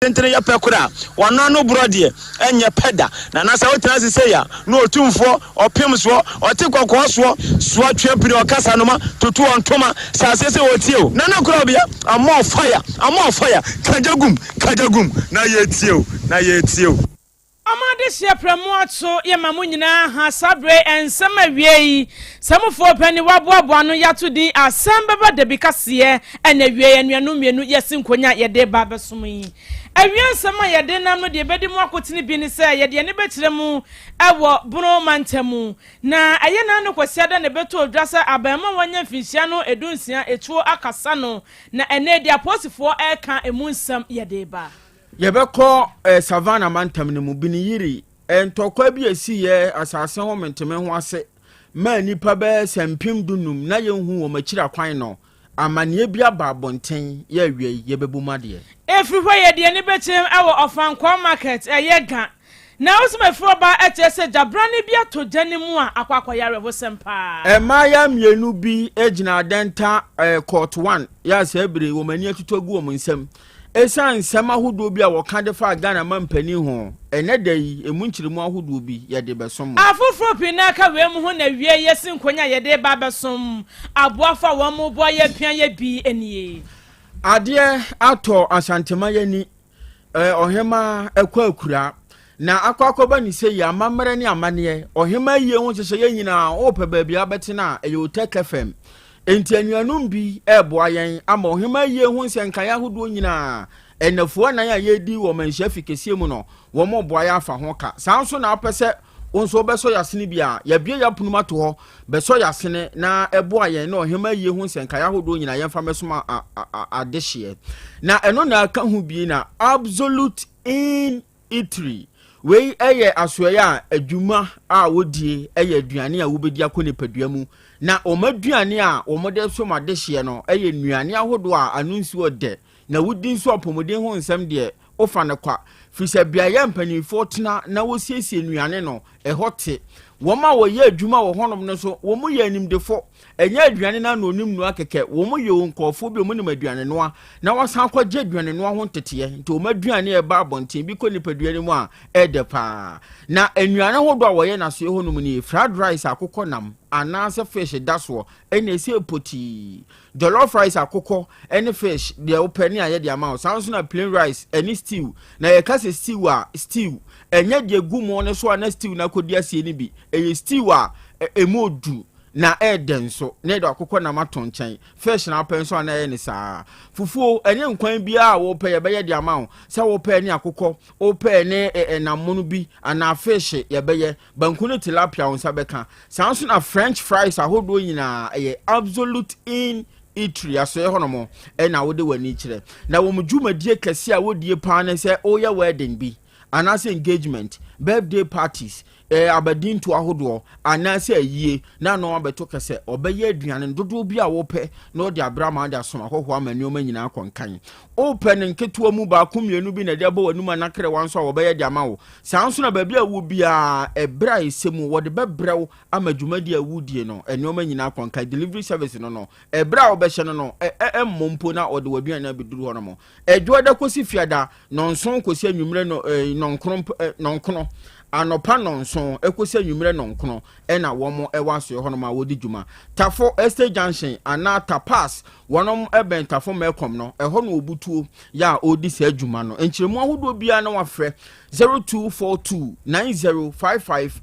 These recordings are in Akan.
Tentene yɛ pɛ koraa a, wɔn ano borɔ deɛ, ɛnyɛ pɛ da. Na na sɛ wotena ase sei a, na Otumfoɔ, ɔpem soɔ, ɔte kɔkɔɔ soɔ, soa twe pini, ɔkasa noma, toto ɔntoma, hyɛ aseɛ sɛ ɔretie o. Nana Korabea, I'm on fire, I'm on fire, ka gya gum, ka gya gum, na yɛretie o, na yɛretie o. Ɔmo adehyeɛ prɛmo ato yɛ ma mo nyinaa ha saa berɛ yi nsɛm awiei sɛ mo foɔ pɛ ne waboaboa ano yato din asɛm bɛba dabi kaseɛ ɛna awiei anuanom mmienu yɛsi nkonya yɛde ba abɛsom yi awia nsɛm a yɛde nam no deɛ ɛbɛdi mu akotene bi ne sɛ yɛde ani bɛkyerɛ mu ɛwɔ Bono mantamu na ɛyɛ n'ano Kwasiada na ɛbɛtɔ odwa sɛ abarimaa wanya mfinhyia no 16 etuo akasa no na ɛnɛ deɛ apolisifoɔ ɛreka emu nsɛm yɛde ba. Yɛbɛkɔ eh, Savannah mantam no mu, Biniyiri, eh, ntɔkwa bi a ɛsiiɛ asase ho menteme ho ase maa nnipa bɛyɛ sɛ 15,000 na yɛnhu wɔn akyiri akwan no, amanneɛ bi aba abɔnten yɛ awia yi, yɛbɛbɔ mu adeɛ. Ɛfiri hɔ yɛde ani bɛkyerɛm wɔ Ɔfankɔɔ market, ɛyɛ Ga. Na wosem afiri ɔba kyerɛ sɛ gyabrane bi atɔ gya no mu a akɔ akɔyɛ awerɛhosɛm paa. Mmaayewa mmienu bi gyina Adenta eh, Court 1 yɛ a saa bere yi wɔn ani atutu agu wɔn nsam Esiane nsɛm ahodoɔ bi a wɔka de faa Ghana mampanin ho ɛnnɛ da yi, emu nkyerɛmu ahodoɔ bi yɛde bɛsom mo. Afoforɔ pii no ara ka wei mu ho na awiei yɛasi nkonya a yɛde reba abɛsom aboafo a wɔn boa yɛ apia yɛ bi nie. Adeɛ atɔ Asanteman ani, Ɔhemaa kɔ akura, na akɔ akɔba ne sɛ yi, amammerɛ ne amanneɛ, ɔhemaa yie ho nhyehyɛeɛ nyinaa, wopɛ baabi a wobɛtena a, ɛyɛ Otec FM. Enti anuanom bi reboa yɛn ama ɔhemaa yie ho nsɛnkaeɛ ahodoɔ nyinaa, nnafua nnan a yɛredi wɔ Manhyia Fi kɛseɛ mu no, wɔreboa yɛn afa ho ka. Saa nso na wopɛ sɛ wo nso wobɛsɔ yɛn asene bi a, yɛabue yɛn apono mu ato hɔ. Bɛsɔ yɛn asene na ɛboa yɛn na ɔhemaa yie ho nsɛnkaeɛ ahodoɔ nyinaa yɛmfa mmɛsom adehyeɛ. Na ɛno na aka ho bi na Absolute Inn Eatery. Wei yɛ asoɛeɛ a adwuma a wɔdie yɛ aduane a wobɛdi akɔ nipadua mu. Na wɔn aduane a wɔde som adehyeɛ no yɛ nnuane ahodoɔ a ano nsuo dɛ na wodi nso apɔmuden ho nsɛm deɛ wofa no kwa. Firi sɛ beaeɛ a mpanimfoɔ tena na wɔsiesie nnuane no, ɛhɔ te. Wɔn a wɔyɛ adwuma wɔ hɔnom no nso, wɔyɛ animdefo. Ɛnyɛ aduane no ara na wɔnim noa kɛkɛ, wɔyɛ nkurɔfoɔ bi a wɔnim aduane noa na wɔasan akɔgye aduane noa ho nteteɛ. Nti wɔn aduane a ɛba abɔnten bi kɔ nipadua no mu a, ɛyɛ dɛ paa. Na nnuane ahodoɔ a wɔyɛ no asoɛ hɔnom nie, fried rice a akokɔ nam anaasɛ fish da soɔ, ɛna ɛsɛ potii. Jollof rice akokɔ ne fish deɛ wopɛ ne ayɛ de ama wo. Saa nso na plain rice ɛne stew. Na yɛka sɛ stew a, stew ɛnyɛ deɛ gu mo no so a na stew no akɔdi aseɛ no bi. Ɛyɛ stew a ɛmu odu na ɛyɛ dɛ nso na yɛde akokɔ nam ato nkyɛn. Fish na wopɛ nso a na ɛyɛ ne saa. Fufuo ɛne nkwan biara a wopɛ yɛbɛyɛ de ama wo. Sɛ wopɛ ne akokɔ, wopɛ ne ɛnam mono bi anaa fish yɛbɛyɛ. Banku ne tilapia wo nsa bɛka. Saa nso na French fries ahodoɔ nyinaa ɛyɛ Absolute Inn Eatery asoɛeɛ hɔnom ɛna wode w'ani kyerɛ. Na wɔn dwumadie kɛseɛ a wɔdie paa ne sɛ woyɛ wedding bi anaasɛ engagement, birthday parties, eh, abadinto ahodoɔ anaasɛ ayie na ano abɛto kɛsɛ ɔbɛyɛ aduane no dodoɔ bi a wopɛ na ɔde abrɛ ama de asom ahɔhoɔ ama nneɛma nyinaa akɔ nkan. Wopɛ no nketewa mu baako mmienu bi na ɛde abɔ w'anum anaa kerewa nso a wɔbɛyɛ de ama wo. Saa nso na baabi a wowɔ biara, ɛberɛ a ɛsɛ mu, wɔde bɛbrɛ wo ama dwumadie a woredie no, nneɛma nyinaa akɔ nkan. Delivery service no no, ɛberɛ a wobɛhyɛ no no, ɛ, ɛ, ɛmmɔ mpo na wɔde w'aduane no abɛduru hɔnom. Ɛdwoada kɔsi Fiada, nnɔnson kɔsi anwummerɛ nɔ, ɛ, nnɔnkron, ɛ, nnɔnkono. Anɔpa nnɔnson kɔsi anwummerɛ nnɔnkono na wɔn wɔ asoɛ hɔnom a wɔdi dwuma. Tafo Estate Junction anaa Tapas, wɔnom bɛn Tafo Melcom no, ɛhɔ na wɔbutuo yɛ a ɔredi saa dwuma no. Nkyerɛmu ahodoɔ biara na wafrɛ 0242 9055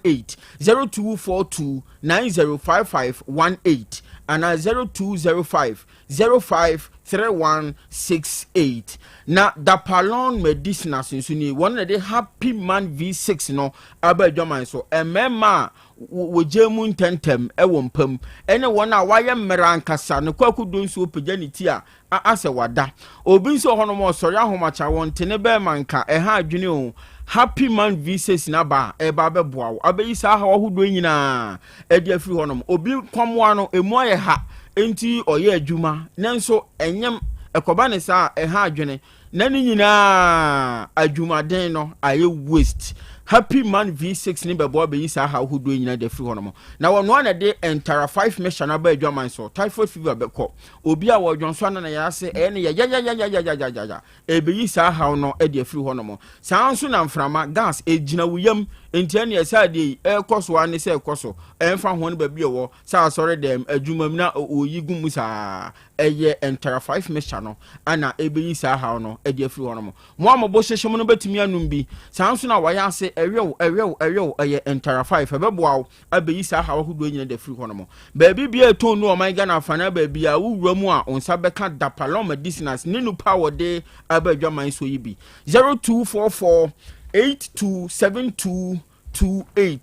18, 0242 905518 anaa 0205 053168. Na Dapalon Medicinals nso nie, wɔn na ɛde Happy Man V6 no aba adwaman so. Mmarima a wɔgya mu ntɛmntɛm wɔ mpa mu ne wɔn a wɔayɛ mmerɛ ankasa no, Kwaku Donsuo pagya ne ti a asɛ wada. Obi nso wɔ hɔnom a ɔsɔre ahomakye a wɔnte ne bɛrima nka, ɛha adwene o. Happy Man V6 no aba a ɛreba abɛboa wo abɛyi saa haw ahodoɔ yi nyinaa de afiri hɔnom. Obi nkwamoa no, ɛmu ayɛ ha, enti ɔyɛ adwuma, nanso ɛnyɛ ɛkɔba ne saa a, ɛha adwene. Na ne nyinaa adwumaden no ayɛ waste. Happy Man V6 ne bɛboa bɛyi saa haw ahodoɔ nyinaa de afiri hɔnom. Na wɔnoa na de Ntara 5 mixture no aba adwaman so. Typhoid fever bɛkɔ. Obi a wɔdwonso ana na yɛ ase ɛyɛ no yayayayayayayaya, ɛbɛyi saa haw no de afiri hɔnom. Saa nso na mframa gas ɛgyina wo yam, nti ɛne ɛsɛ adeɛ yi ɛrekɔ so ara ne sɛ ɛkɔ so, ɛmfa ho no baabi ɛwɔ sɛ asɔre dɛm, adwuma mu na ɔyi gu mu saa, ɛyɛ Ntara 5 mixture no ana ɛbɛyi saa haw no de afiri hɔnom. Mo a mo bo hyehye mo no bɛtumi anom bi. Saa nso na wɔayɛ ase ɛwɛw ɛwɛw ɛwɛw, ɛyɛ Ntara 5, ɛbɛboa wo abɛyi saa haw ahodoɔ nyina de afiri hɔnom. Baabi bia ɛtɔn nu ɔman Ghana afa baabi a wowura mu a wo nsa bɛka Dapalon Medicinals ne nupa a wɔde aba adwaman so yi bi. 0244 827228.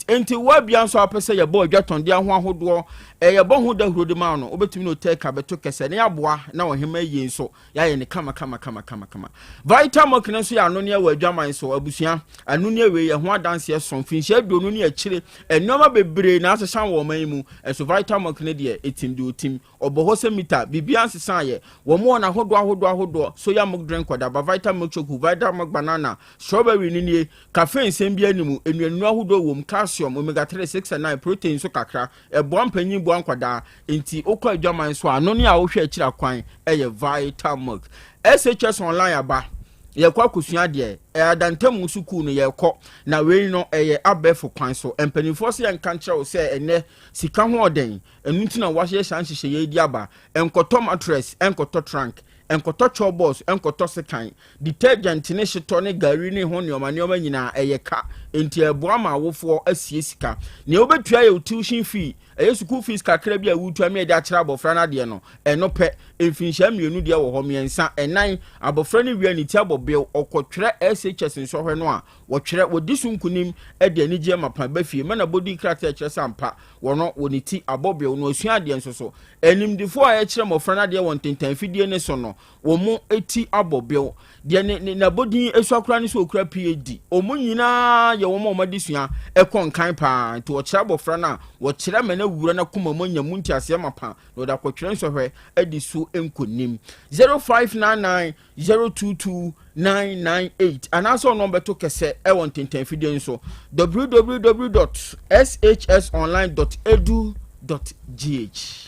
Enti woabia nso apɛ sɛ yɛbɔ adwatɔndeɛ ho ahodoɔ, ɛyɛbɔ ho dahuro de ma no, wobɛtumi ne hotel ka bɛto kɛsɛ ne aboa na ɔhema yie nso yɛayɛ ne kama kama kama kama kama. Vitamilk no nso yɛ anonneɛ wɔ adwaman so. Abusua, anonneɛ wei yɛ ho adanseɛ so mfinhyia 20 ne akyire, nneɛma bebree na asesa wɔ ɔman yi mu, ɛso Vitamilk no deɛ ɛtim de ɔtim ɔbɔ hɔ sɛ mita biribiara nsesa yɛ. Wɔn wɔ n'ahodoɔ ahodoɔ ahodoɔ: soya milk drink kɔdaba, Vitamilk choco, Vitamilk banana, strawberry no nie. Caffeine nsɛm bi anim, nnuanunu ahodoɔ wɔ mu, calcium, omega 3, 6 and 9, protein nso kakra. Ɛboa mpanyin, boa nkwadaa. Nti wokɔ adwaman so a, ano ne a wohwɛ akyiri akwan ɛyɛ Vitamilk. SHS Online aba, yɛkɔ akosua deɛ ɛyɛ adantamu sukuu no yɛkɔ na wei no ɛyɛ abɛɛfo kwan so. Mpanimfoɔ sɛ yɛnka nkyerɛ wo sɛ ɛnɛ sika ho ɔden, ɛno nti na wahyɛ saa nhyehyɛeɛ yi di aba. Nkɔtɔ mattress, nkɔtɔ trunk, nkɔtɔ chɔbɔs, nkɔtɔ sekan, detergent ne hyetɔ ne gari ne ho nneɛma nneɛma nyinaa ɛyɛ ka. Nti ɛboa ma awofoɔ asie sika. Nea wobɛtua yɛ tuition fee, ɛyɛ school fees kakra bi a wotua mi ɛde akyerɛ abɔfra no adeɛ no, ɛno pɛ. Mfinhyia 2 deɛ wɔ hɔ, 3, 4, abɔfra no wia ne ti abɔ bew, ɔkɔtwerɛ SHS nsɔhwɛ no a wɔtwerɛ wɔdi so nkunim de anigye ma pa ba fie mana bɔdi krataa kyerɛ sɛ ampa wɔno wɔ ne ti abɔ bew na osua adeɛ. Nso so animdifoɔ a yɛkyerɛ mmɔfra no adeɛ wɔ ntentanfidie ne so no, wɔn mo ti abɔ bew deɛ ne ne n'abɔdin esu akora ne so okura PhD, wɔn nyinaa yɛ wɔn a wɔn adesua ɛkɔ nkan paa. Nti wɔkyerɛ abɔfra no a wɔkyerɛ ma no awura no akoma mu anya mu nteaseɛ ma pa na wɔde akɔtwerɛ nsɔhwɛ adi so nkonim. 0599 022 998 anaasɛ ɔno bɛto kɛsɛ ɛwɔ ntentanfidie nso www.shsonline.edu.gh.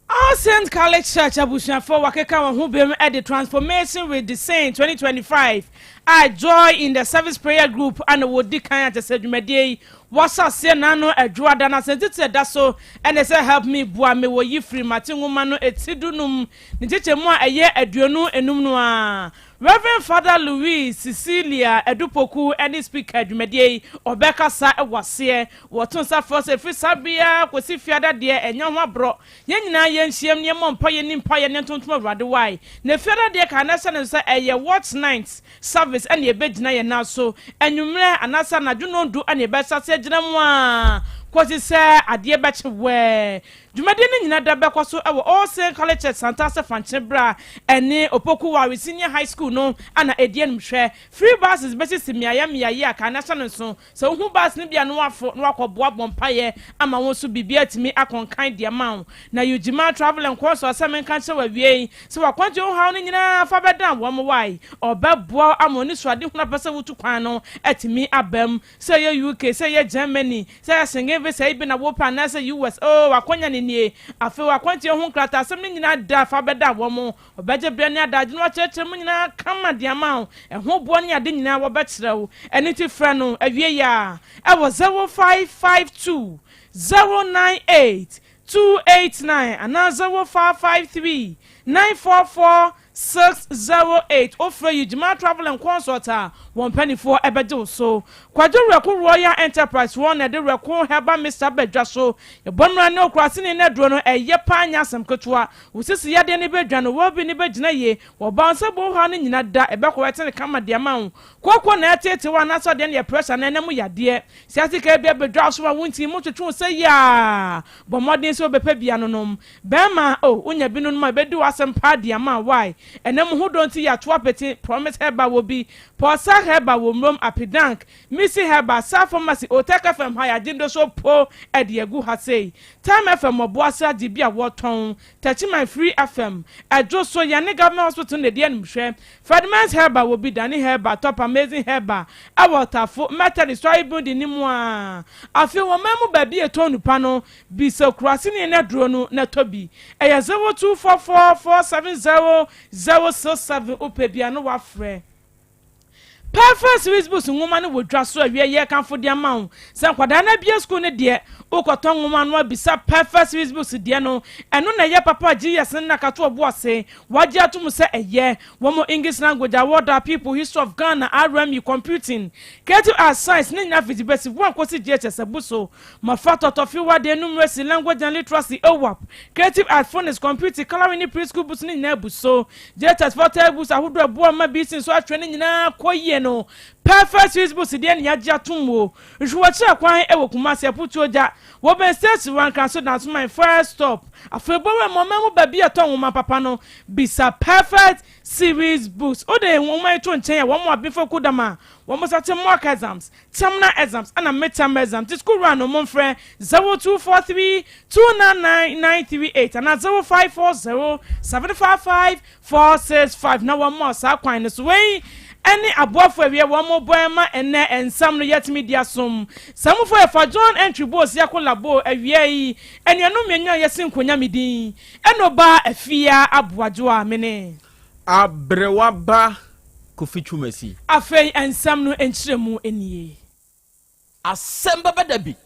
All Saint Catholic Church abusuafoɔ wakeka wɔn ho bem de Transformation with the Saint 2025 a Joy in the Service Prayer Group ana wɔdi kan akyɛ sɛ dwumadie yi wɔahyɛ aseɛ n'ano adwoada na asɛntitire da so ɛne sɛ "Help Me", boa me. Wɔ yi firi Mate nwoma no eti 15 ne nkyekyɛmu a ɛyɛ 25 no a Reverend Father Louis Cecilia Adupoku ne speaker dwumadie yi ɔbɛkasa wɔ aseɛ. Wɔto nsa frɛ sɛ ɛfiri saa bea kɔsi fiada deɛ ɛnyɛ ho aborɔ, yɛn nyinaa yɛnhyiam ne yɛmmɔ mpa yɛni mpa yɛ ne ntontom Awurade wae. Na fiada deɛ ka na hyɛ no sɛ ɛyɛ watch night service ɛne yɛbɛgyina yɛn nan so anwummerɛ anaasɛ anadwo 10 ɛne yɛbɛhyɛ ase agyina mu a kɔsi sɛ adeɛ bɛkye wɛɛ. Dwumadie no nyinaa da bɛkɔ so ɛwɔ All Saint College Church, Santase Fankye Bra ɛne Opoku Ware Senior High School no ana ɛdi anim. Hwɛ, free buses bɛsisi mmeayɛ mmeayɛ a ka na hyɛ no nso sɛ wohu bus no bia no wafo na wakɔboa bɔ mpayɛ ama wɔn nso biribi atumi akɔnkan deɛ ma wo. Na Yujima Travel and Consult sɛ menka nkyerɛ wɔ awie yi sɛ wakɔngye wo haw no nyinaa fa bɛdan wɔn wae, ɔbɛboa ama oni so ade hunu apɛ sɛ wotu kwan no atumi aba mu, sɛ ɛyɛ UK, sɛ ɛyɛ Germany, sɛ ɛyɛ Schengen visa yi bi na wopɛ anaasɛ US oh, wakɔnya ne nie. Afei wakɔntie ho nkrataa asɛm no nyinaa da fa bɛda wɔn, ɔbɛgye berɛ ne adagye no wakyerɛkyerɛ mu nyinaa kama de ama wo, ɛho boɔ ne ade nyinaa wɔbɛkyerɛ wo. Ɛno ti frɛ no awie yi a ɛwɔ 0552 098 289 anaa 0553 944 608. Wofrɛ yi Dwuma Travel and Consult a, wɔn mpanimfoɔ ɛbɛgye wo so. Kwadwo Rɛko Royal Enterprise wɔn na ɛde Rɛko Herbal Mixture bɛdwa so. Yɛbɔ mmara ne okurase ne n'aduro no ɛyɛ paa, nyɛ asɛm ketewa. Wosisi yadeɛ ne bɛdwa no wɔbi ne bɛgyina yie, wɔba nsa bɔ ha no nyina da ɛbɛkɔ ɛte ne kama deɛ ma wo. Kooko na ɛtete wɔ anaasɛ ɔdeɛ no yɛ pressure na ɛnam yadeɛ siasika bi abɛdwa so a wonti mu twetwe wo sɛ yia, bɔ mmɔden sɛ wobɛpɛ bia no nom bɛrima o wonya bi no nom a ɛbɛdi w'asɛm paa deɛ ama wae. Ɛnɛ mo ho dɔ nti yɛato apete, Promise Herbal wɔ bi, Pɔsa Herbal wɔ Mmrom, Apidank, Missy Herbal, Star Pharmacy, Otec FM ha yɛagye ndoso po de agu ha sei. Time FM Ɔboase agye bi a wɔtɔn, Techiman Free FM, Ɛdwo so, yɛne Government Hospital na ɛdi animhwɛ. Ferdinand's Herbal wɔ bi, Danny Herbal, Top Amazing Herbal ɛwɔ Tafo, Methodist Sɔre Building no mu ara. Afei wɔ man mu baabi a yɛtɔn nnupa no, bisa Kuraseni no aduro no na tɔ bi. Ɛyɛ 0244 470 067 wopɛ bi a na woafrɛ. Perfect Series Books nwoma no wɔ dwa so awie yɛrekamfo de ama wo sɛ nkwadaa no abue sukuu no deɛ wokɔtɔ nwoma no abisa Perfect Series Books deɛ no ɛno na ɛyɛ papa a GS no nakato ɔbo ase wagye ato mu sɛ ɛyɛ wɔn English language award a people history of Ghana RME computing creative arts science ne nyinaa fiti basic 1 kɔsi JHS abu so Mmɔfra tɔtɔfewa deɛ numeracy language and literacy OWAP creative arts phonics computing colouring ne preschool books no nyinaa abu so JHS foɔ textbooks ahodoɔ a ɛboa ma BC nso atwerɛ no nyinaa kɔ yie no Perfect Swiss Books deɛ ne yɛagye atom o Hwehwɛ wɔkyerɛ kwan wɔ Kumasi Aputuo Gya wɔ bɛn Station Wankran so Dansoman First Stop Afei bɔ wura ma ɔman mu baabi a ɛtɔ nwoma papa no bisa Perfect Series Books Wode nwoma yi to nkyɛn a wɔn abenfo kudam a wɔn nsa te mock exams Terminal exams ɛna midterm exams nti sukuu wura no momfrɛ 0243 299 938 anaa 0540 755 465 na wɔmma saa kwan no so. Wei ɛne aboafo awie wɔn bɔ ɛma ɛnɛ nsɛm no yɛtumi di asom. Saa mufo yɛfa John Entry Bose Yako Labo awia yi anuanom mmienu a yɛsi nkonya me din ɛna ɔbaa Afia Aboadwoa mene. Aberewa ba Kofi Twumasi. Afei nsɛm no nkyerɛmu nie. Asɛm bɛba da bi.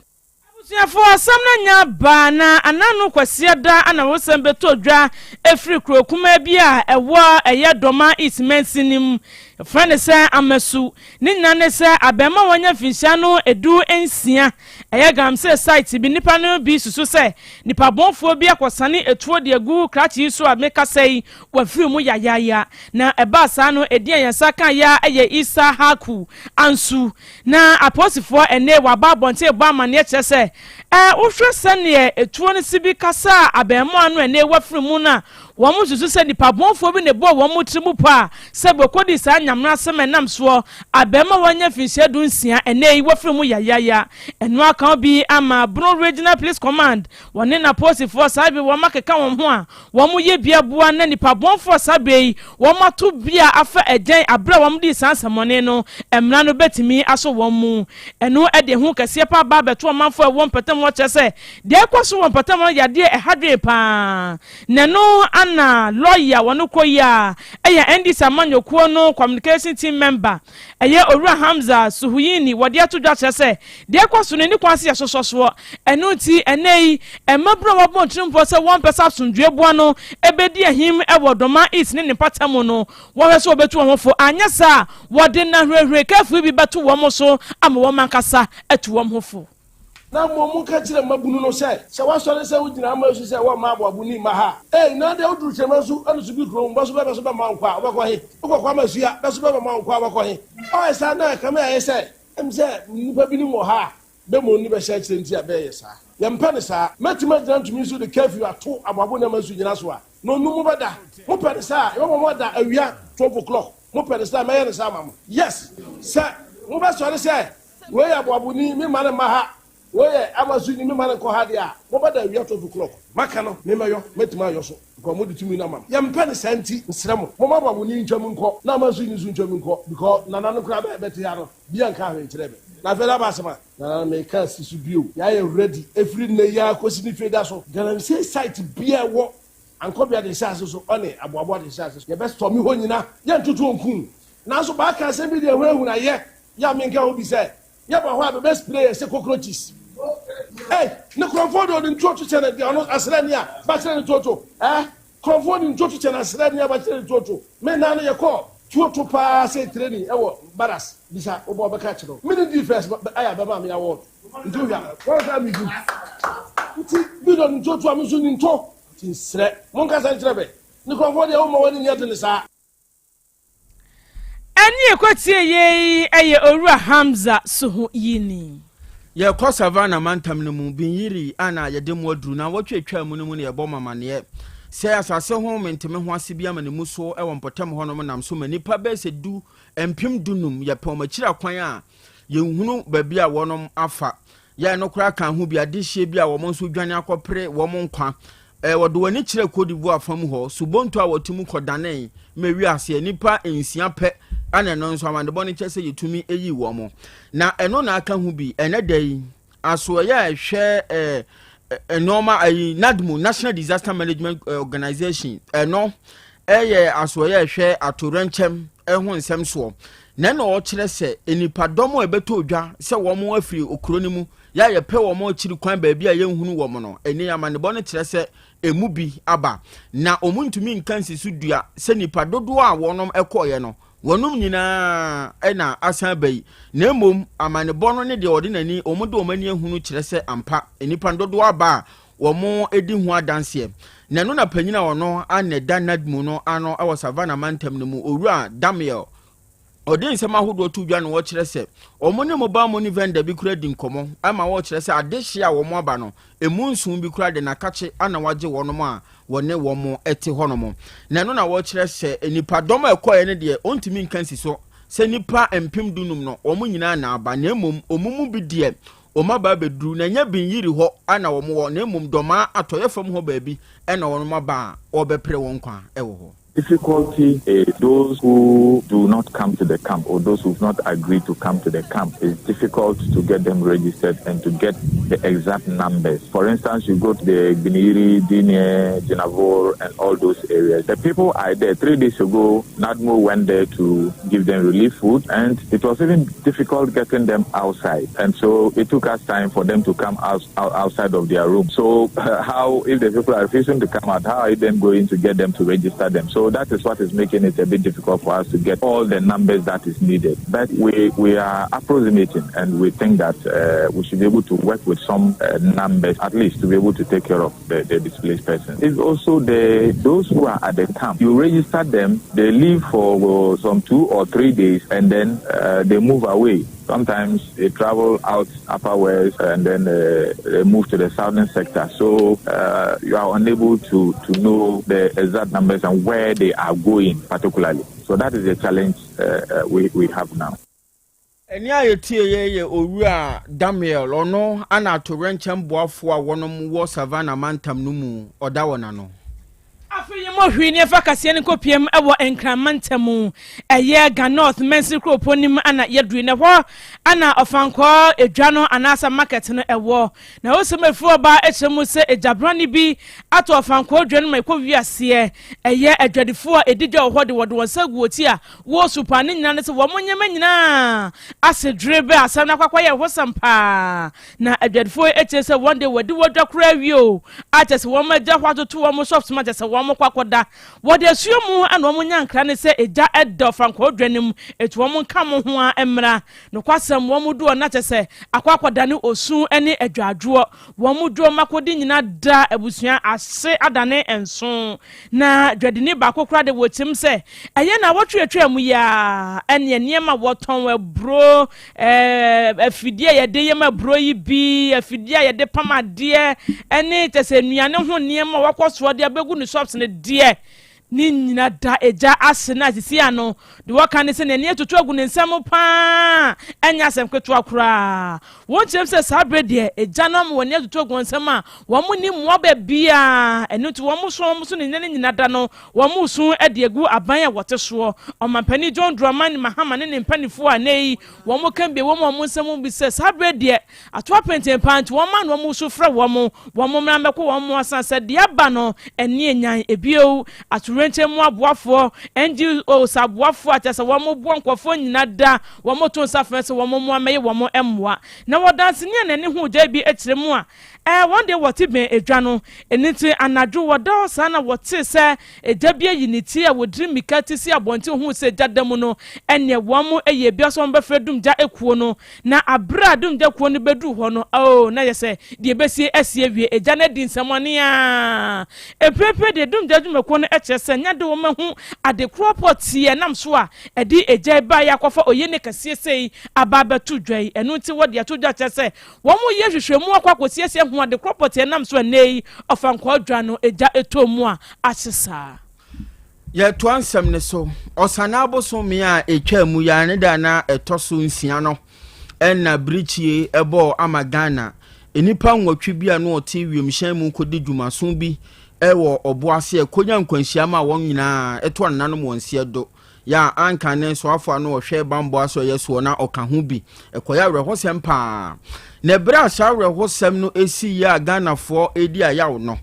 Abusuafoɔ, asɛm no anya aba, na anano Kwasiada anawosɛm bɛtɔ dwa firi kuro kumaa bi a ɛwɔ ɛyɛ Dɔma East mansini mu. Wɔfrɛ no sɛ Amasu. Ne nyinaa ne sɛ abarimaa a wanya mfinhyia no 16, ɛyɛ galamsey site bi. Nnipa no bi susu sɛ nnipa bɔnfoɔ bi akɔsane atuo de agu krakye yi so a mekasa yi wafiri mu yayaaya. Na ɛbaa saa no, edin a yɛn nsa kaeɛ ara yɛ Issa Haku Ansu. Na apolisifoɔ ɛnnɛ wɔaba abɔnten rebɔ amanneɛ kyerɛ sɛ, ɛ, wohwɛ sɛdeɛ etuo no si bi kasaa abarimaa no a ɛnnɛ wafiri mu no a, Wɔsusu sɛ nnipa bɔnfoɔ bi na ɛbɔɔ wɔn tiri mu pɔ a sɛ wɔkɔdii saa nyamena asɛm a ɛnam soɔ abarimaa a wanya mfinhyia dunsia ɛnnɛ yi wafiri mu yayaya. Ɛno aka ho bi ama Bono Regional Police Command wɔne n'apolisifoɔ saa bere wɔn akeka wɔn ho a wɔyɛ bi aboa na nnipa bɔnfoɔ saa berɛ yi wɔn ato bi a afa agyan aberɛ a wɔn dii saa nsɛmmɔne no mmara no bɛtumi asɔ wɔn mu. Ɛno de ehu kɛseɛ paa ba abɛto ɔmanfoɔ a ɛwɔ mpɔtam hɔ kyerɛ sɛ deɛ ɛrekɔ so wɔ mpɔtam hɔ no yɛ adeɛ a ɛha dwene paa. Na ɛno ana lɔya wɔn kɔ yi a ɛyɛ NDC amanyɔkuo no communication team member ɛyɛ Owura Hamza Suhuyini wɔde ato dwa kyerɛ sɛ deɛ ɛkɔ so no ɛni kwan sɛ yɛsosɔ soɔ ɛno nti ɛnɛ yi mmabunu a wɔabɔ ntirimpɔ sɛ wɔmpɛ sɛ asomdwoeɛ boa no ɛbɛdi ahim ɛwɔ Dɔma East ne ne mpatamu no wɔhwɛ sɛ wɔbɛtu wɔn ho fo anyɛ saa a wɔde nnahwerɛhwerɛ kafui bi bɛto wɔn so ama wɔn ankasa atu wɔn ho fo. Na mmom monka kyerɛ mmabunu no sɛ, Sɛ woasɔre sɛ wogyina ama asu sɛ wɔmma aboaboni mma ha a, ei, na deɛ woduru kyerɛma nsu ne so bi kurom, bɛ so bɛ bɛ so bɛma wo nkwa a, wobɛkɔ he? Wokɔ Kwame Asua, bɛ so bɛbɛma wo nkwa a, wobɛkɔ he? Ɔyɛ saa na ɛkame ayɛ sɛ ɛm sɛ nnipa binom wɔ ha a bɛ mmom ne bɛhyɛ akyire nti a bɛɛyɛ saa. Yɛmpɛ no saa. Mɛtumi agyina ntumi so de curfew ato aboabo nneɛma nsu nyina so a, nonnu mobɛda. Mopɛ no saa a, yɛbɛma moada awia 12 o'clock. Mopɛ no saa a, mɛyɛ no saa ama mo. Yes, sɛ mobɛsɔre sɛ Wei yɛ aboaboni, me mma no mma ha. Wei yɛ amasuni, me mma no nkɔ ha deɛ a, mobɛda awia 12 o'clock. Maka no, me mɛyɔ, mɛtumi ayɔ so, because mode tumi no ama me. Yɛmpɛ no saa nti, mesrɛ mo, momma aboaboni ntwam nkɔ, na amasuni nso ntwam nkɔ, because Nana no koraa bɛ, bɛte ha no, bia nkaa hwee nkyerɛɛ me. Na afei na aba asɛm a, Nana no meka asi so bio, yɛayɛ ready, ɛfiri nnɛ yi ara kɔsi ne fie da so, Galamsey site biara ɛwɔ Ankɔbea de hyɛ ase so, ɔne Aboaboa de hyɛ ase so, yɛbɛ storm hɔ nyina, yɛntoto nku. Nanso baaka asɛm bi de ahunahuna yɛ. Yɛ a menka ho bi sɛ yɛba hɔ a bɛbɛ spray yɛ sɛ cockroaches. Ei, ne korɔmfoɔ de ɔde ntuo to kyɛ no deɛ ɔno asraani a bakyerɛ ne tuo to. Eh, korɔmfoɔ de ntuo to kyɛ no asraani a bakyerɛ ne tuo to. Me naa no yɛkɔɔ tuo to paa sɛ training ɛwɔ barracks bisa wobɔ ɔbɛka akyerɛ wo. Me ne dii first ayɛ a bɛmaa me award. Nti wohwɛ a wɔn saa me di. Nti bi de ɔde ntuo to a me nso nim to. Nti nsrɛ monkasa nkyerɛ bɛ. Ne korɔmfoɔ deɛ womma w'ani nyɛ den saa. Ɛnne a ɛkɔtiee yei yɛ Owura Hamza Suhuyini. Yɛkɔ Savannah mantam no mu, Binyiri a na yɛde mu aduru nnawɔtwe a etwaa mu no mu na yɛbɔ mo amanneɛ. Sɛ asase ho menteme ho ase bi ama ne mu so wɔ mpɔtam hɔnom nam so ma nnipa bɛyɛ sɛ du 15,000 yɛpɛ wɔn akyiri akwan a yɛnhunu baabi a wɔnom afa. Yɛ no koraa ka ho bi adehyeɛ bi a wɔn nso dwane akɔpere wɔn nkwa. Wɔde wɔn ani kyerɛ Cote d'Ivoire fam hɔ subonto a wɔte mu kɔdanee ma wiase nnipa nsia pɛ ɛna ɛno nso amanebɔ no kyerɛ sɛ yɛtumi yi wɔn. Na ɛno na aka ho bi ɛnɛ da yi asoɛyɛ a ɛhwɛ nneɛma ayi NADMO, National Disaster Management Organization, ɛno ɛyɛ asoɛyɛ a ɛhwɛ atoyerɛnkyɛm ɛho nsɛm soɔ, na ɛna ɔkyerɛ sɛ nipadɔm a ɛbɛtɔ odwa sɛ wɔn afiri okuro no mu yɛ a yɛpɛ wɔn akyiri kwan baabi a yɛnhunu wɔn no, ɛni amanebɔ no kyerɛ sɛ emu bi aba, na wɔn ntumi nka nsi so dua sɛ nipa dodoɔ a wɔn ɛkɔɔyɛ no wɔnom nyinaa ɛna asan aba yi, na mmom amanebɔ no ne deɛ wɔde n'ani wɔn de wɔn ani ahunu kyerɛ sɛ ampa nipa dodoɔ aba a wɔn di ho adanseɛ. Na ɛno na panyin a ɔno ana da NADMO no ano wɔ Savannah mantam no mu, Owura Damiel, ɔde nsɛm ahodoɔ to dwa no wɔkyerɛ sɛ wɔn ne mobile money vendor bi kura di nkɔmɔ ama wɔkyerɛ sɛ adehye a wɔn aba no emu nson bi kura de n'akakye ana wagye wɔn a wɔne wɔn te hɔnom. Na ɛno na wɔkyerɛ sɛ nipadɔm a ɛkɔɛ no deɛ, ɔntumi nka nsi so sɛ nipa 15,000 no wɔn nyinaa na aba, na mmom wɔn mu bi deɛ wɔn aba abɛduru na ɛnyɛ Gbenyiri hɔ ana wɔn wɔ, na mmom Dɔmaa atɔyɛ fam hɔ baabi ɛna wɔn aba a wɔbɛpere wɔn nkwa ɛwɔ hɔ. Difficulty is those who do not come to the camp or those who've not agreed to come to the camp. It's difficult to get them registered and to get the exact numbers. For instance, you go to the Gbenyiri, Dinie, Jinavor, and all those areas. The people are there. 3 days ago, NADMO went there to give them relief food, and it was even difficult getting them outside. And so it took us time for them to come out outside of their room. So how, if the people are refusing to come out, how are you then going to get them to register them? So that is what is making it a bit difficult for us to get all the numbers that is needed. But we are approximating, and we think that we should be able to work with some numbers at least to be able to take care of the displaced persons. It's also the those who are at the camp. You register them, they leave for some 2 or 3 days, and then they move away. Sometimes they travel out Upper West and then they move to the southern sector. So you are unable to know the exact numbers and where they are going particularly. So that is the challenge we have now. Ɛni a yɛtie yɛ yɛ Owura Damiel, ɔno ana atoyerɛnkyɛm boafoɔ a wɔnom wɔ Savannah mantam no mu ɔda wɔ n'ano. Afei yi mo hwii ne ɛfa kaseɛ no nkɔpiem wɔ Nkrama ntam, ɛyɛ Ga North mɛnsi kuropɔn nim ana yɛduri na hɔ ana Ɔfankɔɔ edwa no anaasɛ market no ɛwɔ. Na wosɛm efiri ɔba akyerɛ mu sɛ egyabrane bi ato Ɔfankɔɔ dwa no ma ɛkɔ wiaseɛ. Ɛyɛ adwadifoɔ a ɛdi dwa wɔ hɔ de wɔde wɔn nsa gu wɔn ti a wɔresu paa. Ne nyinaa ne sɛ wɔn nneɛma nyinaa ase dwere bɛ. Asɛm no akɔakɔ yɛ hosɛm paa, na adwadifoɔ akyerɛ sɛ wɔn de wɔde wɔdwa koraa wie o, akyɛ sɛ wɔn agya hɔ atoto wɔn shops ma kyɛ sɛ wɔn kɔ akɔda wɔde asuo mu. Ɛna wɔn nya nkra ne sɛ egya ɛda Ɔfankɔɔ dwa no mu, etu wɔn nka mo ho a mmra. Nokwasɛm wɔn mu doɔ na kyɛ sɛ akɔ akɔda ne osu ne adwadwoɔ wɔn mu doɔ makɔdi nyinaa da abusua ase adane nson. Na dwadini baako koraa de wɔ kyim sɛ ɛyɛ na wɔtwe atwa mu yaa ɛne nneɛma wɔtɔn aburo, afidie a yɛde yɛm aburo yi bi, afidie a yɛde pam adeɛ, ɛne kyɛ sɛ nnuane ho nneɛma a wɔkɔ soɔ de abɛgu ne shops ne deɛ ne nyina da egya ase. Na sisi ano de wɔka ne sɛ n'ani atutu agu ne nsam paa, ɛnyɛ asɛm ketewa koraa. Wɔn kyerɛ sɛ saa abere deɛ egya no ama wɔn ani atutu agu wɔn nsam a wɔn ni mmoa baabiara. Ɛno nti wɔn so wɔn so ne nyina ne nyina da no wɔn so de agu aban a wɔte soɔ, Ɔmampanin John Dramani Mahama ne ne mpanimfoɔ a ne yi wɔn ka bi wɔn a wɔn nsam bi sɛ saa abere deɛ ato apɛntɛn paa, nti wɔn ano wɔn so frɛ wɔn mmra mbɛkɔ wɔn mo asan sɛ deɛ aba no ɛne enyan ebio. Atorenkyɛn mu aboafoɔ, NGOs aboafoɔ a kyerɛ sɛ wɔn boa nkurɔfoɔ nyinaa da wɔn to nsa frɛ sɛ wɔn mmoa mɛyɛ wɔn mmoa. Na wɔdanseni a n'ani ho gya bi akyerɛ mu a wɔn deɛ wɔte bɛn edwa no ɛno nti anadwo wɔda hɔ saa na wɔte sɛ egya bi ayi ne ti a wɔdiri mmirika ti si abɔnten ho sɛ egya da mu no, ɛneɛ wɔn mo yɛ ebi asɔ wɔn bɛfrɛ dumgya ekuo no. Na abere a dumgya kuo no bɛduru hɔ no, oh, na yɛ sɛ deɛ ebesie asi awie, egya no adi nsɛmɔne a mprempren deɛ dumgya dwumakuo no kyerɛ. sɛ ɛnyɛ de wɔn ahu ade korɔ pɔtee a ɛnam so a ɛde egya yi baeɛ akɔfa oyene kɛseɛ sei aba abɛto dwa yi. Ɛno nti wɔde ato dwa kyerɛ sɛ wɔreyɛ nhwehwɛmu akɔ akɔsiesie ahu ade korɔ pɔtee a ɛnam so a nnɛ yi Ɔfankɔɔ dwa no egya tɔ mu a ahye saa. Yɛtoa nsɛm no so. Ɔsanaa bosome a ɛtwaa mu yi ara ne da a na ɛtɔ so nsia no na birikyie bɔɔ ama Ghana nnipa nwɔtwe bi a na wɔte wiemhyɛn mu kɔdi dwumaso bi wɔ ɔbo ase a ɛkɔnya nkwanhyia ma wɔn nyinaa ɛto anananom wɔn nseɛ do. Yɛ a anka ne soafo a na ɔhwɛ bammɔ asoɛeɛ soɔ na ɔka ho bi. Ɛkɔyɛ awerɛhosɛm paa. Na ɛberɛ a saa awerɛhosɛm no siiɛ a Ghanafoɔ redi ayaw no,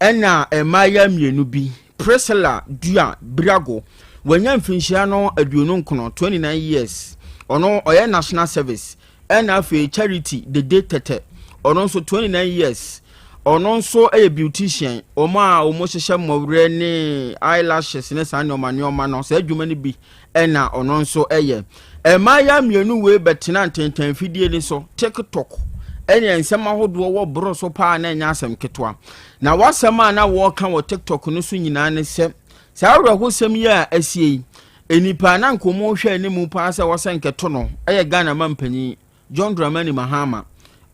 ɛna mmaayewa mmienu bi, Priscilla Dua Birago, wanya mfinhyia no 29, 29 years, ɔno ɔyɛ National Service, Ɛna afei Charity Dede Tɛtɛ, ɔno nso 29 years, ɔno nso yɛ beautician, wɔn a wɔhyehyɛ mmɔwerɛ ne eyelashes ne saa nneɛma nneɛma no, saa adwuma no bi ɛna ɔno nso yɛ. Mmaayewa mmienu wei bɛtena ntentan fidie no so, TikTok, ɛne nsɛm ahodoɔ wɔ boro so paa na ɛnyɛ asɛm ketewa. Na wasɛm a na wɔreka wɔ TikTok no so nyinaa ne sɛ, saa awerɛhosɛm yi a asie yi, Nnipa a na anka wɔrehwɛ anim paa sɛ wɔsɛ nkɛto no yɛ Ghana mampanyin John Dramani Mahama.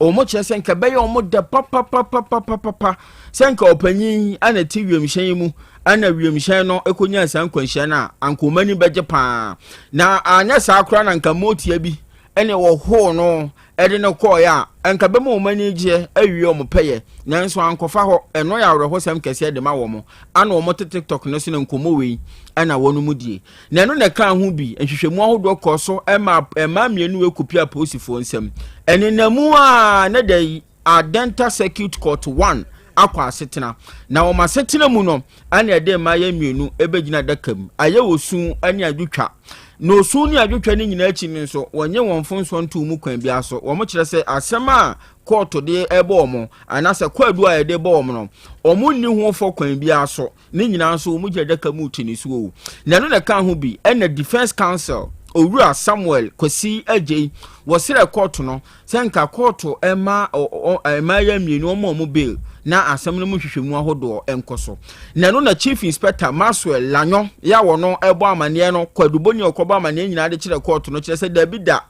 Wɔkyerɛ sɛ nka ɛbɛyɛ wɔn dɛ papapapapapa sɛ nka ɔpanyin yi na ɛte wiemhyɛn yi mu na wiemhyɛn no kɔnyaa saa nkwanhyia no a, anka wɔn ani bɛgye paa. Na anyɛ saa koraa na anka motia bi ne wɔhoo no de no kɔeɛ a, anka bɛma wɔn ani gyeɛ awie wɔn pɛyɛ. Nanso ankɔfa hɔ. Ɛno yɛ awerɛhosɛm kɛseɛ de ma wɔn. Ana wɔte TikTok no so na nkɔmmɔ wei na wɔnom die. Na ɛno na ɛkaa ho bi. Nhwehwɛmu ahodoɔ kɔɔ so ma mmaa mmienu wei kɔpie apolisifoɔ nsam. Ɛnenamu a na da yi Adenta Circuit Court 1 akɔ asetena. Na wɔn asetena mu no, ɛna ɛde mmaayɛ mmienu bɛgyina adaka mu. Ayɛ osu ne adwotwa. Na osu ne adwotwa no nyinaa akyi no nso, wɔnyɛ wɔn mfomsoɔ ntoo mu kwan biara so. Wɔkyerɛ sɛ asɛm a kɔɔto de rebɔ wɔn, anaasɛ kwaadu a yɛde rebɔ wɔn no, wɔn nni ho fɔ kwan biara so. Ne nyinaa nso, wɔn gyina adaka mu te ne so o. Na ɛno na ɛka ho bi, ɛna Defence Counsel, Owura Samuel Kwasi Adjei, wɔsrɛ kɔɔto no sɛ nka kɔɔto mma mmayewa mmienu wɔma wɔn bail na asɛm no mu nhwehwɛmu ahodoɔ nkɔ so. Na ɛno na Chief Inspector Maxwell Lanyo yɛ a wɔno ɛbɔ amaneɛ no kwadubɔni a ɔkɔbɔ amaneɛ nyinaa de kyerɛ kɔɔto no kyerɛ sɛ dabi da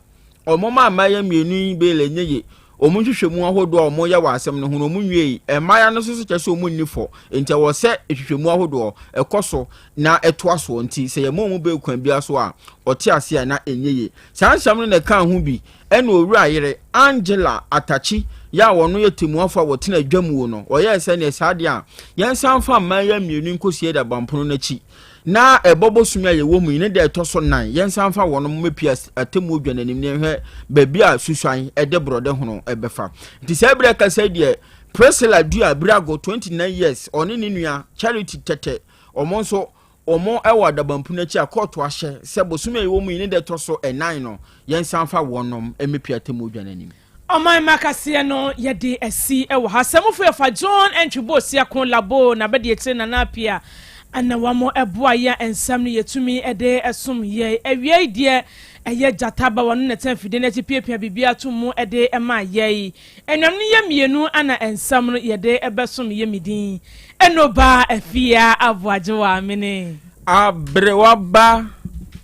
wɔma mmayewa mmienu yi bail ɛnyɛ ye wɔn nhwehwɛmu ahodoɔ a wɔyɛ wɔ asɛm no ho no wɔn nwiei mmayewa no nso so kyerɛ sɛ wɔn nni fɔ nti ɛwɔ sɛ nhwehwɛmu ahodoɔ ɛkɔ so na ɛtoa soɔ nti sɛ yɛma wɔn bail kwan biara so a ɔte ase a na ɛnyɛ ye saa nsɛm no na ɛka ho bi Ɛna owura yere, Angela Atakyi, yɛ a ɔno yɛ tɛmmuafo a wɔtena dwamuo no, ɔyɛɛ sɛ neɛ saa deɛ a, yɛnsan mfa mmaayewa mmienu nkɔsie dabampono no akyi. Na ɛbɔ bosome a yɛwɔ mu yi ne da ɛtɔ so nan, yɛnsan mfa wɔnom mmɛpue atemmuo dwa no anim na yɛnhwɛ baabi a susuan de borɔde hono bɛfa. Nti saa berɛ kasa yi deɛ, Priscilla Dua Birago, 29 years, ɔne ne nua Charity Tɛtɛ, wɔn nso Wɔn wɔ adabanpono akyi a kɔɔto ahyɛ sɛ bosome a yɛwɔ mu yi ne da ɛtɔ so ɛnan no, yɛnsan mfa wɔnom mmɛpue atemmuo dwa no anim. Ɔman mma kaseɛ no yɛde asi wɔ ha. Samufo yɛfa John Antwi Boasiako Labo na bɛde akyire Nana Appiah na wɔn boa yɛn a nsɛm no yɛtumi de som yɛn. Awiei deɛ ɛyɛ gyata ba wɔn na ɛtena afidie no akyi piapia biribiara to mu de ma yɛn. Anuanom no yɛ mmienu na nsɛm no yɛde bɛsom yɛ me din Enoba Afia Aboagyewa mene. Aberewa ba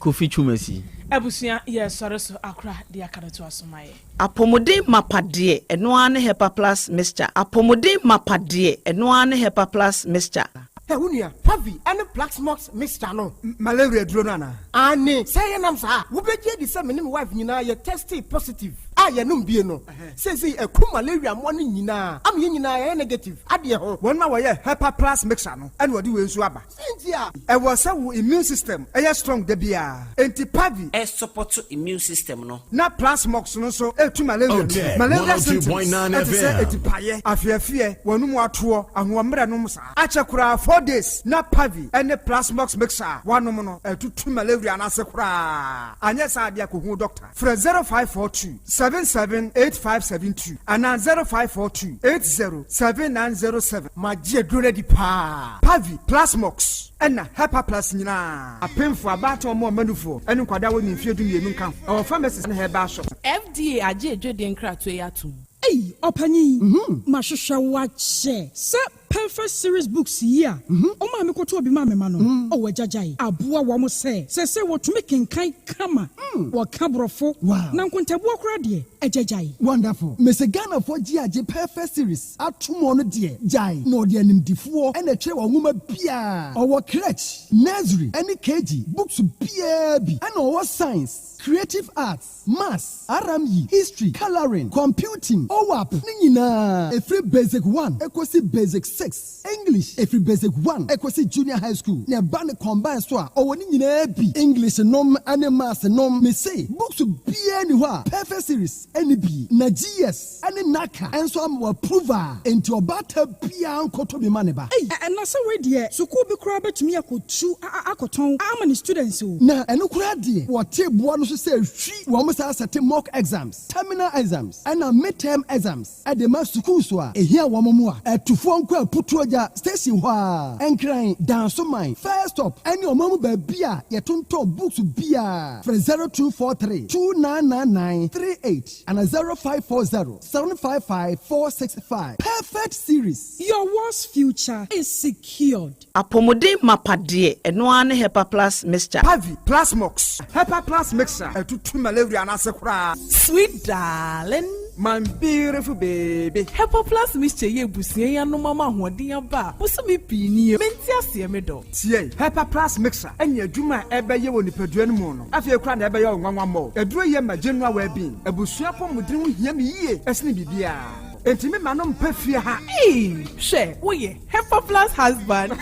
Kofi Twumasi. Abusua yɛ sɔre so akora de aka no to aso ma yɛ. Apɔmuden mapa deɛ, ɛno ara ne Hepa Plus Mixture. Apɔmuden mapa deɛ, ɛno ara ne Hepa Plus Mixture. Hɛ wo nua, Pavi ne Plaxmox mixture no, Malaria aduro no anaa? Aane, sɛ ɛyɛ nam saa a, wobɛgye adi sɛ me ne me wife nyinaa yɛ testee positive a yɛnom bie no. Seesei aku malaria mmoa no nyinaa ama yɛn nyinaa yɛayɛ negative adeɛ ho. Wɔn a wɔyɛ Hepa Plus mixture no na wɔde wei nso aba. Sɛn nti a? Ɛwɔ sɛ wo immune system yɛ strong da biara, enti Pavi. Ɛsupɔto immune system no. Na Plasmox no nso ɛtu malaria no mu. Malaria symptoms te sɛ atipaeɛ, afeafeɛ, w'anum atoɔ, ahoɔmmerɛ nom saa. Akyɛ koraa 4 days na Pavi ne Plasmox mixture a woanom no atutu malaria no ase koraa. Anyɛ saa deɛ a kɔhu wo doctor. Frɛ 0542 77 8572 anaa 0542 80 7907. Magye aduro no adi paa. Pavi, Plasmox, ɛna Hepaplus nyinaa. Apemfoɔ, abaatan, wɔn a wɔma nufoɔ, ne nkwadaa a wɔnnii mfeɛ 12 nka ho. Ɛwɔ pharmacies ne herbal shops. FDA agye adwadie nkratoɔ yi atom. Ei ɔpanyin, mahwehwɛ wo akyɛ sɛ. Perfect Series books yi a ɔmaa me kɔtɔɔ bi maa me mma no, oh agya gyae, aboa wɔn sɛ seesei wɔtumi kenkan kama, wɔka Borɔfo, na nkontabuo koraa deɛ, agya gyae. Wonderful. Mese Ghanafoɔ gye agye Perfect Series atom ɔno deɛ gyae na ɔde animdifoɔ na ɛtwerɛ wɔ nwoma biara. Ɔwɔ crèche, nursery ɛne KG books biara bi ɛna ɔwɔ science, creative arts, maths, RME, history, colouring, computing, OAP ne nyinaa ɛfiri basic one ɛkɔsi basic six, English ɛfiri basic one ɛkɔsi junior high school na ɛba no combine so a ɔwɔ ne nyinaa bi, English nom ɛne maths nom, mese books biara nni hɔ a Perfect Series ɛnni bi na GS ɛne NaCCA nso ama wɔ approve a enti ɔbaatan biara nkɔtɔ bi ma ne ba. Ei na sɛ wei deɛ sukuu bi koraa bɛtumi akɔtu akɔtɔn ama ne students o. Na ɛno koraa deɛ wɔte boɔ no so sɛ hwi wɔn saa sɛte mock exams, terminal exams ɛna mid term exams de ma sukuus a ɛhia wɔn mmoa. Atufoɔ nkɔ Aputuogya station hɔ ara, Nkran, Dansoman, First Stop ɛne ɔman mu baabi a yɛtontɔn books biara. Frɛ 0243 2999 38 ana 0540 755 465. Perfect Series. Your world's future is secured. Apɔmuden mapa deɛ, ɛno ara ne Hepa Plus Mixture. Pavi, Plasmox, Hepa Plus Mixture, ɛtutu malaria no ase koraa. Sweet darling. My beautiful baby. Hepa Plus Mixture yi abusua yi anom ama ahoɔden aba a bosome pii nie. Mente aseɛ me dɔ. Tie, Hepa Plus Mixture ne adwuma a ɛbɛyɛ wɔ nipadua no mu no, afei koraa na ɛbɛyɛ wo nwanwa mmɔ. Aduro yi ma general well-being. Abusua apɔmuden ho hia me yie sene biribiara. Enti me ma no mpa fie ha. Eii hwɛ woyɛ Hepa plus husband.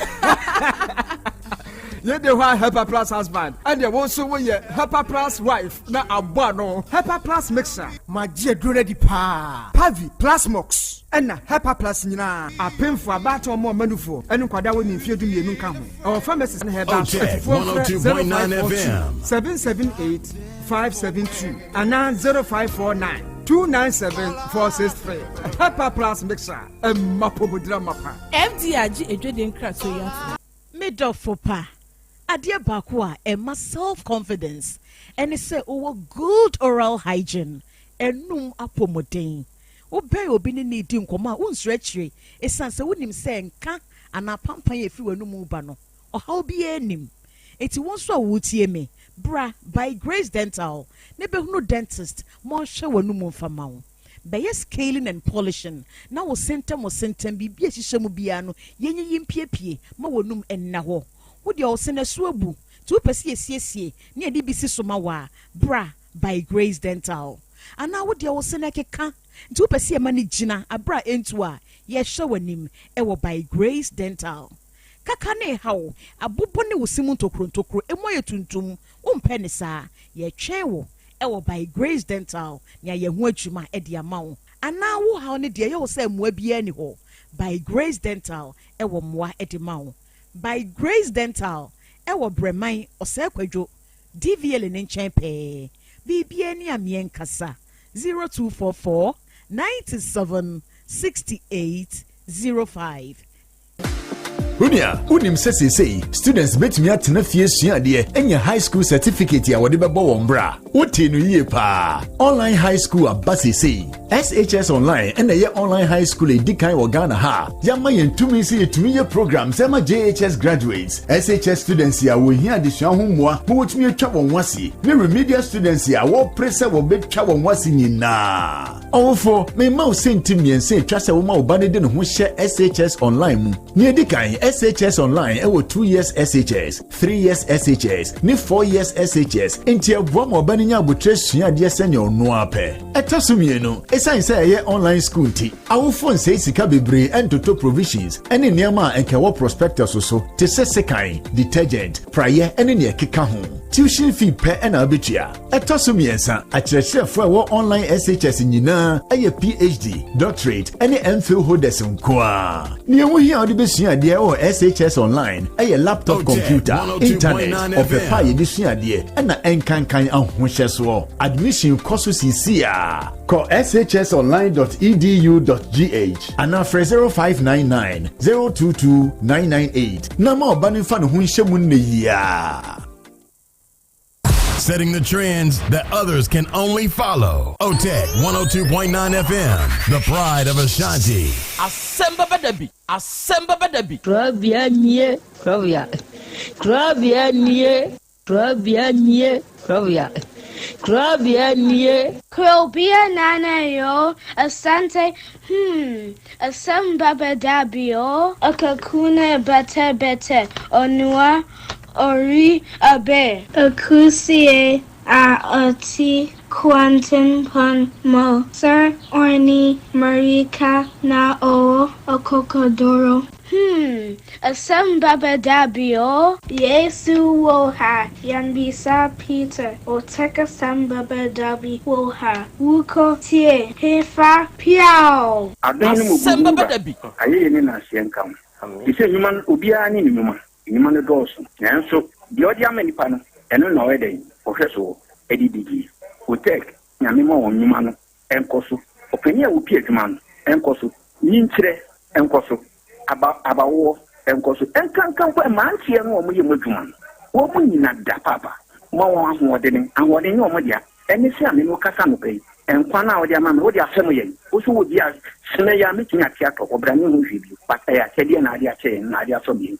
Yɛ de hɔ a Hepa plus husband ɛneɛ wo nso woyɛ Hepa plus wife na abɔ ano. Hepa plus mixer. Magye aduro no adi paa. Pavi, Plasmox ɛna Hepa plus nyinaa. Apemfoɔ, abaatan ɔmo ɔma nufoɔ ɛne nkwadaa a wɔnni mfeɛ 12 nka ho. Ɛwɔ pharmacies ne herbal shop. Atufoɔ mfrɛ 0542 778 572 anaa 0549 297 463. Hepa Plus Mixer, ɛma apɔmuden amapa. FDA agye adwadie nkratoɔ yi atom. Me dɔfo pa, adeɛ baako a ɛma self confidence ɛne sɛ wowɔ good oral hygiene, anum apɔmuden. Wobɛn obi ne no redi nkɔmmɔ a wonsuro akyire ɛsiane sɛ wonim sɛ nka anaa pampan a ɛfiri w'anum reba no, ɔhaw biara nnim. Enti wo nso a woretie me, bra By Grace Dental na bɛhunu dentist ma ɔnhwɛ w'anum mfa ma wo. Bɛyɛ scaling and polishing na wo se ntam wo se ntam biribi a ɛhyehyɛ mu biara no yɛnyiyi mpiepie ma w'anum nna hɔ. Wo deɛ wo se no ɛso abu nti wopɛ sɛ yɛsiesie na yɛde bi si so ma wo a, bra By Grace Dental. Anaa wo deɛ wo se no ɛkeka nti wopɛ sɛ yɛma no gyina aberɛ a ɛntu a, yɛhwɛ w'anim wɔ By Grace Dental. Kaka ne reha wo, abobɔ ne wo se mu ntokuro ntokuro, emu ayɛ tuntum, wompɛ ne saa? Yɛretwɛn wo wɔ By Grace Dental na yɛayɛ ho adwuma de ama wo. Anaa wo haw no deɛ ɛyɛ wo sɛ mmoa biara nni hɔ? By Grace Dental wɔ mmoa de ma wo. By Grace Dental wɔ Brɛman, Ɔsɛe Kwadwo, DVLA no nkyɛn pɛɛ. Biribiara ni a meɛnkasa, 0244 97 68 05. Onua, wonim sɛ seesei students betumi atena fie asua adeɛ anya high school certificate a wɔde bɛbɔ wɔn bra? Wotee no yie paa. Online high school aba seesei. SHS Online ɛna ɛyɛ online high school a ɛdi kan wɔ Ghana ha. Yɛama yɛn tumi sɛ yɛtumi yɛ programs ɛma JHS graduates, SHS students a wɔhia adesua ho mmoa ma wɔtumi atwa wɔn ho ase, ne remedial students a wɔpere sɛ wɔbɛtwa wɔn ho ase nyinaa. Ɔwofo, mema wo sɛnti mmiɛnsa atwa sɛ woma wo ba no de ne ho hyɛ SHS Online mu. Nea edi kan, SHS Online wɔ 2 years SHS, 3 years SHS, ne 4 years SHS, enti ɛboa ma ɔba no nya abotrɛ sua adeɛ sɛnea ɔno ara pɛ. Ɛtɔ so mmienu, esiane sɛ ɛyɛ online school nti, awofo nsɛe sika bebree ntoto provisions ne nneɛma a anka ɛwɔ prospectus so te sɛ sekan, detergent, praeɛ ne nea ɛkeka ho. Tuition fee pɛ na wobetua. Ɛtɔ so mmiɛnsa, akyerɛkyerɛfo a ɛwɔ online SHS nyinaa yɛ PhD, doctorate, ne MPhil holders nko ara. Nea ɛho hia a wode besua adeɛ wɔ SHS online yɛ laptop computer, internet, ɔpɛ pa a yɛde sua adeɛ, ɛna ɛnkankan ahohyɛsoɔ. Admission kɔ so seesei ara. Kɔ shsonline.edu.gh anaa frɛ 0599 022 998 na ma ɔba no mfa ne ho nhyɛ mu nnɛ yi ara. Setting the trends that others can only follow. OTEC 102.9 FM, the pride of Ashanti. Asɛm bɛba da bi, asɛm bɛba da bi. Korabea nie, korabea. Korabea nie, korabea nie, korabea. Korabea nie. Krobea nana yo, asante, hmm, asɛm bɛba da bi o. Akakuna bete bete, onua ori abe. Akusie a ɔte kwantempɔn mu, Sir Orni Marika na ɔwɔ akokoduro. Hmm, asɛm bɛba da bi o. Yesu wɔ ha, yɛmmisa Peter, Otec asɛm bɛba da bi wɔ ha, wokɔ tie, hefa, piaw! Adom ne mmɔborɔhunu Wura, ayɛyie ne nnaseɛ nka wo. Te sɛ nnwuma no, obiara ne ne nnwuma. Nnwuma no dɔɔso, nanso deɛ ɔde ama nnipa no, ɛno na ɔyɛ dɛn? Ɔhwɛ soɔ de didie. Otec, Nyame ma wɔn nnwuma no nkɔ so. Ɔpanin a ɔpi adwuma no nkɔ so. Nyinkyerɛ nkɔ so. Aba, abawoɔ nkɔ so. Ɛnkanka mpo mmeranteɛ no a wɔyɛ mu adwuma no, wɔn nyina da paapa. Ma wɔn ahoɔdene. Ahoɔden nyɛ wɔn dea. Ɛne sɛ a me ne wo kasa anɔpa yi, nkwa no a wode ama me, wode afɛm yɛn. Wo nso wɔ bi a, sene yi a mɛtumi ate atɔ hɔ, bra menhu hwee bio. But ɛyɛ akyɛdeɛ na ade akyɛ yɛn, na ade afɛm yɛn.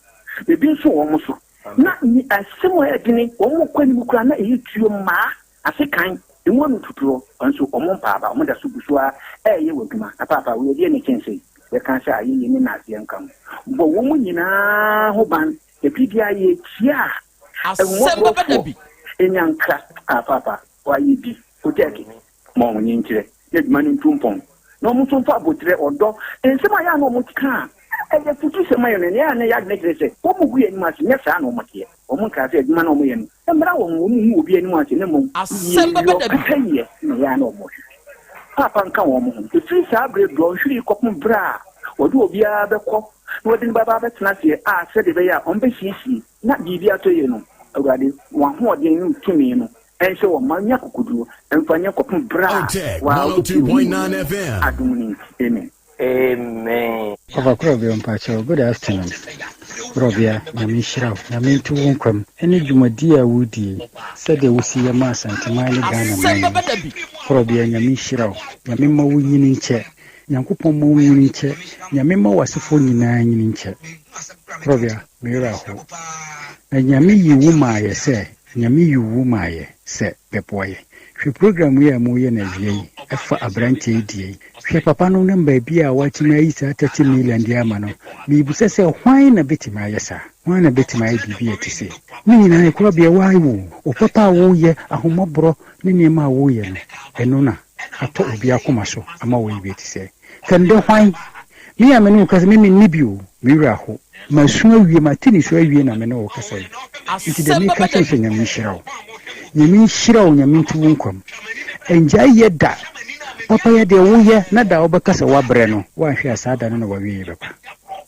Ebi nso wɔ wɔn so. Na asɛm a ɛyɛ dene, wɔn kɔ anim koraa na ɛyɛ tuo mmaa, asekan, emu ano tutuo, nso wɔn mpa aba, wɔn da so gu so ara ɛreyɛ wɔ adwuma. Na paapa, wei ɛdeɛ na ɛkyɛn sei? Yɛka sɛ ayɛyie ne nnaseɛ nka ho. Bɔ wɔn nyinaa ho ban. Ɛbere biara yɛkyia a, Asɛm bɛba da bi. Enya nkra a paapa ɔayɛ bi otɛɛke ma wɔn nkyerɛ na edwuma no ntu mpɔn na wɔn nso mfa aboterɛ, ɔdɔ, nsɛm a ɛyɛ a na wɔn ka a ɛyɛ afutusɛm ma yɛn no, ɛyɛ a na ɛyɛ adwene kyerɛ sɛ wɔn gu yɛn anim ase, nyɛ saa na wɔn teɛ. Wɔn nkaa sɛ adwuma no a wɔyɛ no mmra wɔn, wɔn ngu obi anim ase na mmom Asɛm bɛba da bi. pɛpɛyɛ na ɛyɛ a na wɔhwehwɛ. Paapa nka wɔn ho. Ɛfiri saa berɛ dɔnhwere yi kɔpem berɛ a wɔde obiara bɛkɔ na wɔde no bɛba abɛtena aseɛ a sɛdeɛ ɛbɛyɛ a wɔbɛsiesie na biribi atɔ yie no, Awurade, w'ahoɔden ne wo tumi no nhyɛ wɔn ma nya akokoduro mfa nyɛ kɔpem berɛ a Otec waa wobɛpue wo 102.9 animuonyam FM. adom no nti. Amen. Amen. Ɔfa Korɔbea mpakyɛw good afternoon Korɔbea Nyame nhyira wo Nyame nto wo nkwa mu ɛne dwumadie a wodie yi sɛdeɛ wosi yɛ ma Asanteman ne Ghana Asɛm man bɛba yi da bi. Korɔbea Nyame nhyira wo Nyame mma wo nyini nkyɛ Nyankopɔn mma wo nyini nkyɛ Nyame mma w'asefoɔ nyinaa nyini nkyɛ Korɔbea me werɛ ahow Na Nyame yi wo maayɛ sɛ Nyame yi wo maayɛ sɛ bɛboa yɛ Hwɛ program yi a moyɛ no awia yi ɛfa abranteɛ yi deɛ yi Hwɛ papa no nam baabi a watumi ayi saa 30 million de ama no Mebisa sɛ hwan na bɛtumi ayɛ saa? Hwan na bɛtumi ayɛ biribi a ɛte sei? Ne nyinaa ɛkorabea woayɛ o Wo papa a woyɛ, ahummɔborɔ ne nneɛma a woyɛ no ɛno na atɔ obi akoma so ama wayɛ bi a ɛte sɛɛ Kɛndɛ hwan? Me a me ne wo kasa, me menni bi o, me werɛ aho. Masu awie, mate nisuo awie na me ne wo kasa yi. Nti deɛ Asɛm meka bɛba kyerɛ da wo sɛ bi. Nyame nhyira wo. Nyame nhyira wo, Nyame nto wo nkwa mu. Ɛngyae yɛ da. Papa yɛ deɛ woyɛ na da a wobɛka sɛ woabrɛ no, woanhwɛ a saa da no na w'awieɛ bɛba.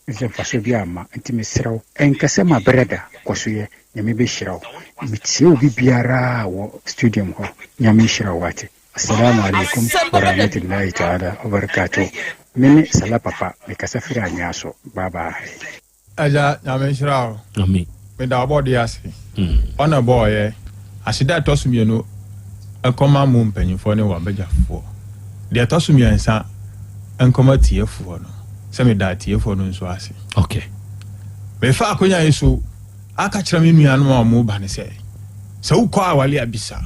Ɛfiri sɛ mfasoɔ biara mma. Nti mesrɛ wo, ɛnka sɛ mabrɛ da, kɔ so yɛ. Nyame bɛhyira wo. Metie obi biara wɔ studium hɔ. Nyame nhyira wo wate. Assalamu alaikum Asɛm bɛba da bi. warahmatullahi ta'ala wabarakatuh Me ne Salah Papa me kasa firi Anwea so bye bye. Agya Nyame nhyira wo. Amen. Meda ɔbɔdeɛ ase. Ɔna bɔɔyɛ. Aseda a ɛtɔ so mienu nkɔma mo mpanyinfoɔ ne w'abagyafoɔ. Deɛ ɛtɔ so miɛnsa nkɔma atiefoɔ no. Sɛ meda atiefoɔ no nso ase. Okay. Mefa akonya yi so aka kyerɛ me nuanom a wɔn ba no sɛ, sɛ wokɔ awale a bisa.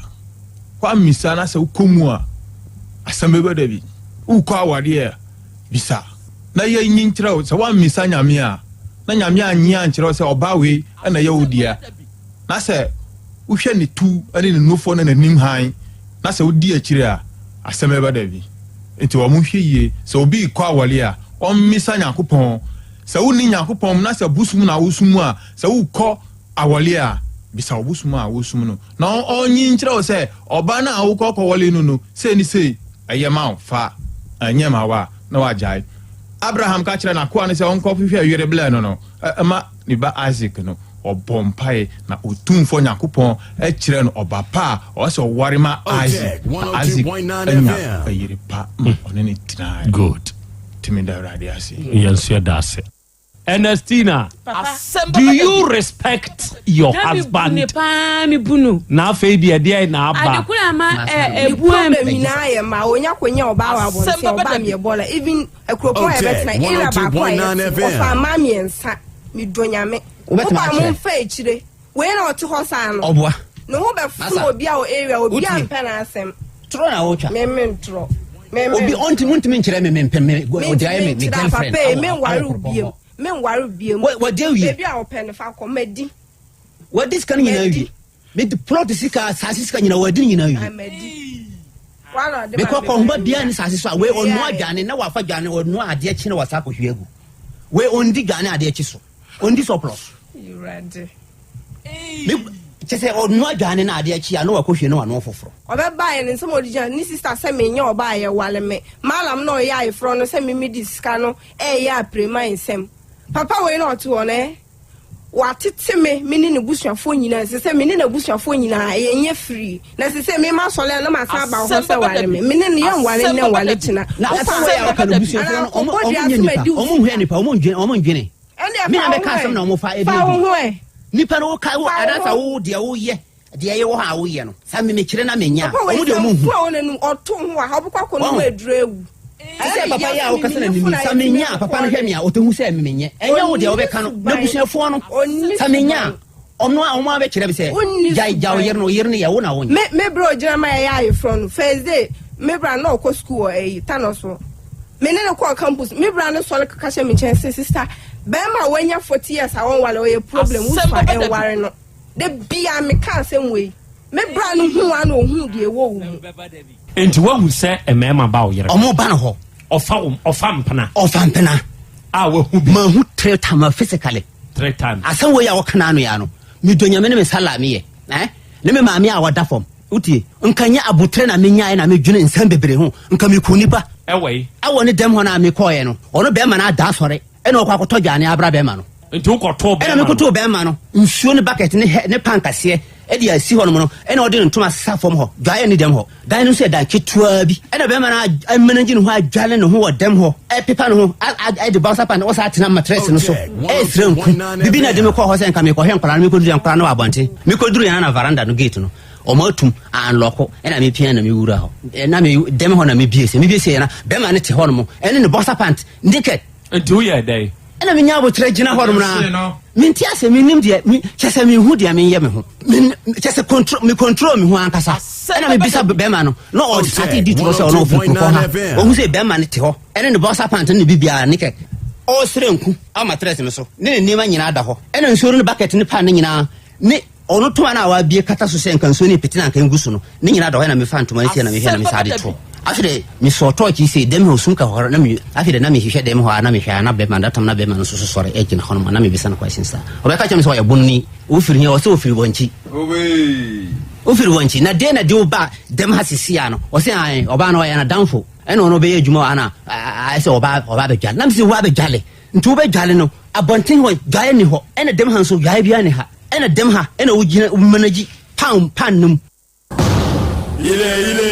Woammisa na sɛ wokɔ mu a, asɛm bɛba da bi. Wokɔ awadeɛ a, bisa na yɛnyi nkyerɛ wo. Sɛ woammisa Nyame a, na Nyame annye ankyerɛ wo sɛ ɔbaa wei na ɛyɛ wo dea, na sɛ wohwɛ ne tu ne ne nufoɔ ne n'anim hann, na sɛ wodi akyire a, asɛm bɛba da bi. Nti wɔn nhwɛ yie. Sɛ obi rekɔ awadeɛ a, ɔmmisa Nyankopɔn. Sɛ wonni Nyankopɔn mu na sɛ bosom na wosom a, sɛ wokɔ awɔle a, bisa wo bosom a wosom no na ɔnyi nkyerɛ wo sɛ ɔbaa no a wokɔ kɔwɔle no no, sei ne sei, ɛyɛ ma wo, fa, ɛnyɛ ma wo a, na wagyae. Abraham ka kyerɛɛ n'akoa no sɛ ɔnkɔhwehwɛ yere blɛ no no ma ne ba Isak no, ɔbɔɔ mpae na Otumfoɔ Nyankopɔn kyerɛɛ no ɔba pa a ɔwɔ sɛ ɔware ma Isak, na Isak anya yere pa ma ɔne no tenae. Good. Nti meda Awurade ase. Yɛn nso yɛda ase. Ernestina, do you respect your husband? Na mi bu ne paa mi bu no. Na afei deɛ deɛ na aba. Adekora ama ɛ ebu ɛm. Problem nyinaa yɛ ma onya konya ɔbaa wɔ abɔnten ɔbaa mi ɛbɔ la even akuropɔn a yɛbɛtena area baako a yɛte ɔfa ama mmiɛnsa mi dɔ nyame. Wobɛtumi akyerɛ. Wopa mo nfa akyire. Wei na ɔte hɔ saa no. Ɔboa. Ne ho bɛfo obi a wɔ area obi a mpɛ n'asɛm. Torɔ na wotwa. Me me ntorɔ. Me me. Obi ɔnti muntumi nkyerɛ me me mpɛ me ɔde ayɛ me me girlfriend. Papa me nware obiem. Me nware obiem. Wɔde awie. Ebi a ɔpɛ no fa kɔ madi. Wɔde sika no nyinaa awie. Me de plot sika asase sika nyinaa wɔde nyinaa awie. Madi. Mekɔ kɔ nhoma biara ne sase so a wei ɔnoa dwane na wafa dwane ɔnoa adeɛ kye na wasa akɔhwie agu. Wei ɔndi dwane adeɛ kye so. Ɔndi surplus. Awurade. Me kyɛ sɛ ɔnoa dwane na adeɛ kye a na wakɔhwie na wanoa foforɔ. Ɔbɛbaeɛ no nsɛm a ɔde gyina ne sista sɛ menyɛ ɔbaa a yɛwale me. Mallam na ɔyɛ ayeforɔ no sɛ me medi sika no ɛreyɛ apirema nsɛm. Papa wei na ɔte hɔ no eh. Watete me, me ne ne busuafoɔ nyinaa. Ɛsɛ sɛ me ne n'abusuafoɔ nyinaa yɛnyɛ free. Na ɛsɛ sɛ me masɔre a na masan aba hɔ sɛ ware me. Me ne no yɛnware nnɛ nware kyena. Na asɛm wei a ɔka no busuafoɔ no ɔmo ɔmo nyɛ nipa ɔmo nhwɛ nipa ɔmo ndwene ɔmo ndwene. Me na mɛka asɛm na ɔmo fa ebi ebi. Nipa no woka wo anaasɛ wo deɛ woyɛ deɛ ɛyɛ wɔ hɔ a woyɛ no sa me mekyerɛ na menya a ɔmo deɛ ɔmo nhu. Te sɛ papa yi a wokasa na mimi sa menya a papa no hwɛ me a ɔtɛhu sɛ memenyɛ ɛnyɛ wo deɛ wobɛka no n'abusuafoɔ no sa menya a ɔno a ɔmo abɛkyerɛ me sɛ gyae gya ɔyere no ɔyere no yɛ wo na wonyɛ. Me me bra ogyina ma yɛyɛ ayeforɔ no first day me bra na ɔkɔ school wɔ ɛyi Tano so me ne no kɔɔ campus me bra no sɔre keka hyɛ me nkyɛn sɛ sister bɛrima a wanya 40 years a wɔnwale ɔyɛ problem wosua ɛnware no. Da biara meka asɛm wei. Me bra no hu a na ohuu deɛ ɛwɔ wo mu. Enti woahu sɛ mmarima ba wo yere hɔ? Ɔmo ba no hɔ. Ɔfa wo ɔfa mpena. Ɔfa mpena. A wahu bi. Mahu three times physically. Three times. Asɛm wei a wɔka n'ano ya no, medɔ Nyame ne me sala meyɛ. Eh? Ne me maame a ɔda fam. Wotie? Nka nyɛ aboterɛ na menyaeɛ na medwene nsɛm bebree ho. Nka meku nipa. Ɛwɔ yi. Ɛwɔ ne dɛm hɔ no a mekɔɔeɛ no, ɔno bɛrima no ada asɔre. Ɛna ɔkɔ akɔtɔ dwane abra bɛrima no. Nti wokɔtoo bɛrima no? Ɛna mekɔtoo bɛrima no nsuo ne bucket ne hɛ ne pan kaseɛ ɛde asi hɔ nom no, ɛna ɔde ne ntoma sesa fam hɔ, dwaeɛ ne dɛm hɔ. Dan no nso yɛ dan ketewa bi. Ɛna bɛrima no amanagye ne ho adwale ne ho wɔ dɛm hɔ, ɛpepa ne ho, ɛde bouncer pant, ɔsan atena matress no so, ɛresrɛ nku. Bibi na ɛde me kɔɔ hɔ sɛ nka mekɔhwɛ nkwadaa no, mekɔduru yɛ nkwadaa no wɔ abɔnten. Mekɔduru yɛn na veranda no gate no, wɔn atum, anlɔko, ɛna mepia na mewura hɔ. Ɛna me dɛm hɔ na mebie sɛ, mebie sɛ yɛ na bɛrima no te hɔ nom, ɛne ne boxer pant, naked. Nti woyɛɛ dɛn? Ɛna menya aboterɛ gyina hɔnom na mente ase mennim deɛ kyɛ sɛ menhu deɛ menyɛ me ho kyɛ sɛ control me control me ho ankasa ɛna mebisa bɛrima no na ɔsate di torɔ sɛ ɔno ɔfiri kuropɔn ha ɔhu sɛ bɛrima no te hɔ ɛne ne bɔsa pant ne biribiara ne kɛ ɔresrɛ nku ama trɛs no so ne ne nneɛma nyinaa da hɔ ɛna nsuo no ne bucket ne pan no nyinaa ne Ɔno toma no a wabue kata so sɛ nka nsuo no repete na anka ngu so no, ne nyinaa da hɔ na mefa ntoma no sie na mehwɛ na mesan de to. Afei de, mesɔɔ tɔɔkye yi sei, dɛm hɔ sum ka hɔ na me, afei de na mehwehwɛ dɛm hɔ a na mehwɛ a na bɛrima, that time na bɛrima no nso so sɔre gyina hɔ nom a na mebisa no questions saa. Ɔbɛka kyerɛ me sɛ ɔyɛ bonni, wofiri he? Ɔsɛ ofiri Wankyi. Wofiri Wankyi, na deɛ na de wo ba dɛm ha sisi a no? Ɔsɛ ae, ɔbaa no ɔyɛ n'adamfo, ɛna ɔno ɔbɛyɛ adwuma wɔ ha na ayɛ sɛ ɔba ɔba abɛdwale. Na mese wo abɛdwale? Nti wobɛdwale no, abɔnten hɔ dwaeɛ nni hɔ, ɛna dɛm ha nso dwaeɛ biara nni ha. Ɛna dɛm ha ɛna wogyina wo manage pan pan no mu. Ile ile.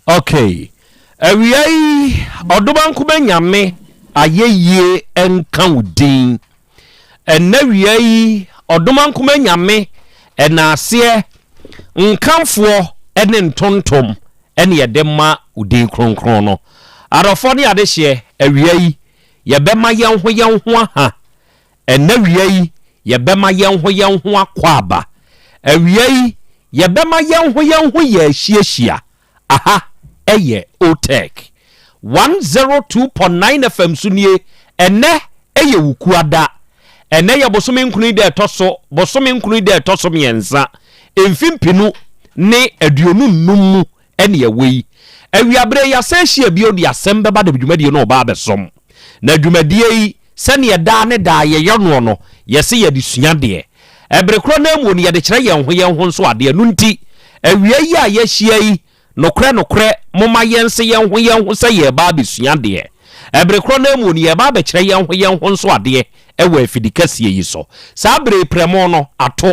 Okay. Awia yi, Ɔdomankoma Nyame ayɛyie nka wo din. Ɛnnɛ wia yi, Ɔdomankoma Nyame ɛnaaseɛ, nkamfoɔ ne ntontom ɛne yɛde ma wo din kronkron no. Adɔfoɔ ne adehyeɛ, awia yi, yɛbɛma yɛn ho yɛn ho aha. Ɛnnɛ awia yi, yɛbɛma yɛn ho yɛn ho akwaaba. Awia yi, yɛbɛma yɛn ho yɛn ho yɛahyiahyia. Aha yɛ OTEC 102.9 FM so nie. Ɛnnɛ yɛ Wukuada. Ɛnnɛ yɛ bosome nkron yi da ɛtɔ so bosome nkron yi da ɛtɔ so mmiɛnsa, mfe mpenu ne 25 mu ɛne ɛwɔ yi. Awiaberɛ yi, yɛasan ahyia bio de asɛm bɛba de dwumadie no reba abɛsom. Na dwumadie yi, sɛdeɛ daa ne daa yɛyɔ noɔ no, yɛse yɛde sua adeɛ. Ɛbere korɔ no ara mu no, yɛde kyerɛ yɛn ho yɛn ho nso adeɛ. Ɛno nti, awia yi a yɛahyia yi, nokorɛ nokorɛ, momma yɛnse yɛn ho yɛn ho sɛ yɛreba abɛsua adeɛ. Ɛbere korɔ no ara mu no, yɛreba abɛkyerɛ yɛn ho yɛn ho nso adeɛ wɔ afidikɛseɛ yi so. Saa berɛ yi, prɛmo no ato.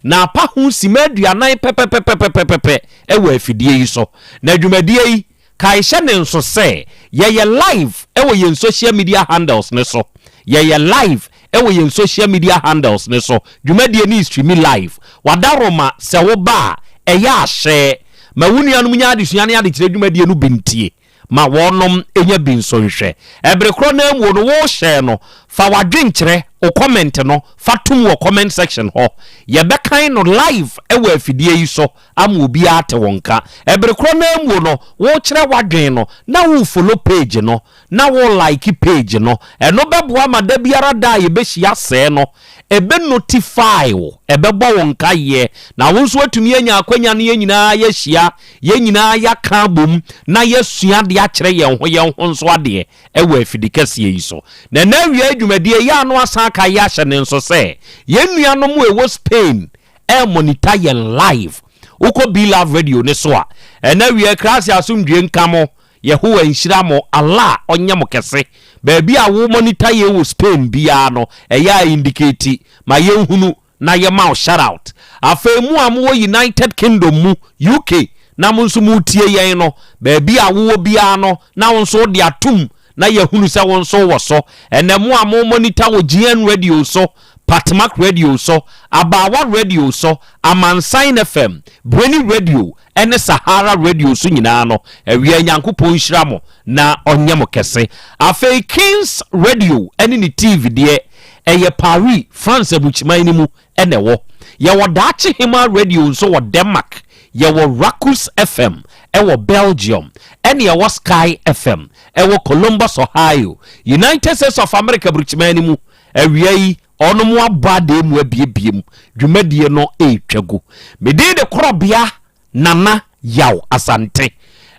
Na apa ho simma 40 pɛpɛpɛpɛpɛpɛ wɔ afidie yi so. Na dwumadie yi, kae hyɛ ne nso sɛ, yɛyɛ live wɔ yɛn social media handles no so. Yɛyɛ live wɔ yɛn social media handles no so. Dwumadie no streami live. W'adaworoma, sɛ woba a, ɛyɛ a hyɛ ma wo nuanom nya adesua ne adekyerɛ dwumadie no bi ntie. Ma wɔnom nya bi nso nhwɛ. Ɛbere korɔ no ara mu no, wo share no, fa w'adwenkyerɛ, wo comment no, fa tom wɔ comment section hɔ. Yɛbɛkan no live wɔ afidie yi so ama obiara ate wo nka. Ɛbere korɔ no ara mu no, wo kyerɛ w'adwen no, na wo follow page no, na wo like page no. Ɛno bɛboa ma da biara da a yɛbɛhyia sɛɛ no, Ɛbɛ notify wo, ɛbɛbɔ wo nkaeɛ, na wo nso woatumi anya akwanya ne yɛn nyinaa yɛahyia, yɛn nyinaa yɛaka abom na yɛasua adeɛ akyerɛ yɛn ho yɛn ho nso adeɛ wɔ afidikɛseɛ yi so. Na ɛnnɛ awia yi dwumadie yi ano asan aka yɛ ahyɛ ne nso sɛ yɛn nuanom a ɛwɔ Spain ɛremonita yɛn live. Wokɔ Be Love Radio no so a, ɛnnɛ awia yi Christ asomdwie nka mo. Yehowa nhyira mo, Allah ɔnyɛ mo kɛse. Baabi a wo monitor yɛn wɔ Spain biara no, ɛyɛ a indicate ma yɛnhunu na yɛma wo shout out. Afei mo a mowɔ United Kingdom mu, UK, na mo nso moretie yɛn no, baabi a wowɔ biara no, na wo nso wode atom na yɛahunu sɛ wo nso wowɔ so. Ɛnnɛ mo a mo monitor wɔ GN Radio so, Patmak Radio so, Abaawa Radio so, Amansan FM, Breni Radio, ne Sahara Radio so nyinaa no, awia Nyankopɔn nhyira mo na ɔnyɛ mo kɛse. Afei Kings Radio ne ne TV deɛ, ɛyɛ Paris, France abukyiman no mu na ɛwɔ. Yɛwɔ Daakye Hemaa Radio nso wɔ Denmark, yɛwɔ Rakus FM wɔ Belgium, ɛne ɛwɔ Sky FM wɔ Columbus, Ohio, United States of America abukyiman no mu. Awia yi, Ɔnom abɔ adee mu abiebie mu dwumadie no retwa gu. Me din de Korɔbea Nana Yaw Asante.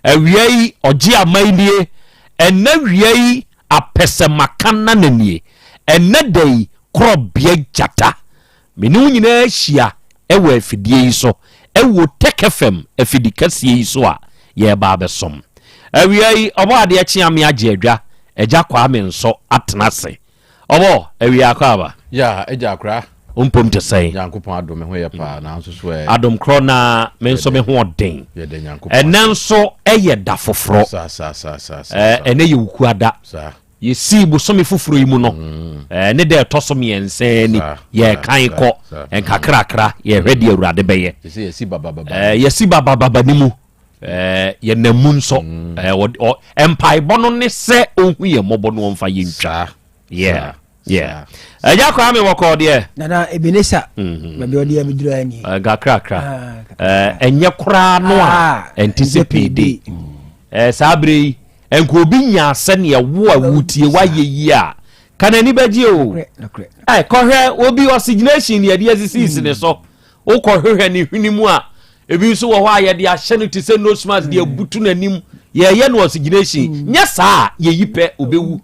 Awia yi ɔgye aman nie, ɛnnɛ wia yi apɛsɛmaka nana nie, ɛnnɛ da yi Korɔbea Gyata. Me ne wo nyinaa ahyia wɔ afidie yi so wɔ Tech FM afidi kɛseɛ yi so a yɛreba abɛsom. Awia yi ɔbɔ adeɛ kye ame agye adwa, Agya Kwame nso atena ase. Ɔbɔ, awia akɔ aba. Ya, agya akora. Wo mpom te sɛn? Nyankopɔn adom, me ho yɛ paa, nanso so ɛ. Adom korɔ na me nso me ho ɔden. Yɛda Nyankopɔn Ɛnɛ nso ɛyɛ da foforɔ. Sa, sa, sa, sa, sa, Ɛ, ɛnɛ yɛ Wukuada. Sa. Yɛsii bosome foforɔ yi mu no, ɛ, ne da ɛtɔ so mmiɛnsa ni. Sa, Yɛrekan sa, kɔ sa. nkakrakra, yɛrehwɛ deɛ Awurade bɛyɛ. Te sɛ yɛsi babababa. Ɛ, yɛsi babababa no mu. Ɛ, yɛnam mu nso. Ɛ, ɔ, ɔ, mpaebɔ no ne sɛ ɔnhu yɛn mmɔbɔ na ɔmfa yɛn ntwa. Yeah. Yeah. Ɛgya Kwame wɔkɔɔ deɛ. Nana Ebenezer. Mhm. Baabi ɔde abɛduru ayɛ nie. Kakrakra. Ah, ɛnyɛ koraa no a ah, ɛnte sɛ payday. Mm. Saa berɛ yi nka obi nyaa sɛdeɛ wo a wotie woayɛ yi a ka n'ani bɛgye o. Kɔhwɛ obi oxygenation yɛde asisisi ne so. Wokɔhwehwɛ ne hwene mu a, ebi nso wɔ hɔ a yɛde ahyɛ no te sɛ nose mask de abutu n'anim. Yɛyɛ no oxygenation. Mm. Nyɛ saa a, yɛyi pɛ, obewu.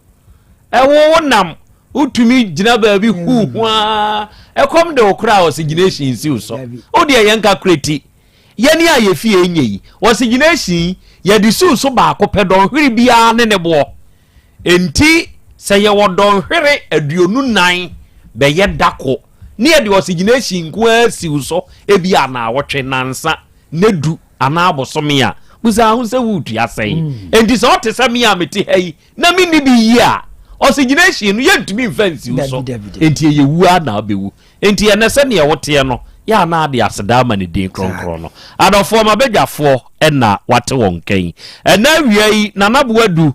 Ɛwo wo nam, wotumi gyina baabi mm. huuhu a, ɛkɔm de wo koraa oxygenation nsi wo so. Wo deɛ yɛn kakra ti. Yɛne a yɛfie nyɛ yi, oxygenation yɛde si wo so baako pɛ dɔnhwere biara ne ne boɔ. Enti sɛ yɛwɔ dɔnhwere 24 bɛyɛ da ko ne yɛde oxygenation nko ara siw so ebia naawɔtwe, nnansa, nnadu anaa bosome a, Busa ho sɛ woretua sɛn. Enti sɛ ɔte sɛ me a mete ha yi na menni bi yie a, oxygenation no yɛntumi mfa nsi wo so. Enti ɛyɛ wu ara na wobɛwu. Enti ɛnnɛ sɛdeɛ woteɛ no, yɛ a na ade aseda ama ne din kronkron no. Adɔfoɔ, m'abadwafoɔ na wate wɔn nka yi. Ɛnnɛ awia yi, Nana Boadu,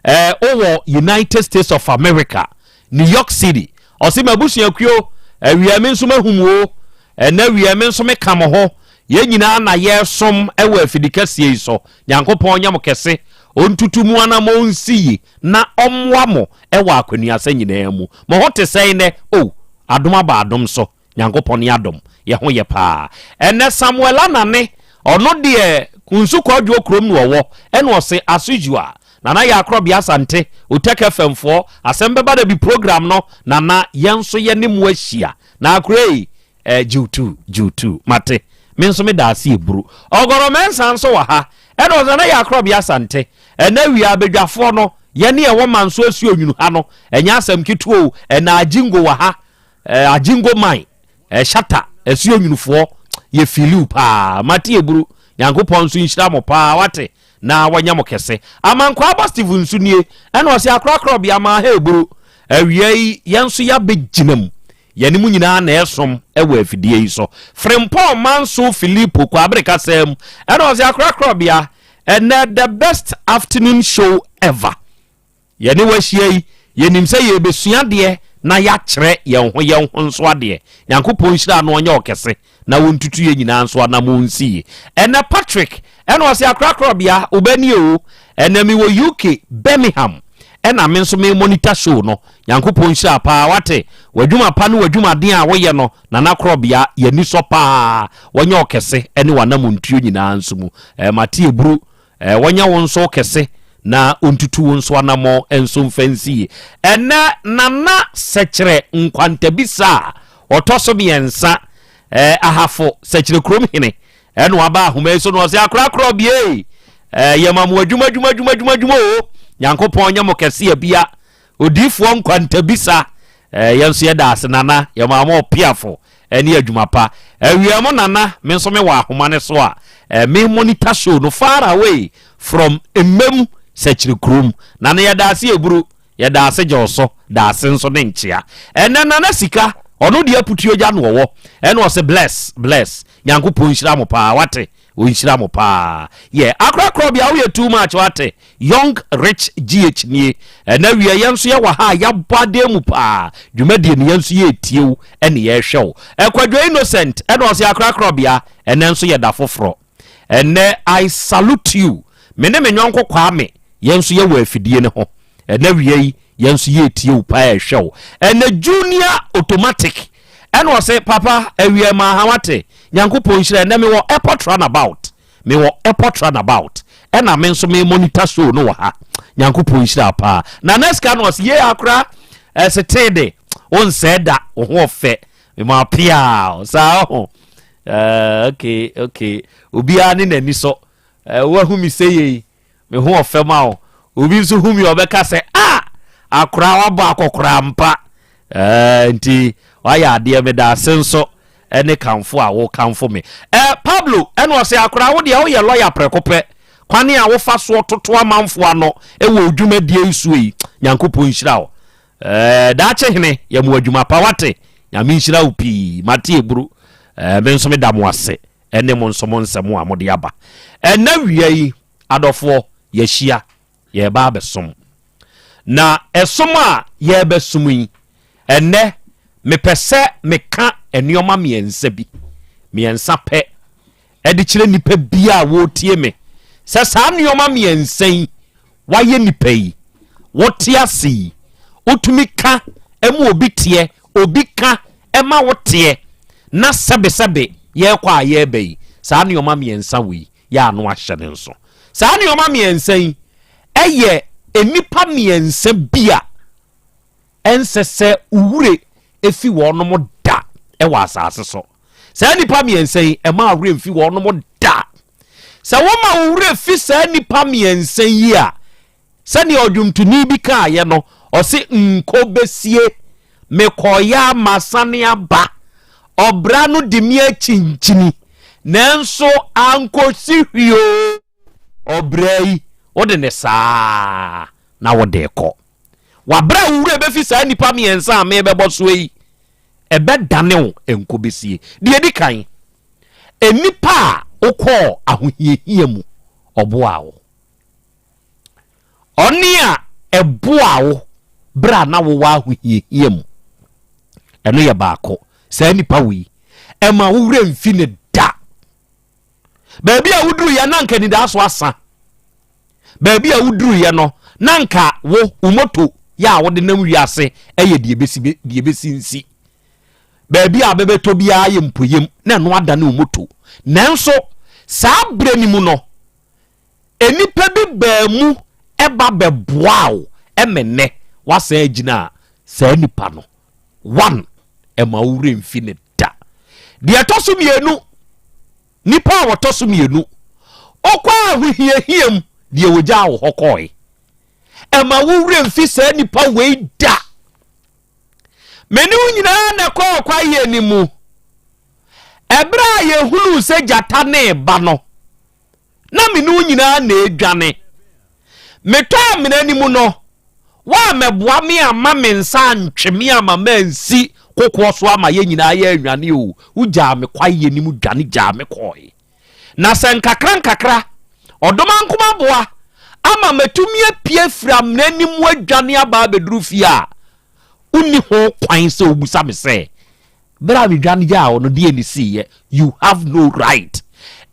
eh, wowɔ United States of America, New York City. Ɔse, m'abusuakuo, awia me nso mahu mo o. Ɛnnɛ awia me nso meka mo ho. Yɛn nyinaa na yɛresom wɔ afidikɛseɛ yi so. Nyankopɔn nyɛ mo kɛse, ɔntutu mo anammɔn nsi yi na ɔmmoa mo wɔ akwanuasa nyinaa mu. Mo ho te sɛn nnɛ? Oh, adom aba adom so. Nyankopɔn ne adom, yɛ ho yɛ paa. Ɛnnɛ Samuel Anane, ɔno deɛ Kunsu Kwadwo kurom na ɔwɔ, ɛna ɔse, as usual, Nana Yaakorɔbea Asante, Otec FM foɔ, asɛm bɛba da bi program no, Nana, yɛn nso yɛne mo ahyia. Na akora yi, Eh, Jiw tu, jiw tu, mate. Me nso meda ase eburu. Ɔgɔrɔ Mensah nso wɔ ha. Ɛna ɔsɛ na yɛ akorɔbea Asante. Ɛna awia abadwafoɔ no, yɛne ɛwɔ Manso Asuo Nwunu ha no, ɛnyɛ asɛm ketewa o. Ɛna Agyingo wɔ ha. Eh, Agyingo man, eh, Shatta, Asuo Nwunufoɔ, yɛ feeliw paa. Mate eburu. Nyankopɔn nso nhyira mo paa, wate, na wanya mo kɛse. Amankwaa ba Steve nso nie. Ɛna ɔsɛ akorɔkorɔbea maa ha eburu. Awia yi, yɛn nso yɛabɛgyina mu. Yɛne mo nyinaa na ɛresom wɔ afidie yi so. Frimpong Manso Philipo Kwabere kasaa mu ɛna ɔse akorakorabea ɛnɛ the best afternoon show ever. Yɛne wo ahyia yi yɛnim sɛ yɛrebɛsua adeɛ na yɛakyerɛ yɛn ho yɛn ho nso adeɛ. Nyankopɔn nhyira no ɔnyɛ ɔkɛse na wɔntutu yɛn nyinaa nso anamɔn nsi yie. Ɛnɛ Patrick ɛna ɔse akorakorabea wo ba nie o, ɛnɛ mewɔ UK Birmingham ɛna me nso me monitor show no. Nyankopɔn nhyira paa wate, w'adwuma pa ne w'adwumaden a woyɛ no Nana Korɔbea y'ani sɔ paa, wɔnyɛ ɔkɛse ɛne w'anamontuo nyinaa nso mu. Ɛɛ mate eburu Ɛɛ, wɔnyɛ wo nso kɛse na wɔntutu wo nso anammɔn nso mfa nsi yie. Ɛnnɛ, Nana Sɛkyerɛ Nkwantabisa a ɔtɔ so mmiɛnsa, ɛɛ, Ahafo Sɛkyerɛ kurom hene, ɛna waba ahoma yi so na ɔse, Akorakorɔ bie, ɛɛ, yɛma mo adwuma adwuma adwuma adwuma adwuma o, Nyankopɔn nyɛ mo kɛse abia. Odiyifoɔ nkwantabisa eh, yɛn nso yɛda ase nana, yɛmaa mo ɔpeafo ne adwuma pa. Awia mo nana, me nso mewɔ ahoma no so a eh, me monitor show no far away from Mmam Sɛkyere kurom. Nana yɛda ase eburu, yɛda ase gye wo so, da ase nso ne nkyea. Ɛnɛ nana sika, ɔno deɛ aputuogya na ɔwɔ, ɛna ɔse bless, bless, Nyankopɔn nhyira mo paa, wate. Ɔnhyira mo paa. Yeah, akorakorɔ bia woyɛ too much wate. Young Rich GH nie. Ɛna wia yɛn nso yɛwɔ ha a yɛabɔ adeɛ mu paa. Dwumadie no yɛn nso yɛretie wo ɛne yɛrehwɛ wo. Ɛkwadwo Innocent ɛna ɔse akorakorɔ bia ɛnɛ nso yɛda foforɔ. Ɛnɛ I salute you. Me ne me nyɔnko Kwame yɛn nso yɛwɔ afidie no ho. Ɛna wia yi yɛn nso yɛretie wo paa ɛhwɛ wo. Ɛnɛ Junior Automatic Ɛna ɔse papa awia maa ha wate Nyankopɔn nhyira ɛnɛ mewɔ airport runabout mewɔ airport runabout ɛna me nso me monitor show no wɔ ha Nyankopɔn nhyira paa na next ka no ɔse yee akora ɛse tee de wo nsɛɛ da wo ho ɔfɛ mema piaa saa ɔho uh, okay okay obiara ne n'ani sɔ uh, wahu me sɛ yei Me ho ɔfɛ ma wo. Obi nso hu mi ɔbɛka sɛ ah akora wabɔ akɔkora ampa. Ɛɛ nti wayɛ adeɛ meda ase nso ɛne kamfo a wokamfo me. Ɛɛ Pablo ɛna ɔsɛ akora wo deɛ woyɛ lɔya prɛko pɛ. Kwane a wofa soɔ toto amanfo ano ɛwɔ odwumadie yi soɔ yi Nyankopɔn nhyira wo. Ɛɛ daakye hene yɛ mo adwuma pa wate. Nyame nhyira wo pii mate eburu. Ɛɛ me nso meda mo ase. ne mo nso mo nsɛm a mode aba. Ɛnnɛ awia yi, adɔfoɔ, yɛahyia, yɛreba abɛsom. Na ɛsom a yɛrebɛsom yi, ɛnnɛ mepɛ sɛ meka nneɛma mmiɛnsa bi, mmiɛnsa pɛ, ɛde kyerɛ nnipa bi a wɔretie me sɛ saa nneɛma mmiɛnsa yi wayɛ nipa yi, wote ase yi, wotumi ka ma obi teɛ, obi ka ma wo teɛ, na sɛbesɛbe yɛrekɔ a yɛreba yi, saa nneɛma mmiɛnsa wei yɛ ano ahyɛ ne nso. Saa nneɛma mmiɛnsa yi yɛ nnipa mmiɛnsa bi a ɛnsɛ sɛ wure fi wɔnom da wɔ asase so. Saa nnipa mmiɛnsa yi, ɛma awerɛ mfi wɔnom da. Sɛ woma wo werɛ fi saa nnipa mmiɛnsa yi a, sɛdeɛ ɔdwomtoni bi kaeɛ no, ɔse nko bɛsie, mekɔeɛ a masane aba, ɔbra no de me akyinkyini, nanso ankɔsi hwee o. Ɔbrɛ yi, wode ne saa na wode kɔ. W'abrɛ a wo werɛ bɛfi saa nnipa mmiɛnsa a merebɛbɔ soɔ yi, ɛbɛdane wo nkɔbɛsie. Deɛ ɛdi kan, nnipa a wokɔɔ ahohiahia mu, ɔboaa wo. Ɔne a ɛboaa wo berɛ a na wowɔ ahohiahia mu. Ɛno yɛ baako. Saa nipa wei, ɛma wo werɛ mfi ne da. Baabi a woduruiɛ na anka anidaso asa. Baabi a woduruiɛ no, na anka wo, wo moto yɛ a wode nam wiase yɛ deɛ ɛbɛsi deɛ ɛbɛsi nsi. Baabi a bɛbɛtɔ biara yɛ mpoyam na ɛno adane wo moto. Nanso saa berɛ no mu no, nnipa bi baa mu ba bɛboaa wo ma nnɛ woasan agyina a, saa nipa no, one, ɛma wo werɛ mfi ne da. Deɛ ɛtɔ so mmienu, nipa a wɔtɔ so mmienu, ɔkɔ ahohiahia mu, deɛ wɔgyaa wo hɔ kɔɔe. Ɛma wo werɛ mfi saa nipa wei da. Me ne wo nyinaa na ɛkɔɔ kwaeɛ no mu. Ɛberɛ a yɛhunuu sɛ gyata ne ba no, na me ne wo nyinaa na ɛredwane. Metɔ amena no mu no, woammɛboa me amma me nsa antwe me amma mansi kokoɔ so ama yɛn nyinaa yɛannwane o, wogyaa me kwaeɛ no mu dwane gyaa me kɔɔe. Na sɛ nkakra nkakra, ɔdomankoma boa ama matumi apue afiri amena no mu adwane aba abɛduru fie a, wonni ho kwan sɛ wobisa me sɛ, Berɛ a medwane gyaa wo no, deɛ ne siiɛ? You have no right.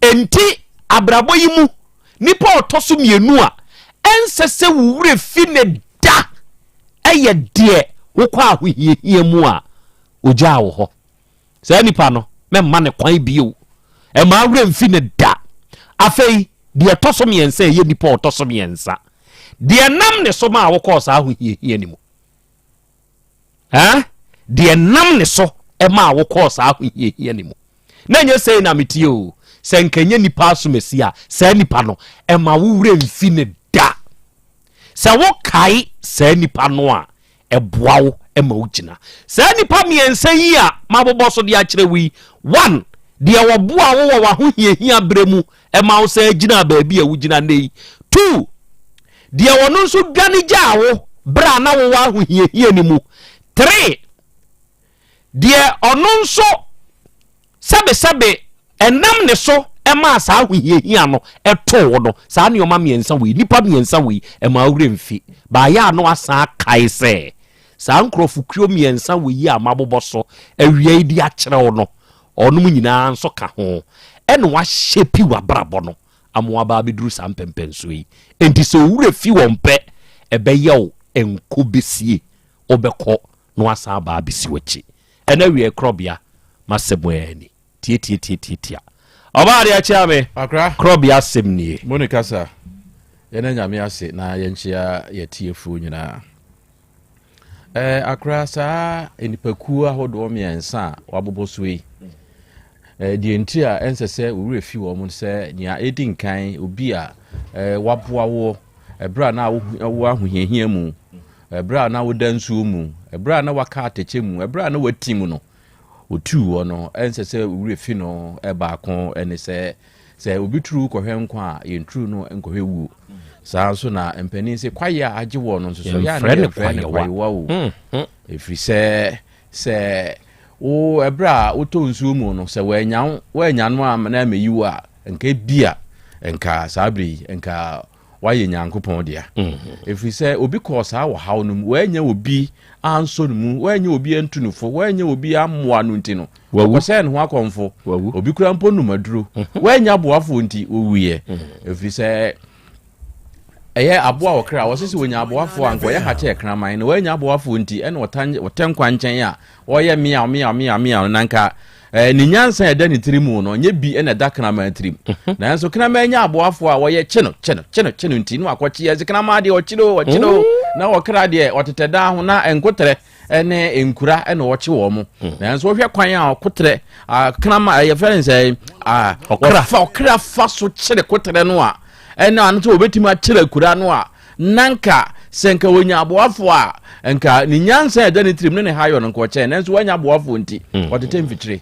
Enti, abrabɔ yi mu, nipa a ɔtɔ so mmienu a ɛnsɛ sɛ wo werɛ fi ne da yɛ deɛ wokɔ ahohiahia mu a ɔgyaa wo hɔ. Saa nipa no, mɛmma ne kwan bio. Ɛmma werɛ mfi ne da. Afei, deɛ ɛtɔ so mmiɛnsa ɛyɛ nipa a ɔtɔ so mmiɛnsa. Deɛ nam ne so maa wokɔɔ saa ahohiahia no mu. Ɛn? Deɛ nam ne so maa wokɔɔ saa ahohiahia no mu. Na ɛnyɛ sei na metie o. Sɛ nka ɛnyɛ nipa asomasi a, saa nipa no, ɛma wo werɛ mfi ne da. Sɛ wokae saa nipa no a, ɛboa wo ma wogyina. Saa nipa mmiɛnsa yi a mabobɔ so de akyerɛ wo yi, one, deɛ wɔboa wo wɔ w'ahohiahia berɛ mu ma wo san gyinaa baabi a wogyina nnɛ yi. Two, deɛ ɔno nso dwane gyaa wo berɛ a na wowɔ ahohiahia no mu. Three, deɛ ɔno nso sɛbesɛbe ɛnam ne so ɛmaa saa ahohiahia no ɛtoo wo no. Saa nneɛma mmiɛnsa wei, nnipa mmiɛnsa wei, ɛma wo werɛ mfi. Baayɛ a na wasan akae sɛ saa nkurɔfokuo mmiɛnsa wei yi a mabobɔ so awia yi de akyerɛ wo no, ɔnom nyinaa nso ka ho ɛna wahyɛpi w'abrabɔ no ama waba abɛduru saa mpɛmpɛnsoɔ yi. Enti sɛ wo werɛ fi wɔn pɛ, ɛbɛyɛ wo nko bɛsie, wobɛkɔ na wasan aba abɛsi w'akyi. Ɛna awiei korɔbea, m'asɛm ara ni. Tiatiatiatiatia. Ɔbaa adeɛ akyea me. Akra. Korɔbea asɛm nie. Mo ne kasa. Yɛna Nyame ase na yɛnkyea yɛtiefoɔ nyinaa. Eh, akora saa nnipakuo ahodoɔ mmiɛnsa a wɔabobɔ so yi, eh, deɛ nti a ɛnsɛ sɛ wo werɛ fi wɔn sɛ nea ɛdi nkan obi a eh, waboa woɔ ɛberɛ a na wo ahohiahia mu, ɛberɛ a na woda nsuo mu, ɛberɛ a na waka atɛkyɛ mu, ɛberɛ a na wati mu no, ɔtuu wɔ no, ɛnsɛ sɛ wo werɛ fi no baako ne sɛ Sɛ obi turu kɔhwɛ nkwa a, yɛnturu no nkɔhwɛ wuo. Saa nso na mpanin sɛ kwaeɛ a agye wɔ no nso so yɛ a na yɛmfrɛ no kwayewa o. Ɛfiri sɛ sɛ wo ɛberɛ a wotɔ nsuo mu no sɛ wɔanya wo wɔanya no a na amɛyi wo a nka ebia nka saa berɛ yi nka wayɛ Nyankopɔn dea. Ɛfiri sɛ obi kɔɔ saa ɔhaw no mu, wannya obi ansɔ no mu, wannya obi antu no fo, wannya obi ammoa no nti no, ɔkɔsɛɛ ne ho akɔmfo. Obi kura mpo nom aduro. Wannya aboafoɔ nti, ɔwuiɛ. Ɛfiri sɛ ɛyɛ aboa ɔkra, wɔse sɛ wɔnya aboafoɔ a nka ɔyɛ ha kyɛɛ kraman, na wannya aboafoɔ nti ɛna ɔtɛ nkwa nkyɛn a ɔyɛ meaw meaw meaw meaw no, na nka Eh, ne nyansa a ɛda ne tiri mu no nyɛ bi na ɛda kraman tirim. Mhm. Nanso kraman nya aboafo a wɔyɛ kye no kye no kye no kye no nti na wakɔkye ɛsɛ kraman deɛ ɔkyere o ɔkyere o mm. na ɔkra deɛ ɔtetɛ dan ho na nkotrɛ ne nkura na ɔkye wɔn mo. Mm. Nanso wohwɛ kwan a ɔkotrɛ kraman ɛyɛ fɛn sɛ ɔkra ɔkra fa so kyere kotrɛ no a ɛna ano sɛ obetumi akyere akura no a nanka sɛ nka wɔnya aboafo a nka ne nyansa a ɛda ne tirim ne ne hayɔ no nka ɔkyɛn, nanso wanya aboafoɔ nti ɔtetɛ mfikyire.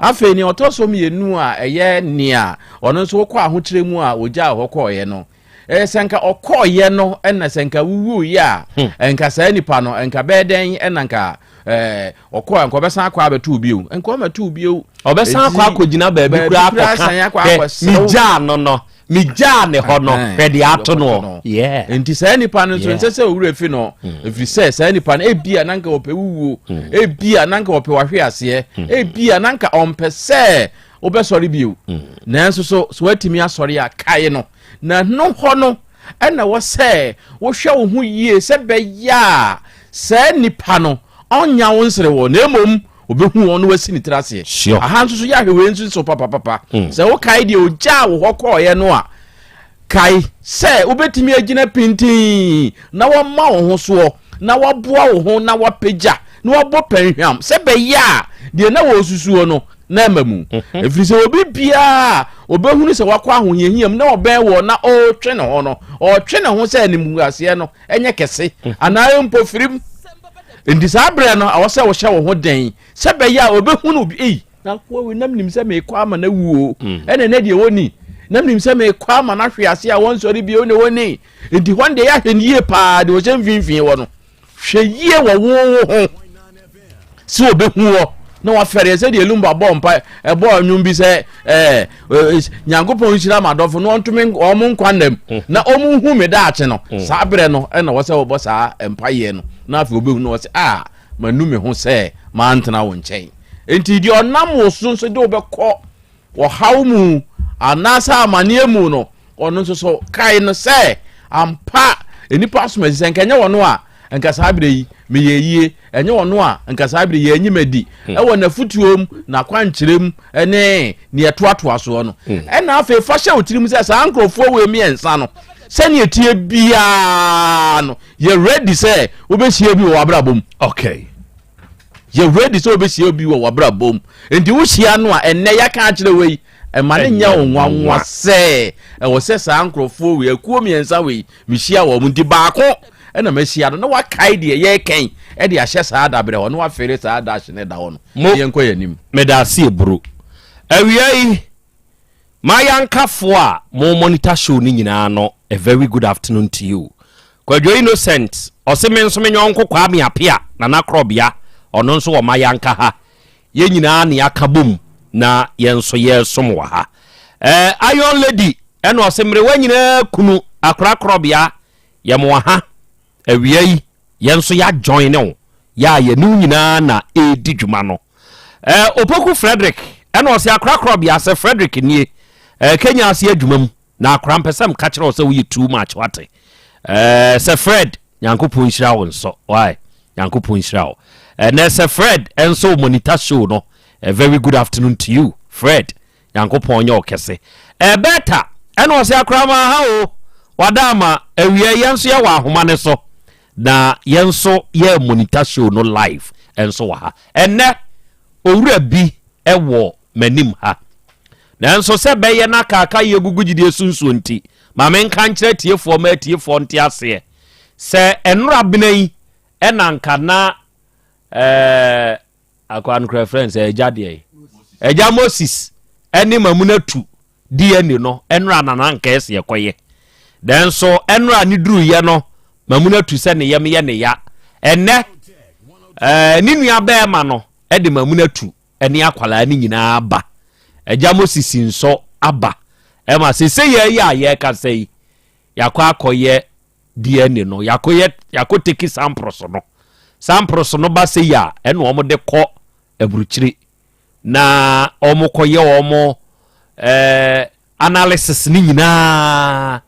Afei nea ɔtɔ so mmienu a ɛyɛ nea ɔno nso wokɔ ahokyerɛ mu a ɔgyaa hɔ kɔɔeɛ no, ɛyɛ sɛ nka ɔkɔɔeɛ no ɛna sɛ nka wowuiɛ a, nka saa nipa no nka bɛyɛ dɛn ɛna nka ɛɛ ɔkɔɔ nka ɔbɛsan akɔ abɛto bio, nka ɔmɛto bio. Ɔbɛsan akɔ akɔgyina baabi koraa akɔka megyaa no no, megyaa ne hɔ no, hwɛ deɛ ato no. Nti saa nipa no nso nsɛ sɛ owura fi no, ɛfiri sɛ saa nipa no ebia na nka ɔpɛ wuwuo, ebia na nka ɔpɛ wahwe aseɛ, ebia na nka ɔmpɛ sɛ wobɛsɔre bio. Nanso so so watumi asɔre a, kae no na no hɔ no ɛna wɔ sɛ wohwɛ wo ho yie sɛ bɛyɛ a saa nipa no ɔnya wo nsere wɔ, na mmom obɛhu wɔn na wasi ne tiri aseɛ. Aha nso so yɛ ahwɛ nso so papapapa. Sɛ wokae deɛ ogyaa wo hɔ kɔɔeɛ no a, kae sɛ wobɛtumi agyina pintinn na wɔma wo ho soɔ na waboa wo ho na wapagya na wabɔ pɛnhwam sɛ bɛyɛ a deɛ na wɔresusuo no na ɛma mu. Ɛfiri sɛ obi biara a ɔbɛhunu sɛ wakɔ ahohiahia mu na ɔbɛn wɔ na ɔretwe ne ho no, ɔretwe ne ho sɛ animguaseɛ no ɛnyɛ kɛse anaa mpo firim. Nti saa berɛ no, ɛwɔ sɛ wohyɛ wo ho den sɛ bɛyɛ a ɔbɛhunu bi, ei, na akoa wei nam nim sɛ meekɔ ama no awu o, ɛna ɛnɛ deɛ wɔni, nam nim sɛ meekɔ ama no ahwe ase a wɔnsɔre bio na wɔni. Nti hɔ no deɛ yɛahwɛ no yie paa, deɛ ɔhyɛ mfimfini wɔ no, hwɛ yie wɔ wo wo ho sɛ ɔbɛhu wɔ na wafɛreɛ, sɛdeɛ Lumba bɔ mpa ɛbɔ nnwom bi sɛ ɛɛ Nyankopɔn nhyira m'adɔfo na ɔntome wɔn nkwa nnam na wɔn hu me daakye no. Saa berɛ no ɛna wɔ sɛ wɔbɔ saa mpaeɛ no, na afei wɔbɛhu no wɔ sɛ a manu me ho sɛ mantena wo nkyɛn. Nti deɛ ɔnam wo so nso de wobɛkɔ ɔhaw mu anaasɛ amanneɛ mu no, ɔno nso so kae no sɛ ampa nnipa asomasi, sɛ nka ɛnyɛ wɔn a nka saa berɛ yi meyɛ yie, ɛnyɛ ɔno a nka saa berɛ yi anyi madi ɛwɔ n'afotuo mu, n'akwankyerɛ mu ne neɛ ɛtoatoa soɔ no. Ɛna afei fa hyɛ wo tirim sɛ saa nkurɔfoɔ wei mmiɛnsa no, sɛdeɛ tie biara no, yɛ ready sɛ wobɛhyia bi wɔ w'abrabɔ mu. Okay. Yɛ ready sɛ wobɛhyia bi wɔ w'abrabɔ mu. Nti wohyia no a, ɛnnɛ yɛaka akyerɛ wei, ɛma ne nyɛ wo nwanwa sɛ ɛwɔ sɛ saa nkurɔfoɔ wei, akuo mmiɛnsa wei, mehyia wɔn. Nti baako ɛna mahyia no, na wakae deɛ yɛrekɛn ɛde ahyɛ saa daberɛ hɔ, na wafere saa dash ne da hɔ no. Mo, yɛnkɔ yɛn anim. Meda ase eburo. Awia yi, mayankafoɔ a mo monitor show no nyinaa no, a very good afternoon to you. Kwadwo Innocent, ɔse me nso me nyɔnko Kwame Apea, Nana Korɔbea, ɔno nso wɔ mayanka ha. Yɛn nyinaa ne aka bom na yɛn nso yɛresom wɔ ha. Eh, Iron Lady, ɛna ɔse mmerewa nyinaa kunu Akora Korɔbea, yɛ mo aha awia yi, yɛn nso yɛ join ne wo, yɛ a yɛne wo nyinaa na ɛredi dwuma no. Eh, Opoku Frederick, ɛna ɔse Akora Korɔbea, sɛ Frederick nie, eh, Kenya ase adwuma mu, na akora mpɛ sɛ mka kyerɛ wo sɛ woyɛ too much, wate. Eh, sɛ Fred, Nyankopɔn nhyira wo nso, why? Nyankopɔn nhyira wo. Ɛnɛ sɛ Fred nso monitor show no, a very good afternoon to you, Fred. Nyankopɔn nyɛ wo kɛse. Eh, Bertha, ɛna ɔsɛ akora ma ha o, wada ama awia yɛn nso yɛwɔ ahoma ne so, na yɛn nso yɛ monitor show no live nso wɔ ha. Ɛnɛ, owura bi ɛwɔ m'anim ha. Nanso sɛ bɛyɛ na kaaka yɛ gugu gyidie so nsuo nti, ma menka nkyerɛ atiefoɔ ma atiefoɔ nte aseɛ sɛ ɛnora bena yi ɛna nka na ɛɛ akoa no kora frɛ sɛ agya deɛ yi agya Moses ɛne Mamuna tu DNA no ɛnora na na nka ɛsɛ ɛkɔyɛ. Nanso ɛnora ne duruyɛ no Mamuna tu sɛ ne yam yɛ ne ya. Ɛnɛ ɛɛ ne nua bɛrima no ɛde Mamuna tu ne akwadaa no nyinaa aba. Agya Moses nso aba. Ɛma sese yɛ yi a yɛrekasa yi, yɛakɔ akɔyɛ DNA no, yɛakɔyɛ yɛakɔ take samples no. Samples no ba sɛ yi a, ɛna wɔn de kɔ aburukyire na wɔn kɔyɛ wɔn ɛɛ analysis no nyinaa.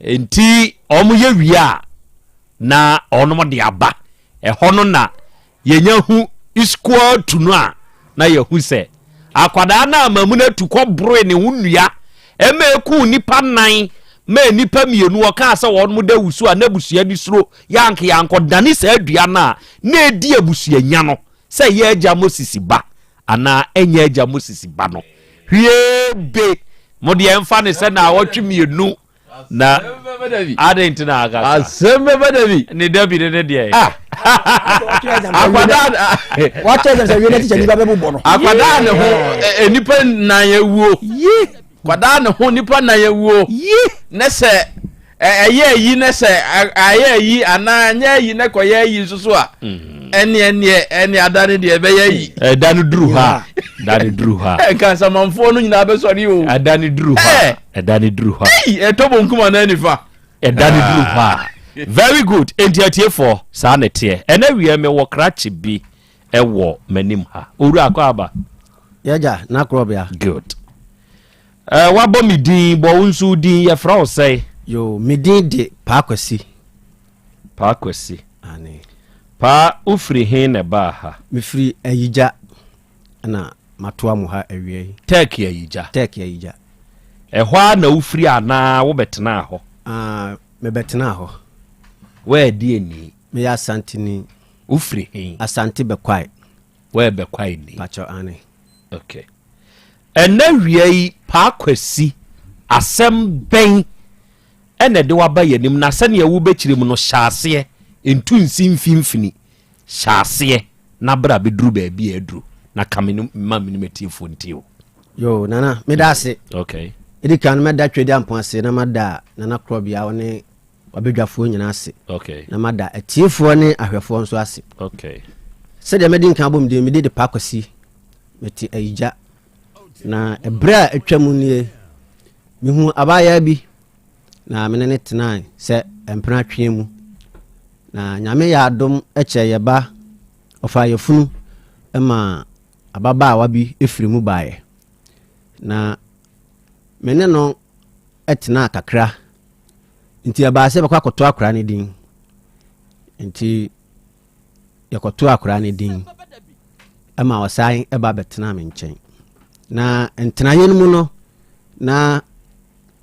Nti wɔn yɛ wie a, na wɔn de aba. Ɛhɔ no na yɛnya hu iskual tu no a, na yɛhu sɛ akwadaa no a Mamuna atu kɔboroe ne ho nnua ma ɛkuu nnipa nnan ma nnipa mmienu ɔkaa sɛ wɔn da wusu a n'abusua de suro yɛanke yɛankɔdane saa dua no a na ɛdi abusua nya no sɛ ɛyɛ agya Moses ba anaa ɛnyɛ agya Moses ba no. Hwie be mo deɛ ɛmfa ne sɛ naawɔtwe mmienu na adɛn nti na akasa asɛm bɛba da bi ne da bi ne ne deɛ ah. Akwadaa wakyerɛ exam sɛ wie na teacher ni ba bɛbobɔ no. Akwadaa ne ho nipa nan awuo. Kwadaa ne ho nipa nan awuo. Ne sɛ ɛyɛ ayi ne sɛ ayɛ ayi anaa nyɛ ayi ne kɔyɛ ayi nso so a ɛne ɛneɛ ɛne ada ne deɛ ɛbɛyɛ ayi. Ɛda no duru hɔ a ɛda no duru hɔ a. Nka nsamanfoɔ no nyinaa bɛsɔre o. Ɛda no duru hɔ a ɛda no duru hɔ a. Ɛtɔ bonkum anaa nifa. Ɛda no duru hɔ a. Very good. Enti atiefoɔ, saa na ɛteɛ. Ɛnɛ wia mewɔ krakye bi ɛwɔ m'anim ha. Owura akɔ aba. Yɛgya na korɔbea. Good. Uh, wabɔ me din, bɔ wo nso din, yɛfrɛ wo sɛe? Yo, me din de Paa Kwasi. Paa Kwasi. Ane. Paa, wofiri he na ɛbaa ha? Mefiri Ayigya na matoa mo ha awia yi. Turkey Ayigya? Turkey Ayigya. Ɛhɔ ara na wofiri anaa wobɛtenaa hɔ? Ah, mebɛtenaa hɔ. Woadi ani? Meyɛ Asanteni. Wofiri he? Asante Bɛkwae. Woyɛ Bɛkwae ni? Pakyɛ, ane. Okay. Ɛnɛ wia yi, Paa Kwasi, asɛm bɛn ɛna ɛde waba yɛn anim na sɛnea wobɛkyerɛ mu no hyɛ aseɛ, ntu nsi mfimfini, hyɛ aseɛ na bra bɛduru baabi a aduru na ka me no ma me ne m'atiefoɔ ntie o. Yo, Nana, meda ase. Okay. Ɛdi kan no mɛda Twedi Ampɔn ase na mada Nana Korɔbea ɔne wabadwafoɔ nyinaa ase. Okay. Na mada atiefoɔ ne ahwɛfoɔ nso ase. Okay. Sɛdeɛ mɛdi nkan abɔ me din, mede de Pa Kwasi, mete Ayigya. Na ɛberɛ a atwa mu nie, mehu abaayaa bi na me ne no tenae sɛ mpena tweɛ mu. Na Nyame yɛ adom kyɛ yɛ ba, ɔfaa yɛfunu ma ababaawa bi firi mu baeɛ. Na me ne no tenaa kakra, nti ɛbaa sɛ bɛkɔ akɔto akora no din. Nti yɛkɔtoo akwadaa no din ma ɔsan ba bɛtenaa me nkyɛn. Na ntenaeɛ no mu no, na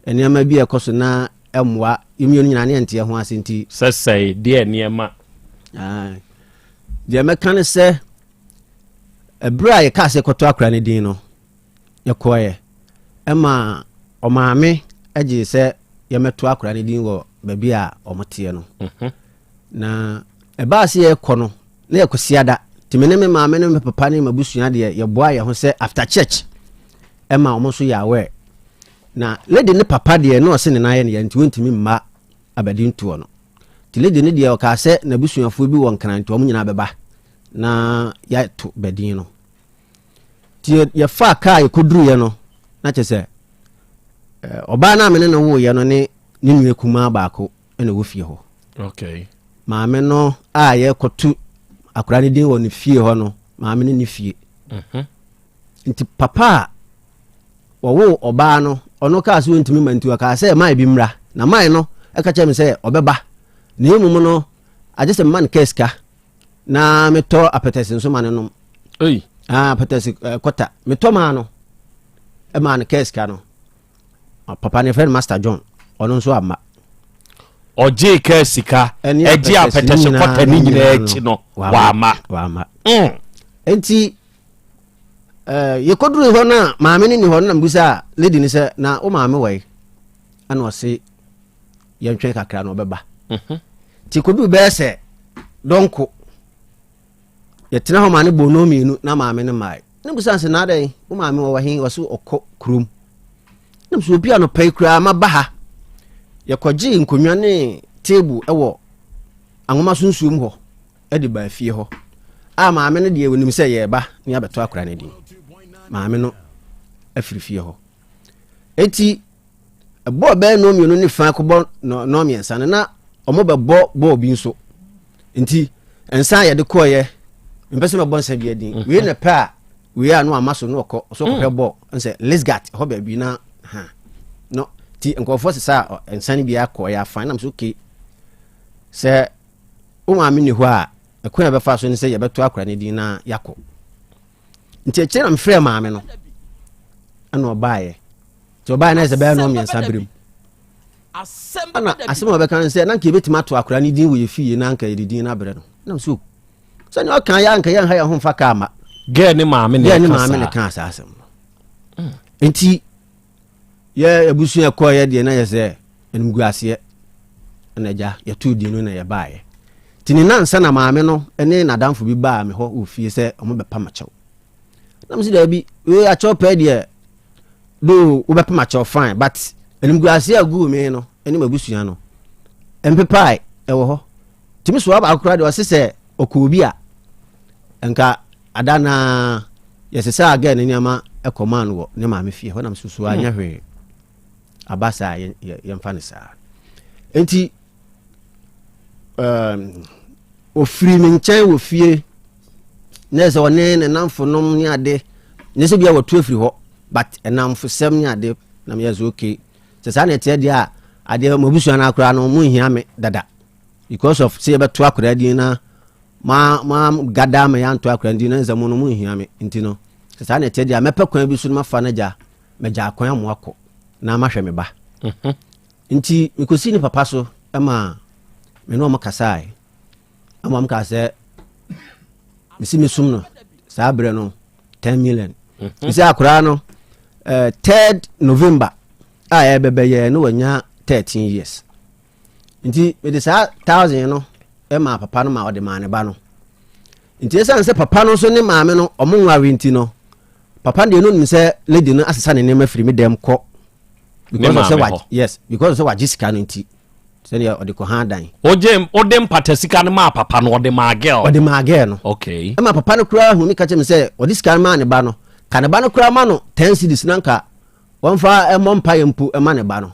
nneɛma bi a ɛkɔ so na ɛmmoa yɛn mmienu nyinaa ne yɛnteɛ ho ase nti. Sɛ sɛe deɛ nneɛma. Deɛ mɛka ne sɛ ɛberɛ a yɛkaa sɛ yɛkɔtɔ akwadaa no din no, yɛkɔeɛ ɛma ɔmaame gyee sɛ yɛmɛto akwadaa no din wɔ baabi a wɔteɛ no. Mhm. Na ɛbaa sɛ yɛrekɔ no, na yɛ Kwasiada, nti me ne me maame ne me papa ne m'abusua deɛ yɛboa yɛn ho sɛ after church ɛma wɔn nso yɛ aware. Na lady ne papa deɛ na ɔse ne nan yɛ ne ya nti wɔntumi mma abɛde ntoɔ no. Nti lady ne deɛ ɔkaa sɛ n'abusuafoɔ bi wɔ Nkran nti wɔn nyinaa bɛba na yɛato badin no. Nti yɛfaa kaa yɛkɔduruiɛ no na kyerɛ sɛ ɔbaa no a me ne no woeɛ no ne ne nua kumaa baako na ɛwɔ fie hɔ. Okay. Maame no a yɛkɔto akwadaa no din wɔ ne fie hɔ no, maame no ne fie. Mhm. Nti papa a wɔwoo ɔbaa no, ɔno kaa sɛ ɔntumi ma nti ɔkaa sɛ mae bi mmra. Na mae no ɛka kyerɛ me sɛ ɔbɛba. Na mmom no, agye sɛ mema no kaa sika na metɔ apɛtɛse nso ma no nom. Ei. Ah, apɛtɛse eh, kɔta. Metɔ maa no, ɛmaa no kaa sika no. Papa no yɛfrɛ no Master John, ɔno nso amma. Ɔgyee kaa sika, ɛgye apɛtɛse kɔta ne nyinaa akyi no, wamma. Wamma. Mm. Nti eh, yɛkɔduru hɔ no a maame no ni hɔ no na mebisa lady no sɛ na wo maame wɔ yi ɛna ɔse yɛntwɛn kakra na ɔbɛba. Mhm. Nti kɔduru bɛyɛ sɛ dɔnko Yɛtena hɔ ma no bɔɔ nnɔn mmienu na maame no mmae. Na bisa sɛ na adɛn wo maame wɔwɔ he? Ɔse ɔkɔ kurom. Na sɛ obi anɔpa yi koraa maba ha. Yɛkɔgyee nkonnwa ne table wɔ anwoma so nsuom hɔ de baa fie hɔ. A maame no deɛ onim sɛ yɛreba ne abɛtɔ akora no din. Maame no afiri fie hɔ. Enti ɛbɔɔ bɛyɛ nnɔn mmienu ne fa kɔbɔ nnɔn mmiɛnsa no na wɔbɛbɔ bɔɔl bi nso. Nti nsa a yɛde kɔɔyɛ mpɛ sɛ mɛbɔ nsa bi adin mhm. wei na pɛ a wei a no ama so no ɔkɔ ɔsɛ ɔkɔhwɛ mm. bɔɔl nsɛ lisgat hɔ baabi na ha no ti nkurɔfoɔ sesa a nsa no bi akɔ ɛyɛ afan nam so okay sɛ wo maame ni hɔ a ɛkwan a bɛfa so ne sɛ yɛbɛto akora no din na yɛakɔ nti akyire na mefrɛ maame no ɛna ɔbaeɛ nti ɔbaeɛ na ɛsɛ bɛyɛ no mmiɛnsa berɛ mu Ɛna asɛm a ɔbɛka ne sɛ na anka yɛbɛtumi ato akwadaa no din wɔ yɛ fie na anka yɛde din no abrɛ no. Nam so sɛnea ɔka yɛ anka yɛnha yɛn ho mfa kaa ma. Gɛɛ ne maame na ɛka saa. Ne kaa saa asɛm no. Hmm. Nti yɛ abusua kɔɔ yɛ deɛ na yɛ sɛ animguaseɛ ɛna agya yɛtoo din no na yɛbaeɛ. Nti ne nansa na maame no ne n'adamfo bi baa me hɔ wɔ fie sɛ ɔmo bɛpa m'akyɛw. Na mese daabi, wei akyɛw pɛɛ deɛ though wobɛpa m'akyɛw fine but animguaseɛ a guu me no ne m'abusua no mpepae ɛwɔ hɔ. Nti me soa baako koraa deɛ ɔse sɛ ɔkɔ obi a nka ada na yɛsesa gɛɛ ne nneɛma ɛkɔmaa no wɔ ne maame fie hɔ na mesoso anyɛ hwee aba saa yɛmfa no saa. Nti ɔfiri me nkyɛn wɔ fie na sɛ ɔne ne namfonom ne ade ne sɛ bia wɔtu afiri hɔ but ɛnamfosɛm ne ade na meyɛ sɛ okay sɛ saa na ɛteɛ deɛ a adeɛ mabusua no akoraa no mo nhia me dada because of sɛ yɛbɛto akoraa din na ma ma gada ma yɛanto akoraa din na nsɛ mo no mo nhia me nti no sɛ saa na ɛteɛ deɛ a mɛpɛ kwan bi so no mafa no agya magya akwan amoakɔ na mahwɛ me ba mhm. Nti mekɔsii ne papa so ma me ne ɔmo kasae ama ɔmo kaa sɛ mesi mesum no saa berɛ no 10 million mhm. sɛ akoraa no uh, third November a ɛbɛbɛyɛ ne wanya 13 years nti mede saa thousand no ma papa no ma ɔde maa ne ba no nti ɛsiane sɛ papa no nso ne maame no ɔmo nware nti no papa deɛ no nim sɛ lady no asesa ne nneɛma firi me dɛm kɔ because of sɛ wa yes because of sɛ wagye sika no nti sɛdeɛ ɔde kɔ han dan. Ogye ɔde mpata sika no maa papa no ɔde maa girl. Ɔde maa girl no. Okay. Ɛma papa no koraa hu mi ka kyerɛ mi sɛ ɔde sika no maa ne ba no ka ne ba no koraa ma no 10 cedis na nka wɔnfa ɛmɔ mpa yɛ mpo ɛma ne ba no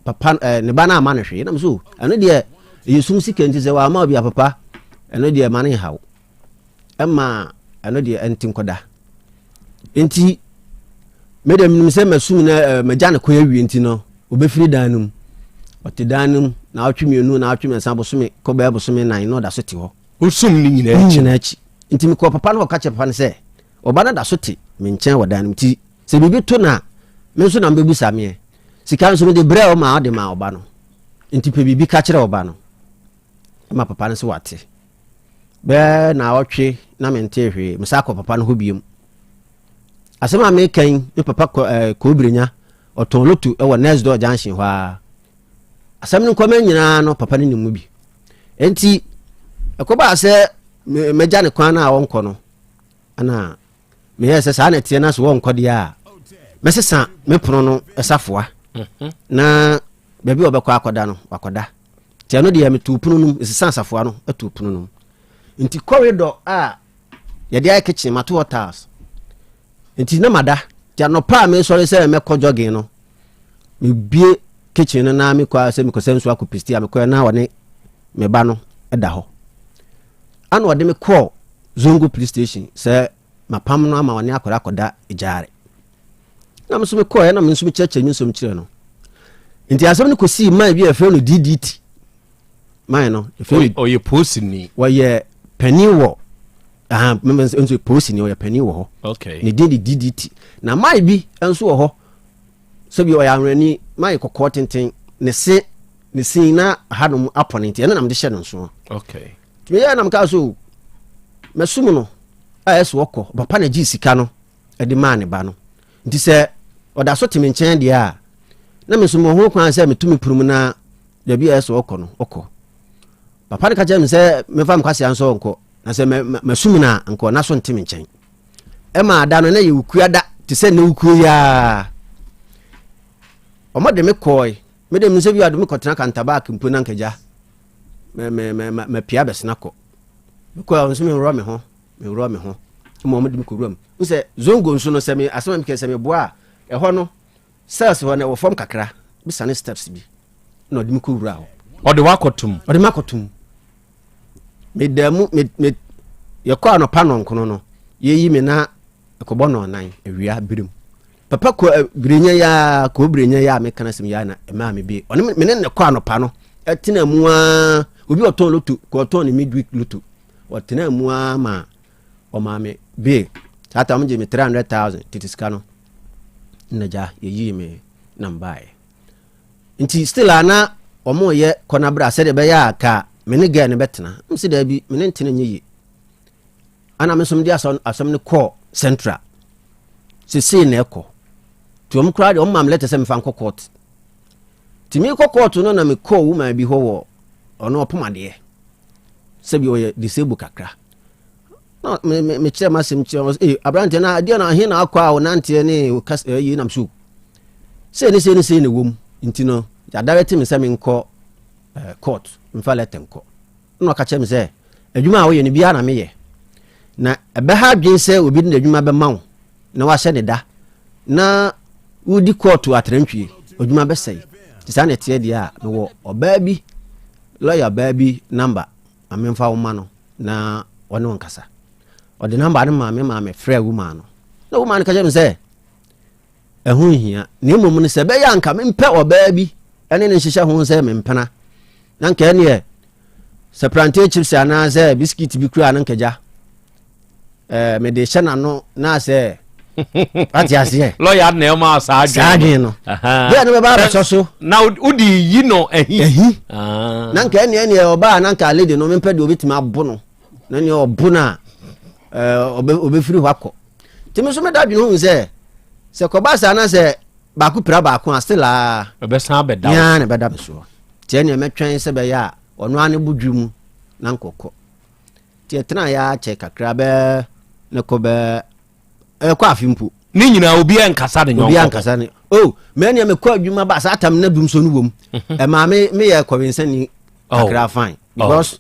papa ɛɛ ne ba no ama no hwee nam so ɛno deɛ ɛyɛ sum sika nti sɛ wama obi a papa ɛno deɛ ma ne nhaw ɛma ɛno deɛ ɛnte nkɔda nti me deɛ menim sɛ masum na eh, magya ne kwan awie nti no ɔbɛfiri dan no mu ɔte dan no mu na ɔtwe mmienu na ɔtwe mmiɛnsa bosome kɔ bɛyɛ bosome nan na ɔda so te hɔ wosum ne nyinaa akyi nyinaa akyi nti mekɔ papa no ɔka kyerɛ papa no sɛ ɔba no da so te me nkyɛn wɔ dan no mu nti sɛ biribi to na me nso na mbɛbusa meɛ sika nso mede brɛ ɔma ɔde ma ɔba no nti pɛ biribi ka kyerɛ ɔba no ma papa no sɛ wate bɛɛ naawɔtwe na mentee hwee mesa kɔ papa no hɔ biom asɛm a meka yi me papa kɔ ɛɛ eh, kɔɔbirenya ɔtɔn loto wɔ next door junction hɔ ara asɛm no nkɔmɛ nyinaa no papa no nim mu bi nti ɛkɔbaa sɛ mɛgya ne kwan no a ɔnkɔ no ɛna meyɛɛ sɛ saa na ɛteɛ na so wɔnkɔ deɛ a mɛsesa me pono no safoa mhm. na baabi a ɔbɛkɔ akɔda no wakɔda nti ɛno deɛ metuu pono no mu mesesa asafoa no atuu pono no mu nti corridor a yɛde ayɛ kitchen mato hɔ tiles nti na mada nti anɔpa a mesɔre sɛ mɛkɔ jogging no mebie kitchen no na mekɔ sɛ mekɔsɛ nsuo akɔ pisti a mekɔɛ na ɔne me ba no da hɔ ana ɔde me kɔɔ zongo police station sɛ mapam no ama ɔne akɔda akɔda gyaare na me nso mekɔɛ na me nso mekyerɛkyerɛ me nsɛm kyerɛ no nti asɛm no kɔsii man bi a yɛfrɛ no ddt man no yɛfrɛ no ɔyɛ polisini wɔyɛ panin wɔ aha nso polisini ɔyɛ panin wɔ hɔ okay ne din de ddt na man bi nso wɔ hɔ sɛbi ɔyɛ ahorani man kɔkɔɔ tenten ne se ne sin na hanom apɔ ne nti ɛno na mede hyɛ no nso okay nti meyɛ na mekaa so mɛsom no a ɛsɛ ɔkɔ papa na gye sika no de maa ne ba no nti sɛ ɔda so te me nkyɛn deɛ a na me nso mewɔ ho kwan sɛ meto me pono mu na baabi a ɛsɛ ɔkɔ no ɔkɔ papa no ka kyerɛ me sɛ memfa me kwasea nso ɔnkɔ na sɛ masum no a nkɔ na so nte me nkyɛn ɛma ada no na yɛ wukua da te sɛ ne wukuo yi a ɔmɔde me kɔe mede me sɛ bi ade me kɔtena kantabaak mpo na nkagya mapia bɛsena kɔ mekɔ a nso menworɔ me ho meworɔ me ho ma wɔde me kɔwura mu n sɛ zongo nso no sɛ me asɛm a mekɛ sɛ meboa a ɛhɔ no cells hɔ no ɛwɔ fam kakra bisane steps bi na ɔde me kɔwura hɔ ɔde wakɔtom ɔde me akɔtom meda mu me me yɛkɔ anɔpa nɔnkono no yɛyi me na ɛkɔbɔ nɔnan awia birim papa kɔ eh, birenya ya kɔ birenya ya meka no asɛm ya na ɛmaa me bie ɔne me ne ne kɔ anɔpa no ɛtena mu a obi ɔtɔn loto kɔ ɔtɔn ne midweek loto Ɔtenaa mu ara ma ɔmaa me bail. Saa ta wɔgye me 300,000 tete sika no. Na gya yɛyii me na mbaeɛ. Nti still a na wɔyɛ kɔnabra sɛdeɛ ɛbɛyɛ a ka me ne girl no bɛtena. M sɛ daabi me ne ntena nyɛ yie. Ana me nso mede asɛm no kɔɔ central. Sesei na ɛkɔ. Nti wɔn koraa deɛ wɔn maa me letter sɛ mefa nkɔ court. Nti mekɔ court no na mekɔɔ woman bi hɔ wɔ ɔno ɔpom adeɛ. Sɛbi ɔyɛ disable kakra. Na me me mekyerɛ m'asɛm kyerɛ wɔn sɛ ee aberanteɛ na adeɛ na ahe na akɔ a ɔnanteɛ ne ɔkas ɛyi nam so. Sei ne sei ne sei na ɛwɔ mu nti no yɛadarɛte me sɛ menkɔ ɛɛ court mfa lɛtɛ nkɔ. Ɛna ɔka kyerɛ me sɛ adwuma a woyɛ no biara na meyɛ na ɛbɛha adwene sɛ obi de n'adwuma bɛma wo na wahyɛ ne da na wodi kɔɔto atrantwie adwuma bɛsɛe nti saa na ɛteɛ deɛ a mewɔ ɔbaa bi lɔya baa bi namba ma memfa wo ma no na ɔne wo nkasa ɔde namba no maa me maa mefrɛ wo maa no na wo maa no ka kyerɛ me sɛ Ɛho nhia, na mmom no sɛ ɛbɛyɛ a anka mempɛ ɔbaa bi ne no nhyehyɛ ho sɛ mempena, na anka ɛneɛ sɛ plantain chips anaasɛ bisikiti bi koraa no nkagya ɛɛ mede hyɛ n'ano na sɛ wate aseɛ. Lɔya na ɛma saa adwene saa adwene no bɛyɛ no bɛba abɛsɔ so na wode yi no ahi ahi ah. na nka ɛneɛ neɛ ɔbaa na nka lady no mempɛ deɛ obɛtumi abo no na neɛ ɔbo no a ɔbɛfiri hɔ akɔ Nti me nso meda dwene hu sɛ sɛ kɔba saa na sɛ baako pira baako a still a ɛbɛsan abɛda wo na ɛbɛda me soɔ. Nti ɛneɛ mɛtwɛn sɛ bɛyɛ a ɔno ara ne bo dwo mu na nkɔkɔ. Nti ɛtena yɛ akyɛ kakra bɛɛ ne kɔ bɛɛ ɛkɔ afe mpo. Ne nyinaa obiara nkasa ne nyɔnko. Obiara nkasa ne oh mɛ neɛ mekɔ adwuma ba saa tam na dum so no wom. Mhm. Ɛmaa me meyɛ kɔwensani oh. kakra fine oh. because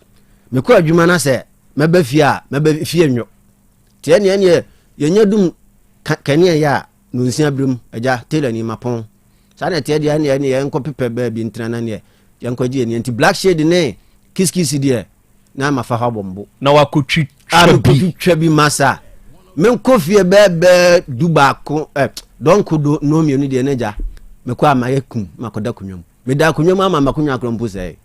mekɔ adwuma na sɛ mɛba fie a mɛba fie nnwo. Nti ɛneɛ ɛneɛ yɛnya dum kanea yɛ a nonsia berɛ mu agya tailor ni mapɔn saa na ɛteɛ deɛ ɛneɛ ɛneɛ yɛnkɔ pepɛ baabi ntena na neɛ yɛnkɔ gye yɛni nti black shade ne kiskisi deɛ na mafa hɔ abɔ mbo na wakɔtwi twa bi twa bi masa menkɔ fie bɛɛbɛɛ du baako ɛ dɔnko do no mmienu deɛ ne gya mekɔ a mayɛ kum makɔda konwa mu meda akonwa mu ama makonwa akora mpo sɛe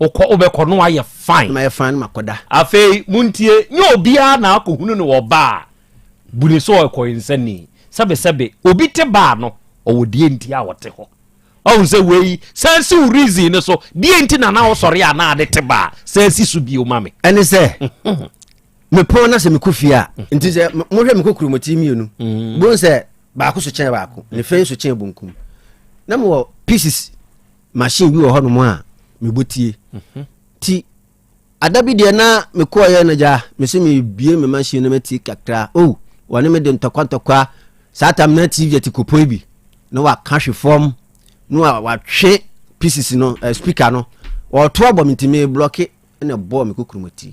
Wokɔ wobɛkɔ no ayɛ fine. Na mayɛ fine na makɔda. Afei montie, nyɛ obiara na akɔhunu no wɔ baa, bu ne sɛ ɔkɔ nsani. Sɛbesɛbe, obi te baa no, ɔwɔ deɛ nti a ɔte hɔ. Wahu sɛ wei, san si wo reason no so, deɛ nti na na wosɔre a na ade te baa, san si so bio ma me. Ɛne sɛ, mepɔn na sɛ mekɔ fie a, nti sɛ mohwɛ mekɔ kuromoti mmienu, bohu sɛ baako so kyɛn baako, ne fɛn so kyɛn bonkum. Na mewɔ pieces machine bi wɔ hɔnom a mebɔ tie mhm. ti ada bi deɛ na mekɔɔyɛ no gya mese mebie me machine no matie kakra o oh, wɔne me de ntɔkwa ntɔkwa saa tam na tv ati kɔpɔi bi na waka hwe fam na watwe pieces no uh, speaker no ɔto abɔ me nti me blɔke na ɛbɔɔ me kokuromoti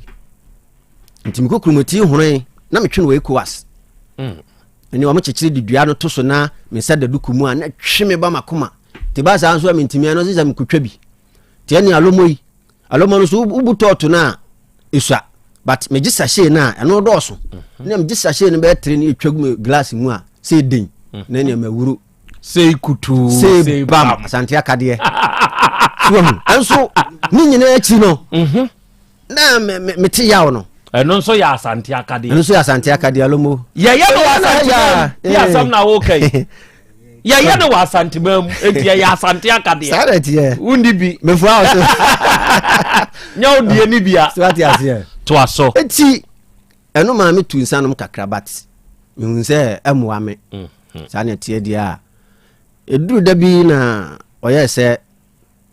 nti me kokuromoti horoe na metwe no wɔ ecowas mm. ɛne wɔn kyekyere de dua no to so na me nsa da duku mu a na twe me ba makoma nti ba saa nso a mentumi ɛno sɛ mekotwa bi nti ɛne alomo yi alomo no so wobu tɔɔto no a ɛsua but megye sachet no a ɛno dɔɔso mhm. na megye sachet no bɛyɛ tere no ɛtwa gu me glass mu a sɛ ɛden mhm. na nneɛma wuro sei kutuu sei bam asante akadeɛ so wahu ɛnso ne nyinaa akyi no mhm. na mete yaw no ɛno nso yɛ asante akadeɛ ɛno nso yɛ asante akadeɛ alomo yɛyɛ no wɔ asante man mu yɛ asɛm na woka yi yɛyɛ no wɔ asante man mu enti yɛyɛ asante akadeɛ saa na ɛteɛ wondi bi mefua wo so nyɛ wo deɛ ne bia so ate aseɛ toa so eti ɛno maa me tu nsa nom kakra but mehu sɛ ɛmmoa me mm. Saa na ɛteɛ deɛ a, ɛduru da bi na ɔyɛɛ sɛ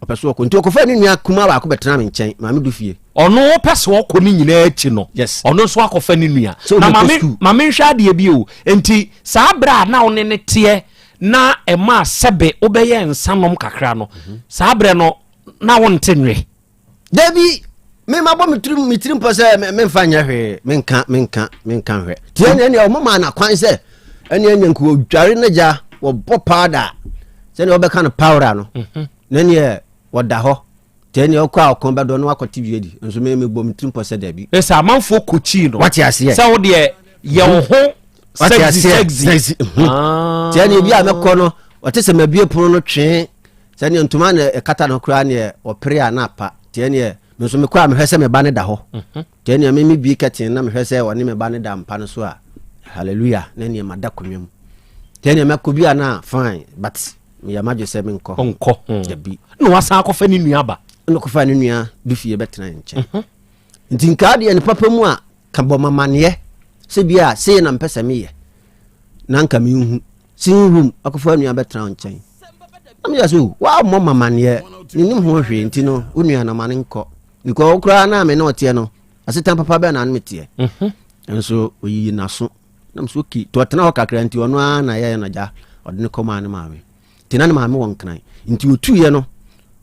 ɔpɛ so ɔkɔ nti ɔkɔfaa ne nua kumaa baako bɛtena me nkyɛn maame du fie. Ɔno ɔpɛ sɛ ɔkɔ ne nyinaa akyi no, yes. ɔno nso akɔfa ne nua. Sɛ Na ɔbɛkɔ maame sukuu. maame nhwɛ adeɛ bi o. Nti saa berɛ a na wo ne ne teɛ na ɛmaa sɛbe wobɛyɛ nsa nom kakra no, saa berɛ no na wonte nwe. Dabi, me mabɔ me tirim me tirim pɔ sɛ memfa nyɛ hwee, menka menka menka nhwɛ. Ti ɛne ɛne ɔmo maa na kwan sɛ ɛne ɛne nka wɔdware no gya wɔbɔ powder sɛdeɛ wɔbɛka no powder no mhm. na ɛneɛ wɔda hɔ nti ɛneɛ ɔkɔ a ɔkɔn bɛdɔ no wakɔte bi adi nso me mebɔ me tirim pɔ sɛ dabi. Ɛsɛ amanfoɔ kɔkyii no. Wate aseɛ. Sɛ wo deɛ yɛ wo ho sexy sexy. Mhm. Ah. Nti ɛneɛ bi a mɛkɔ no ɔte sɛ mabie pono no twee Sɛdeɛ ntoma na ɛkata no koraa neɛ ɔpere a na apa nti ɛneɛ me nso mekɔ a mehwɛ sɛ me ba no da hɔ mhm. nti ɛneɛ me mebie kɛten na mehwɛ sɛ ɔne me ba no da mpa no so a hallelujah na ɛneɛ mada konwa mu nti ɛneɛ mɛkɔ bi a na fine but meyɛ madwe sɛ menkɔ nkɔ hmm. dabi na wasan akɔfa ne nua ba na kɔfa ne nua du fie bɛtena nkyɛn mhm. nti nkaa deɛ ne papa mu a ka bɔ mamaneɛ sɛ bi a sei na mpɛ sɛ meyɛ na nka menhu Sitting room akɔfa nua bɛtena wo nkyɛn na meyɛ so woammɔ mamaneɛ menim ho hwee nti no wo nua no ma no nkɔ because wo koraa na me ne ɔteɛ no Asetena papa bɛn na ne meteɛ? Mhm. Nso oyiyi n'aso. Na mso okay. Nti ɔtena hɔ kakra nti ɔno ara na yɛyɛ no gya ɔde ne kɔmaa ne maame. Nti na ne maame wɔ Nkran. Nti otuiɛ no,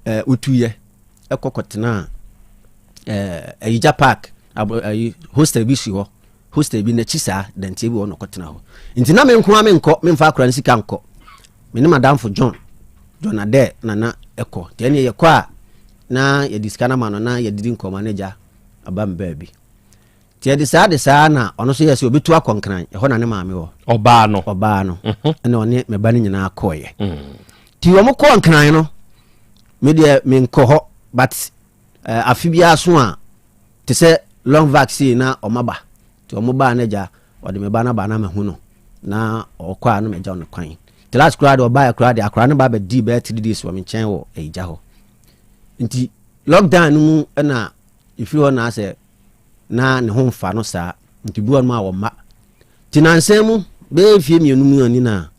eh, otuiɛ ɛkɔ kɔtenaa eh, Ayigya Park, abo, ayi, hostel bi si hɔ. Hostel bi n'akyi saa, dantie bi wɔ hɔ na ɔkɔtena hɔ. Nti na me nko ara menkɔ, memfa akora no sika nkɔ. Me ne madamfo John, John Adair na na ɛkɔ. Nti ɛneɛ yɛkɔ a, na yɛde sika no ama no na yɛdidi nkɔmmɔ na agya aba me baabi. Nti ɛde saa de saa na ɔno nso yɛ sɛ ɔbɛtu akɔ Nkran, ɛhɔ na ne maame wɔ. Ɔbaa no. Ɔbaa no. Mhm. Ɛna ɔne me ba no nyinaa kɔɔeɛ. Mm. Nti wɔn kɔɔ Nkran no, me deɛ menkɔ hɔ but uh, afe biara so a te sɛ long vac sei na wɔn aba. Nti wɔn baa no agya ɔde me ba no aba na mahu no na ɔkɔ a na magya no kwan. Nti last koraa deɛ ɔbaeɛ koraa deɛ akwaraa no ba bɛdii bɛyɛ 3 days wɔ me nkyɛn wɔ ayigya hɔ. Nti lockdown no mu na ɛfiri hɔ na asɛ na ne ho mfa no saa nti bi wɔnom a wɔmma nti nansa mu bɛyɛ mfie mmienu mu ani na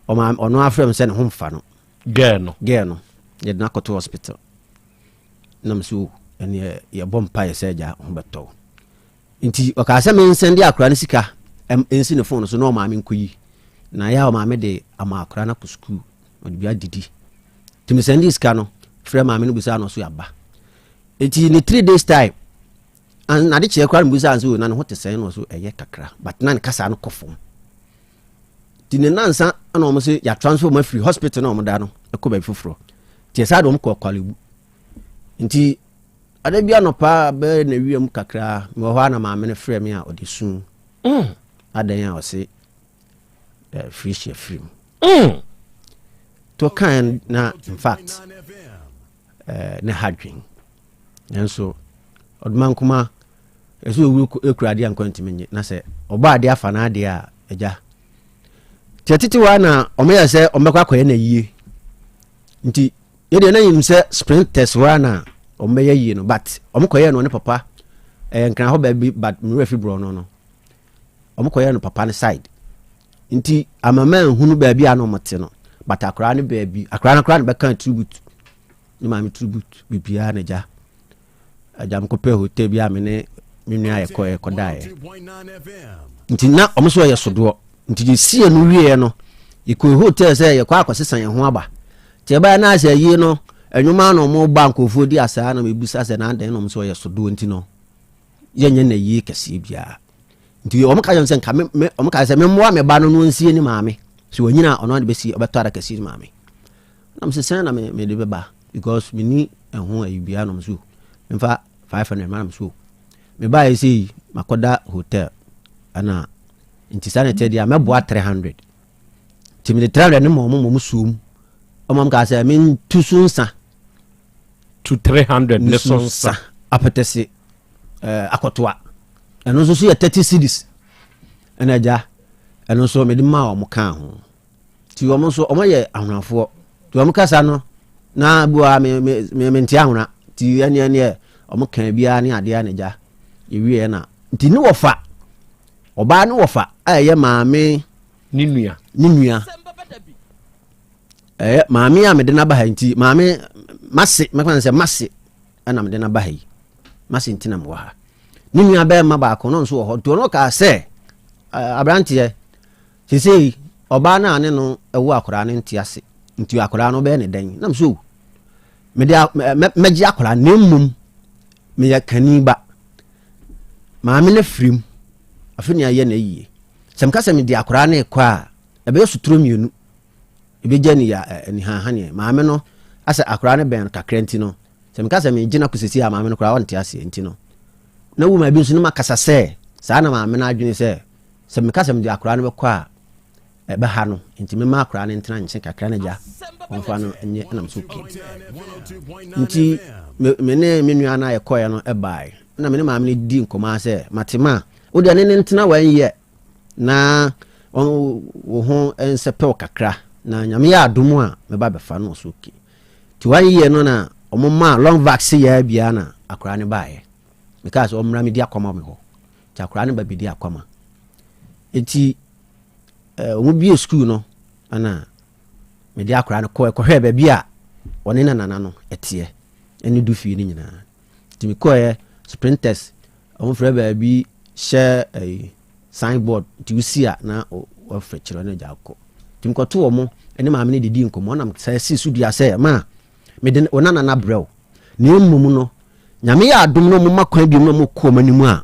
ɔma ɔno afrɛ m sɛ ne ho mfa no gɛɛ no gɛɛ no yɛde no akɔto hospital nam so ɛneɛ yɛbɔ mpa yɛ sɛ agya ho bɛtɔ nti ɔkaa sɛ mensɛnde akora no sika ɛnsi ne fon so na ɔmaame nkɔyi na yɛ a ɔmaame de ama akora no akɔ sukuu ɔde bi adidi nti mesɛnde sika no frɛ maame no busaa no so yɛaba Nti ne 3 days time n'ade kyeɛ koraa no busaa nso na ne ho te sɛn na ɔso ɛyɛ kakra but na ne kasa no kɔ fam nti ne nansa na wɔn sɛ yɛ transfer wɔn afiri hospital na wɔn da no ɛkɔ baabi foforɔ nti ɛsaa de wɔn kɔ Korle-Bu nti ada bi anɔpa bɛyɛ na wiem kakra mewɔ hɔ a na maame no frɛ me a ɔde su mm. adan a ɔse eh, firi hyɛ firi mu mm. to kan na in fact eh, ne ha dwen nanso ɔdoma nkoma ɛsɛ owu ekura adeɛ a nkwa ntumi nye na sɛ ɔbɔ adeɛ afa n'adeɛ a agya tí ɛtete hɔ na wɔn yɛ sɛ wɔn bɛkɔ akɔyɛ na yie nti yɛdeɛ na yɛnim sɛ sprinters hɔ na wɔn bɛyɛ yie no but wɔn kɔyɛ no ne papa ɛyɛ nkran hɔ baabi but nwura fi borɔ no no wɔn kɔyɛ no papa no side nti amama nhunu baabi a na wɔn te no but akwaraa no baabi akwaraa no koraa na bɛka tribute ne maame tribute biribiara na gya agya mekɔpɛ hotel bi a me ne me nua yɛkɔ yɛkɔdaeɛ nti na wɔn nso yɛ sodoɔ nti yɛsie no wieɛ no yɛkɔ hotel sɛ yɛkɔ akɔsesa yɛn ho aba nti ɛbɛyɛ na asɛ yie no ɛnwoma na wɔn ba nkurɔfoɔ di asaa na mebusa sɛ na adɛn na wɔn nso yɛ sodoɔ nti no yɛnyɛ na yie kɛseɛ biara nti wɔn ka kyerɛ sɛ nka me me wɔn ka sɛ memmoa me ba no no nsie ne maame so wɔnyina ɔno ade bɛsi ɔbɛtɔ ada kɛseɛ ne maame na mo sɛ sɛn na me me de bɛba because me ni ɛho ayi biara na mo so mfa 500 ma na mo so me ba yɛ sɛ yi makɔda hotel ɛna nti saa na ɛkyɛ deɛ mɛboa 300 nti mede 300 ne ma ɔmo ma ɔmo suom ɔmo ka sɛ mentu so nsa to 300 ne so nsa apɛtɛse eh, akɔtoa ɛno nso so yɛ 30 cedis ɛna agya ɛno nso mede maa wɔn kaa ho nti wɔn nso wɔn yɛ ahonafoɔ nti wɔn kasa no na bua me me me mente ahona nti ɛneɛ neɛ wɔn kan biara ne adeɛ na agya yɛwie na nti ne wɔfa ɔbaa ne wɔfa a ɛyɛ maame ne nua ne nua ɛyɛ maame a mede no aba ha nti maame mase mɛka no sɛ mase ɛna mede no aba ha yi mase nti na mewɔ ha ne nua bɛrima baako no nso wɔ hɔ nti ɔno kaa sɛ aberanteɛ sesei ɔbaa no a ne no ɛwo akwaraa no nte ase nti akwaraa no bɛyɛ ne dɛn nam so mede mɛgye akwaraa na mmom meyɛ kani ba maame no firim afe ne ayɛ na ayie sɛ meka sɛ mede akwaraa no rekɔ a ɛbɛyɛ sotoro mmienu Ebegya ni ya anihanhaneɛ. Maame no asɛ akwadaa no bɛn no kakra nti no, sɛ meka sɛ megye no akɔ sɛsi a maame no koraa ɔnte aseɛ nti no, na wuma bi nso no makasa sɛ saa na maame no adwene sɛ sɛ meka sɛ mede akwadaa no bɛkɔ a ɛbɛha no nti mema akwadaa no ntena nkyɛn kakra no gya ɔmfa no nyɛ ɛnam so okay nti me ne me nua no a yɛkɔeɛ no ɛbaeɛ na me ne maame no di nkɔmmɔ sɛ mate ma wodeɛ ne ne ntena wɔn yɛ na wo ho nsɛpɛw kakra na nyame yɛ adom a mɛba bɛfa no ɔso okay nti one year no na ɔmo maa long vax yɛ bia na akwaraa no baeɛ mekaa sɛ ɔmmra medi akwama me hɔ nti akwaraa no ba bɛdi akwama nti ɔmo bie sukuu no ɛna mede akwaraa no kɔɛ kɔhwɛɛ baabi a ɔne na nana no ɛteɛ ɛne du fie no nyinaa nti mekɔɛ sprinters Ɔmo frɛ baabi hyɛ ɛyi sign board nti wosi a na wɔfrɛ kyerɛ no agya akɔ. Nti mekɔto ɔmo ɛne maame no didi nkɔmmɔ na sɛ si so dua sɛ ma mede wo nana no abrɛ wo na mmom no Nyame yɛ adom na ɔmo ma kwan biom na ɔmo kɔ ɔmo anim a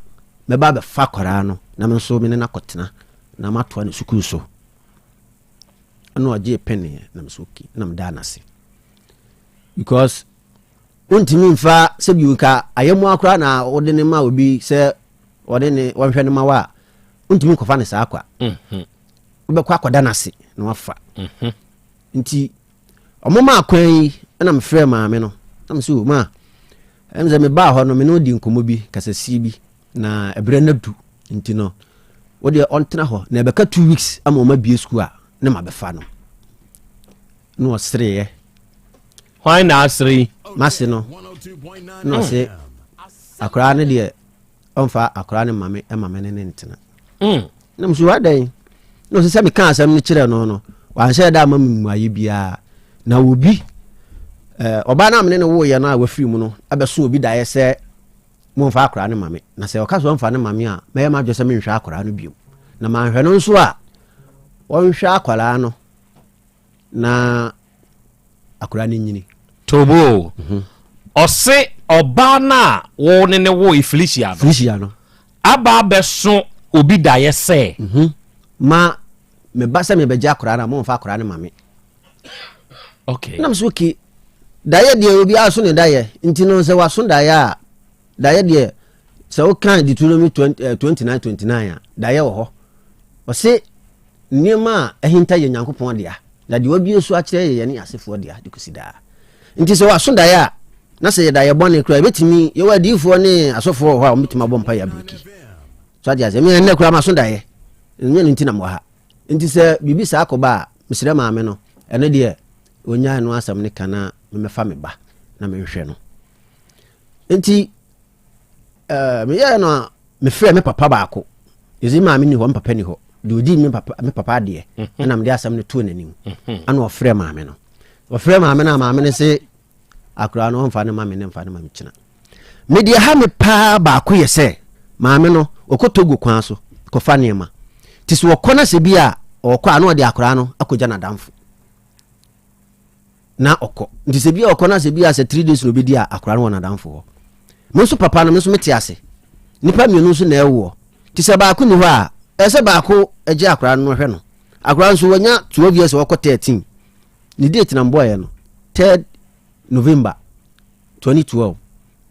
mɛba abɛfa akwaraa no na me nso me ne no akɔtena na matoa ne sukuu so. Ɛna ɔgyee peneɛ na me so okay na medaa no ase because wontumi mfa sɛbi nka ayɛmmoa koraa na wode ne ma obi sɛ ɔde ne wɔnhwɛ no ma wo a wontumi nkɔfa ne saa kwa mhm. wobɛkɔ akɔda no ase na wafa mhm. nti ɔmo maa kwan yi ɛna mefrɛ maame no na mesɛ o ma ɛm sɛ mebaa hɔ no me ne odi nkɔmmɔ bi kasasie bi na ɛberɛ no adu nti no wodeɛ ɔntena hɔ na ɛbɛka 2 weeks ama ɔma bie sukuu a ne ma bɛfa no na ɔsereeɛ. Hwan na asere yi? Mase no na ɔse akoraa no deɛ ɔmfa akoraa no ma me ma me ne ne ntena. Na mso adɛn? Na ɔse sɛ meka asɛm no kyerɛ no no wanhyɛ da ama me mmuaeɛ biara na obi ɔbaa no a mene ne woeɛ no a wafiri mu no abɛso obi daeɛ sɛ momfa akoraa no ma me na sɛ ɔka sɛ ɔmfa no ma me a mɛyɛ m'adwene sɛ menhwɛ akoraa no bio na manhwɛ no nso a ɔnhwɛ akwaraa no na akwaraa no nyini. Tobo. Ɔse ɔbaa no a wo ne ne woe Felicia no. Felicia no. Aba abɛso obi daeɛ sɛ. Ma meba sɛ mebɛgye akwaraa no a momfa akwaraa no ma me. Okay. Nam so okay. Daeɛ deɛ obiara so ne daeɛ nti no sɛ waso daeɛ a daeɛ deɛ sɛ woka Deuteronomy 29 29 a daeɛ wɔ hɔ. Ɔse nneɛma a ahinta yɛ Nyankopɔn dea, na deɛ wabue so akyerɛ yɛ yɛne asefoɔ dea de kɔsi daa. Nti sɛ waso daeɛ a, na sɛ yɛ daeɛ bɔne koraa, ɛbɛtumi, yɛwɔ adiyifoɔ ne asɔfoɔ wɔ hɔ a wɔbɛtumi abɔ mpaeɛ abiriki. So ate aseɛ, me ɛnnɛ koraa maso daeɛ, ɛnyɛ no nti na mewɔ ha. Nti sɛ biribi saa kɔba a, mesrɛ maame no, ɛno deɛ ɔnyae no asɛm no ka na memmɛfa me ba na menhwɛ no. Nti meyɛɛ no a mefrɛ me papa baako ɛsɛ maame ni hɔ me papa ni hɔ deɛ ɔdi me papa me papa adeɛ mhm. ɛna mede asɛm no too n'anim mhm. ana ɔfrɛ maame no ɔfrɛ maame no a maame no se akora no ɔmfa no ma me ne mfa no ma me kyena medeɛ ha me paa baako yɛ sɛ maame no ɔkɔ Togo kwan so kɔfa nneɛma nti sɛ ɔkɔ no sɛ bi a ɔkɔ a na ɔde akora no akɔgya n'adamfo na ɔkɔ nti sɛ bi a ɔkɔ na sɛ bi a sɛ 3 days na obɛdi a akora no wɔ n'adamfo hɔ. Me nso papa no me nso mete ase nipa mmienu nso na ɛwoɔ nti sɛ baako ni hɔ a ɛsɛ sɛ baako gye akora no hwɛ no. Akora nso wanya 12 years wɔkɔ 13 ne date na mbɔɔyɛ no 3rd November 2012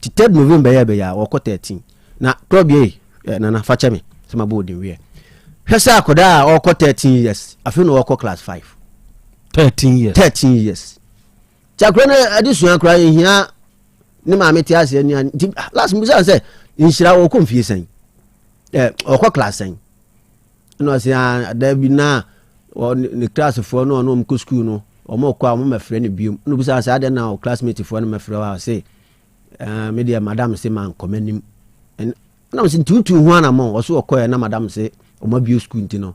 ti 3rd November yɛ bɛyɛ a wɔkɔ 13 na korɔ bie eh, nana fakyɛ me sɛ mabɔ odin wiɛ hwɛ sɛ akɔdaa a ɔkɔ 13 years afei na ɔkɔ class 5. 13 years. 13 years nti akora no adesua koraa yɛhia ne maame te aseɛ nua nti ah, last mbisa sɛ nhyira ɔkɔ mfie sɛn ɔkɔ class sɛn ɛna ɔsɛ ah, da bi na ne classfoɔ no ɔno ɔmo kɔ school no ɔmo kɔ a ɔmo mɛfrɛ no biom ɛna obisa sɛ adɛn na classmate foɔ no mɛfrɛ wa ɔsɛ me deɛ madam se mankɔ m'anim ɛna ɔsɛ nti wotu ho anamɔ ɔso ɔkɔɛ na madam se ɔmo abue school nti no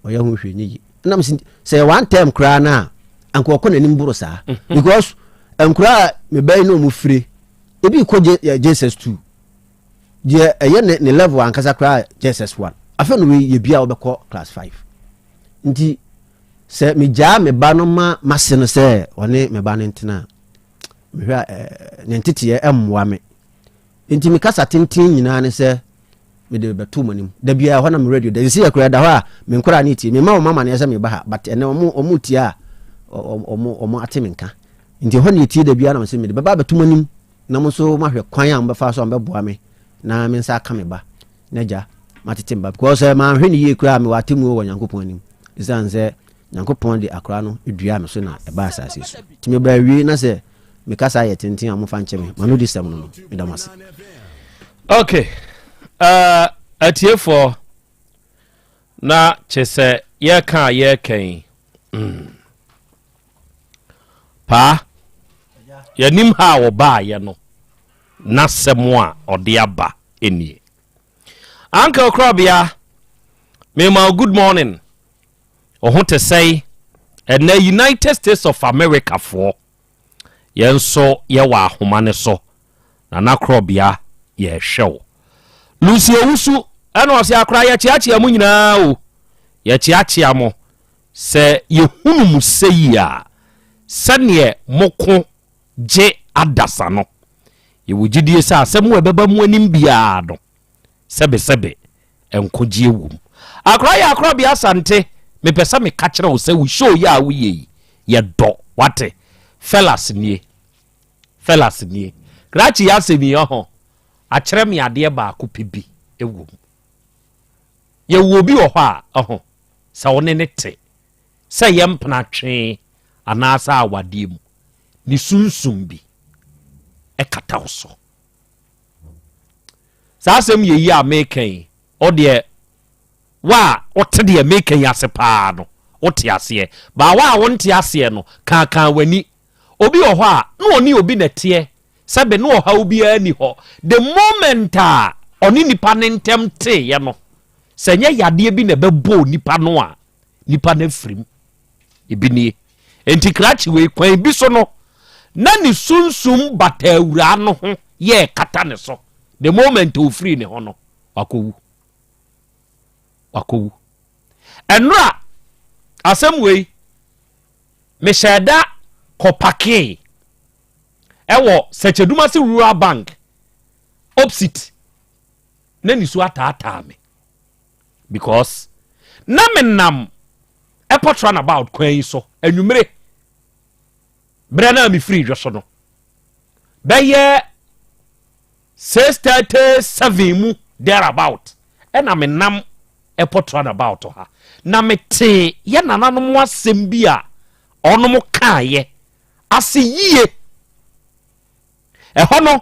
ɔyɛ ho hwɛ nyɛ yie ɛnam sɛ sɛ yɛ one term koraa no a anka ɔkɔ n'anim boro saa mhm. because nkora a mebɛyi na ɔmo fire ebi kɔ JSS 2 deɛ ɛyɛ ne ne level ankasa koraa JSS 1 afei no wei yɛ bia ɔbɛkɔ class 5 nti sɛ megyaa me ba no ma mase no sɛ ɔne me ba no ntena a mehwɛ a ne nteteɛ mmoa me. Nti me kasa tenten nyinaa ne sɛ mede bɛto mo anim. Da biara hɔ na me radio da. Sisi yɛ koraa da hɔ a me nkwadaa ne tie. Mema wɔn amaneɛ sɛ meba ha but ɛnɛ wɔn wɔn tie a wɔn wɔn ate me nka. Nti hɔ na etie da biara na mo sɛ mede bɛba abɛto mo anim na mo nso moahwɛ kwan a mobɛfa so a mobɛboa me na me nsa aka me ba na gya matete me ba because sɛ manhwɛ ne yie koraa mewɔ atemmuo wɔ Nyankopɔn anim ɛsiane sɛ Nyankopɔn de akora no duaa me so na ɛbaa asase so. Nti meba awie na sɛ me kasa yɛ tenten a momfa nkyɛ me. M'ano di sɛm no no. Meda mo ase. Ok, atiefoɔ, na kye sɛ yɛka a yɛreka yi, mm. Paa, yɛnim ha a wɔbaayɛ no, n'asɛm a ɔde aba nie. Uncle Krɔbea, mema wo good morning. Wo ho te sɛn? Ɛnnɛ United States of America foɔ, yɛn nso yɛwɔ ahoma no so. Nana Krɔbea, yɛrehwɛ wo. Lucy Owusu ɛna ɔse akora yɛkyeakyea mo nyinaa o, yɛkyeakyea mo sɛ yɛhunu mo sɛyi a, sɛdeɛ moko gye adasa no. Yɛwɔ gyidie sɛ asɛm a ɛbɛba mo anim biara no, sɛbesɛbe nkwagyeɛ wom. Akora yɛ Akorabea Asante, mepɛ sɛ meka kyerɛ wo sɛ wo show yi a woyɛ yi, yɛdɔ, wate? Fellas nie, fellas nie. Krakye yi asɛm yi, ɔho, akyerɛ me adeɛ baako pɛ bi wɔ mu. Yɛwɔ obi wɔ hɔ a, ɔho, sɛ wo ne ne te, sɛ yɛ mpena twee anaasɛ awadeɛ mu, ne sunsum bi ɛkata wo so. Saa asɛm yɛ yi a meka yi, wo deɛ, wo a wote deɛ meka yi ase paa no, wote aseɛ. Baa wo a wonte aseɛ no, kaakaa w'ani. Obi wɔ hɔ a, na ɔne obi na ɛteɛ, sɛbe na ɔhaw biara nni hɔ. The moment a ɔne nipa no ntɛm teeɛ no, sɛ ɛnyɛ yadeɛ bi na ɛbɛbɔ nipa no a, nipa no afiri mu. Ebi nie. Enti krakye wei, kwan bi so no, na ne sunsum bata awuraa no ho yɛ kata ne so. The moment ofirii ne ho no, wakɔwu. Wakɔwu. Ɛnora, asɛm wei, mehyɛɛ da kɔpakee ɛwɔ Sɛkyɛdumase Rural Bank opposite na nisuo ataataa me because na menam airport runabout kwan yi so anwummere berɛ no a mefiri dwo so no bɛyɛ 6:37 mu thereabout ɛna menam airport runabout ha na metee yɛ nananom asɛm bi a ɔnom kaeɛ ase yie. Ɛhɔ no,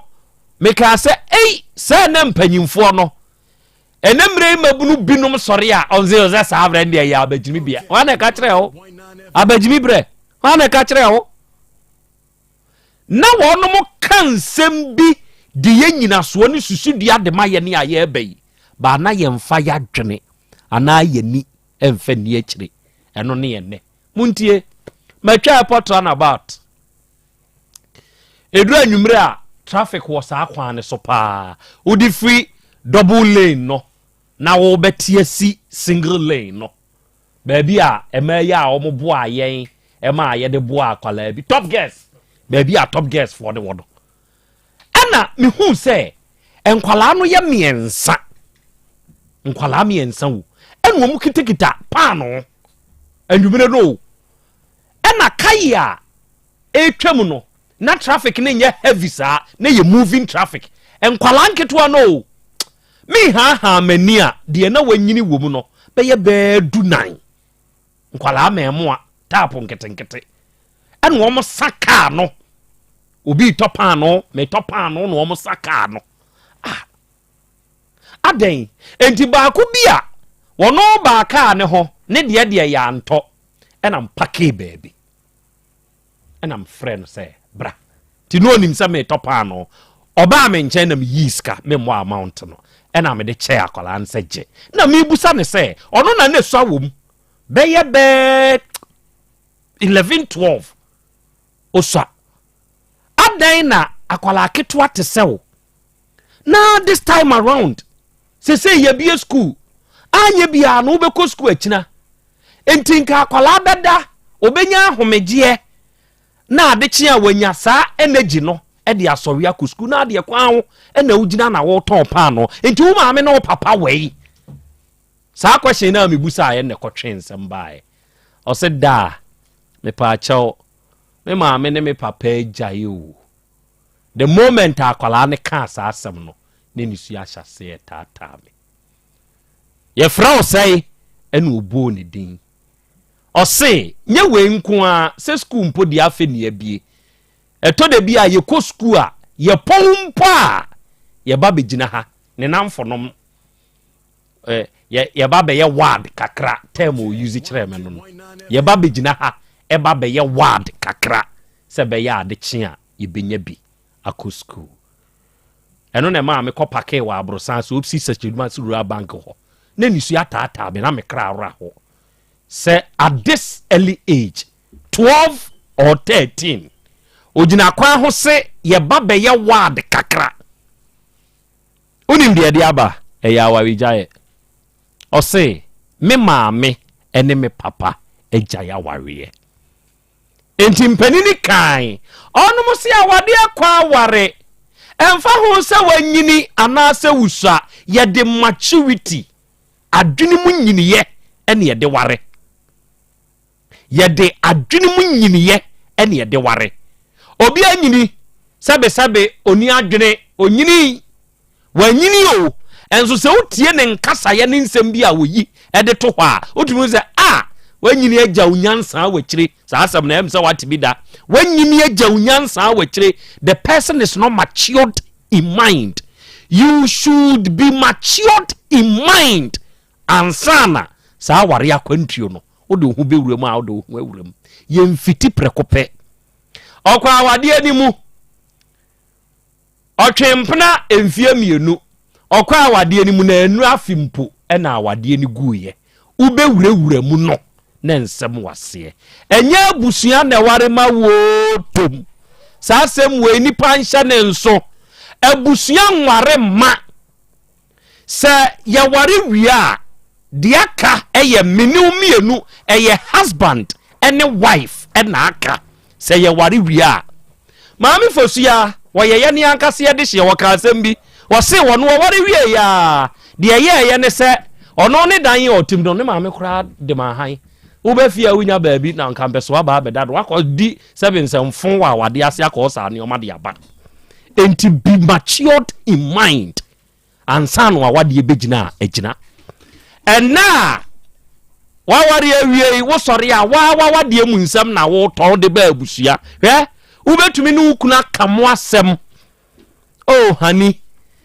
mekaa sɛ, Ei, sɛɛ na mpanyimfoɔ no, ɛnɛ mmerɛ yi mmabunu binom sɔre a, ɔnse sɛ saa berɛ no deɛ yɛ abagyimi bea. Hwan na ɛka kyerɛɛ wo? Abagyimi berɛ. Hwan na ɛka kyerɛɛ wo? Na wɔnom ka nsɛm bi de yɛ nyinasoɔ ne susudua de ma yɛne a yɛreba yi, baa na yɛmfa yɛadwene anaa yɛni ɛmfa nni akyire. Ɛno ne ɛnnɛ. Montie, matwa airport runabout. Ɛduru anwummerɛ a, traffic wɔ saa kwan no so paa. Wode firi double lane no na wobɛte asi single lane no. Baabi a ɛmaa yi a wɔn boaa yɛn ɛmaa yɛde boaa akwadaa bi. Top girls, baabi a top girls foɔ no wɔ no. Ɛna mehuu sɛ nkwadaa no yɛ mmiɛnsa. Nkwadaa mmiɛnsa wo. Ɛna wɔn kitakita paano. Anwummerɛ no o. Ɛna kae a ɛretwam no, na traffic no nyɛ heavy saa, na yɛ moving traffic. Nkwadaa nketewa no o, mehaahaa m'ani a, deɛ na wanyini wɔ mu no bɛyɛ bɛɛ dunan. Nkwadaa mmaamua, taapo nketenkete. Ɛna wɔn sa kaa no. Obi retɔ paano, metɔ paano na wɔn sa kaa no. Ah, adɛn? Enti baako bi a wɔn baa kaa ne ho, ne deɛ deɛ yɛ antɔ. Ɛna mpakee baabi. Ɛna mfrɛ no sɛ bra. Nti na ɔnim sɛ metɔ paanoo. Ɔbaa me nkyɛn na meyii sika, memmɔ amount no, ɛna mede kyɛɛ akwadaa no sɛ gye. Na mebusa no sɛ ɔno na na ɛsua wɔ mu bɛyɛ bɛɛ 11 12 osua. Adɛn na akwadaa ketewa te sɛ wo na this time around sesei yɛbie school anyɛ biara no wobɛkɔ school akyina Enti nka akwadaa bɛda, ɔbɛnya ahomegyeɛ na adekye a wanya saa energy no de asɔre akɔ sukuu na adeɛ kwan ho na wogyina na wotɔn paano. Enti wo maame ne wo papa wɛi? Saa question no a mebusaeɛ na ɛkɔtwe nsɛm baeɛ. Ɔse daa, mepaakyɛw, me maame ne me papa agyae o. The moment a akwadaa no kaa saa asɛm no, na nisuo ahyɛ aseɛ taataa me. Yɛfrɛ wo sɛe? Ɛna ɔbɔɔ ne din. Ɔse, nyɛ wei nko ara, sɛ sukuu mpo deɛ afei ne abie. Ɛtɔ da bi a yɛkɔ sukuu a, yɛpɔn mpo a, yɛba bɛgyina ha, ne namfonom, eh, yɛ, yɛba bɛyɛ ward kakra, term ɔ use kyerɛɛ me no no. Yɛba bɛgyina ha, ɛba bɛyɛ ward kakra, sɛ ɛbɛyɛ ade kye a yɛbɛnya bi akɔ sukuu. Ɛno na ɛmaa mekɔ pakee wɔ aborosan so opposite Sɛkyɛdumase Rural Bank hɔ. Na nisuo ataataa me na me kra awora hɔ sɛ at this early age, 12 or 13, ogyina kwan ho se yɛba bɛyɛ ward kakra. Wonim deɛ ɛde aba? Ɛyɛ awaregyaeɛ. Ɔse, Me maame ne me papa agyae awareɛ. Enti mpanini kae, ɔnom se awadeɛ kɔ aware, ɛmfa ho sɛ wanyini anaasɛ wusua, yɛde maturity, adwene mu nyiniyɛ ne yɛde ware. Yɛde adwene mu nyiniyɛ ne yɛde ware. Obi anyini, sɛbesɛbe ɔni adwene, ɔnyini Wanyini o, nso sɛ wotie ne nkasaeɛ ne nsɛm bi a wɔyi de to hɔ a, wotumi hu sɛ a wanyini agya wo nyansa wɔ akyire. Saa asɛm no ɛm sɛ wate bi da. Wanyini agya wo nyansa wɔ akyire. The person is not matured in mind. You should be matured in mind ansa na saa aware akwantuo no wode wo ho bɛwura mu a wode wo ho awura mu. Yɛmfiti prɛko pɛ. Ɔkɔ awadeɛ no mu. Ɔtwee mpena mfeɛ mmienu. Ɔkɔɔ awadeɛ no mu na annu afe mpo na awadeɛ no guiɛ. Wobɛwurawura mu no na nsɛm wɔ aseɛ. Ɛnyɛ abusua na ɛware ma woo tom. Saa asɛm wei nipa nhyɛ ne nso. Abusua nware mma. Sɛ yɛware wie a, deɛ aka yɛ me ne wo mmienu, ɛyɛ husband ne wife na aka sɛ yɛware wie a. Maame Fosuya, wɔyɛ yɛne ankasa yɛde hyeɛ, wɔka asɛm bi, wɔse wɔno wɔware wieeɛ a, deɛ ɛyɛɛyɛ ne sɛ ɔno ne dan a ɔtim no, ne maame koraa de ma han. Woba fie a wonya baabi na nka mpɛsoa baa bɛda no, wakɔdi sɛbe nsɛmfo wɔ awadeɛ ase akɔɔ saa nneɛma de aba. Enti be matured in mind ansa na w'awadeɛ bɛgyina a agyina. Ɛnna a waware awie yi wosɔre a waa w'awadeɛ mu nsɛm na wotɔn de ba abusua. Hwɛ, wobɛtumi ne wo kunu aka mo asɛm. Oh honey,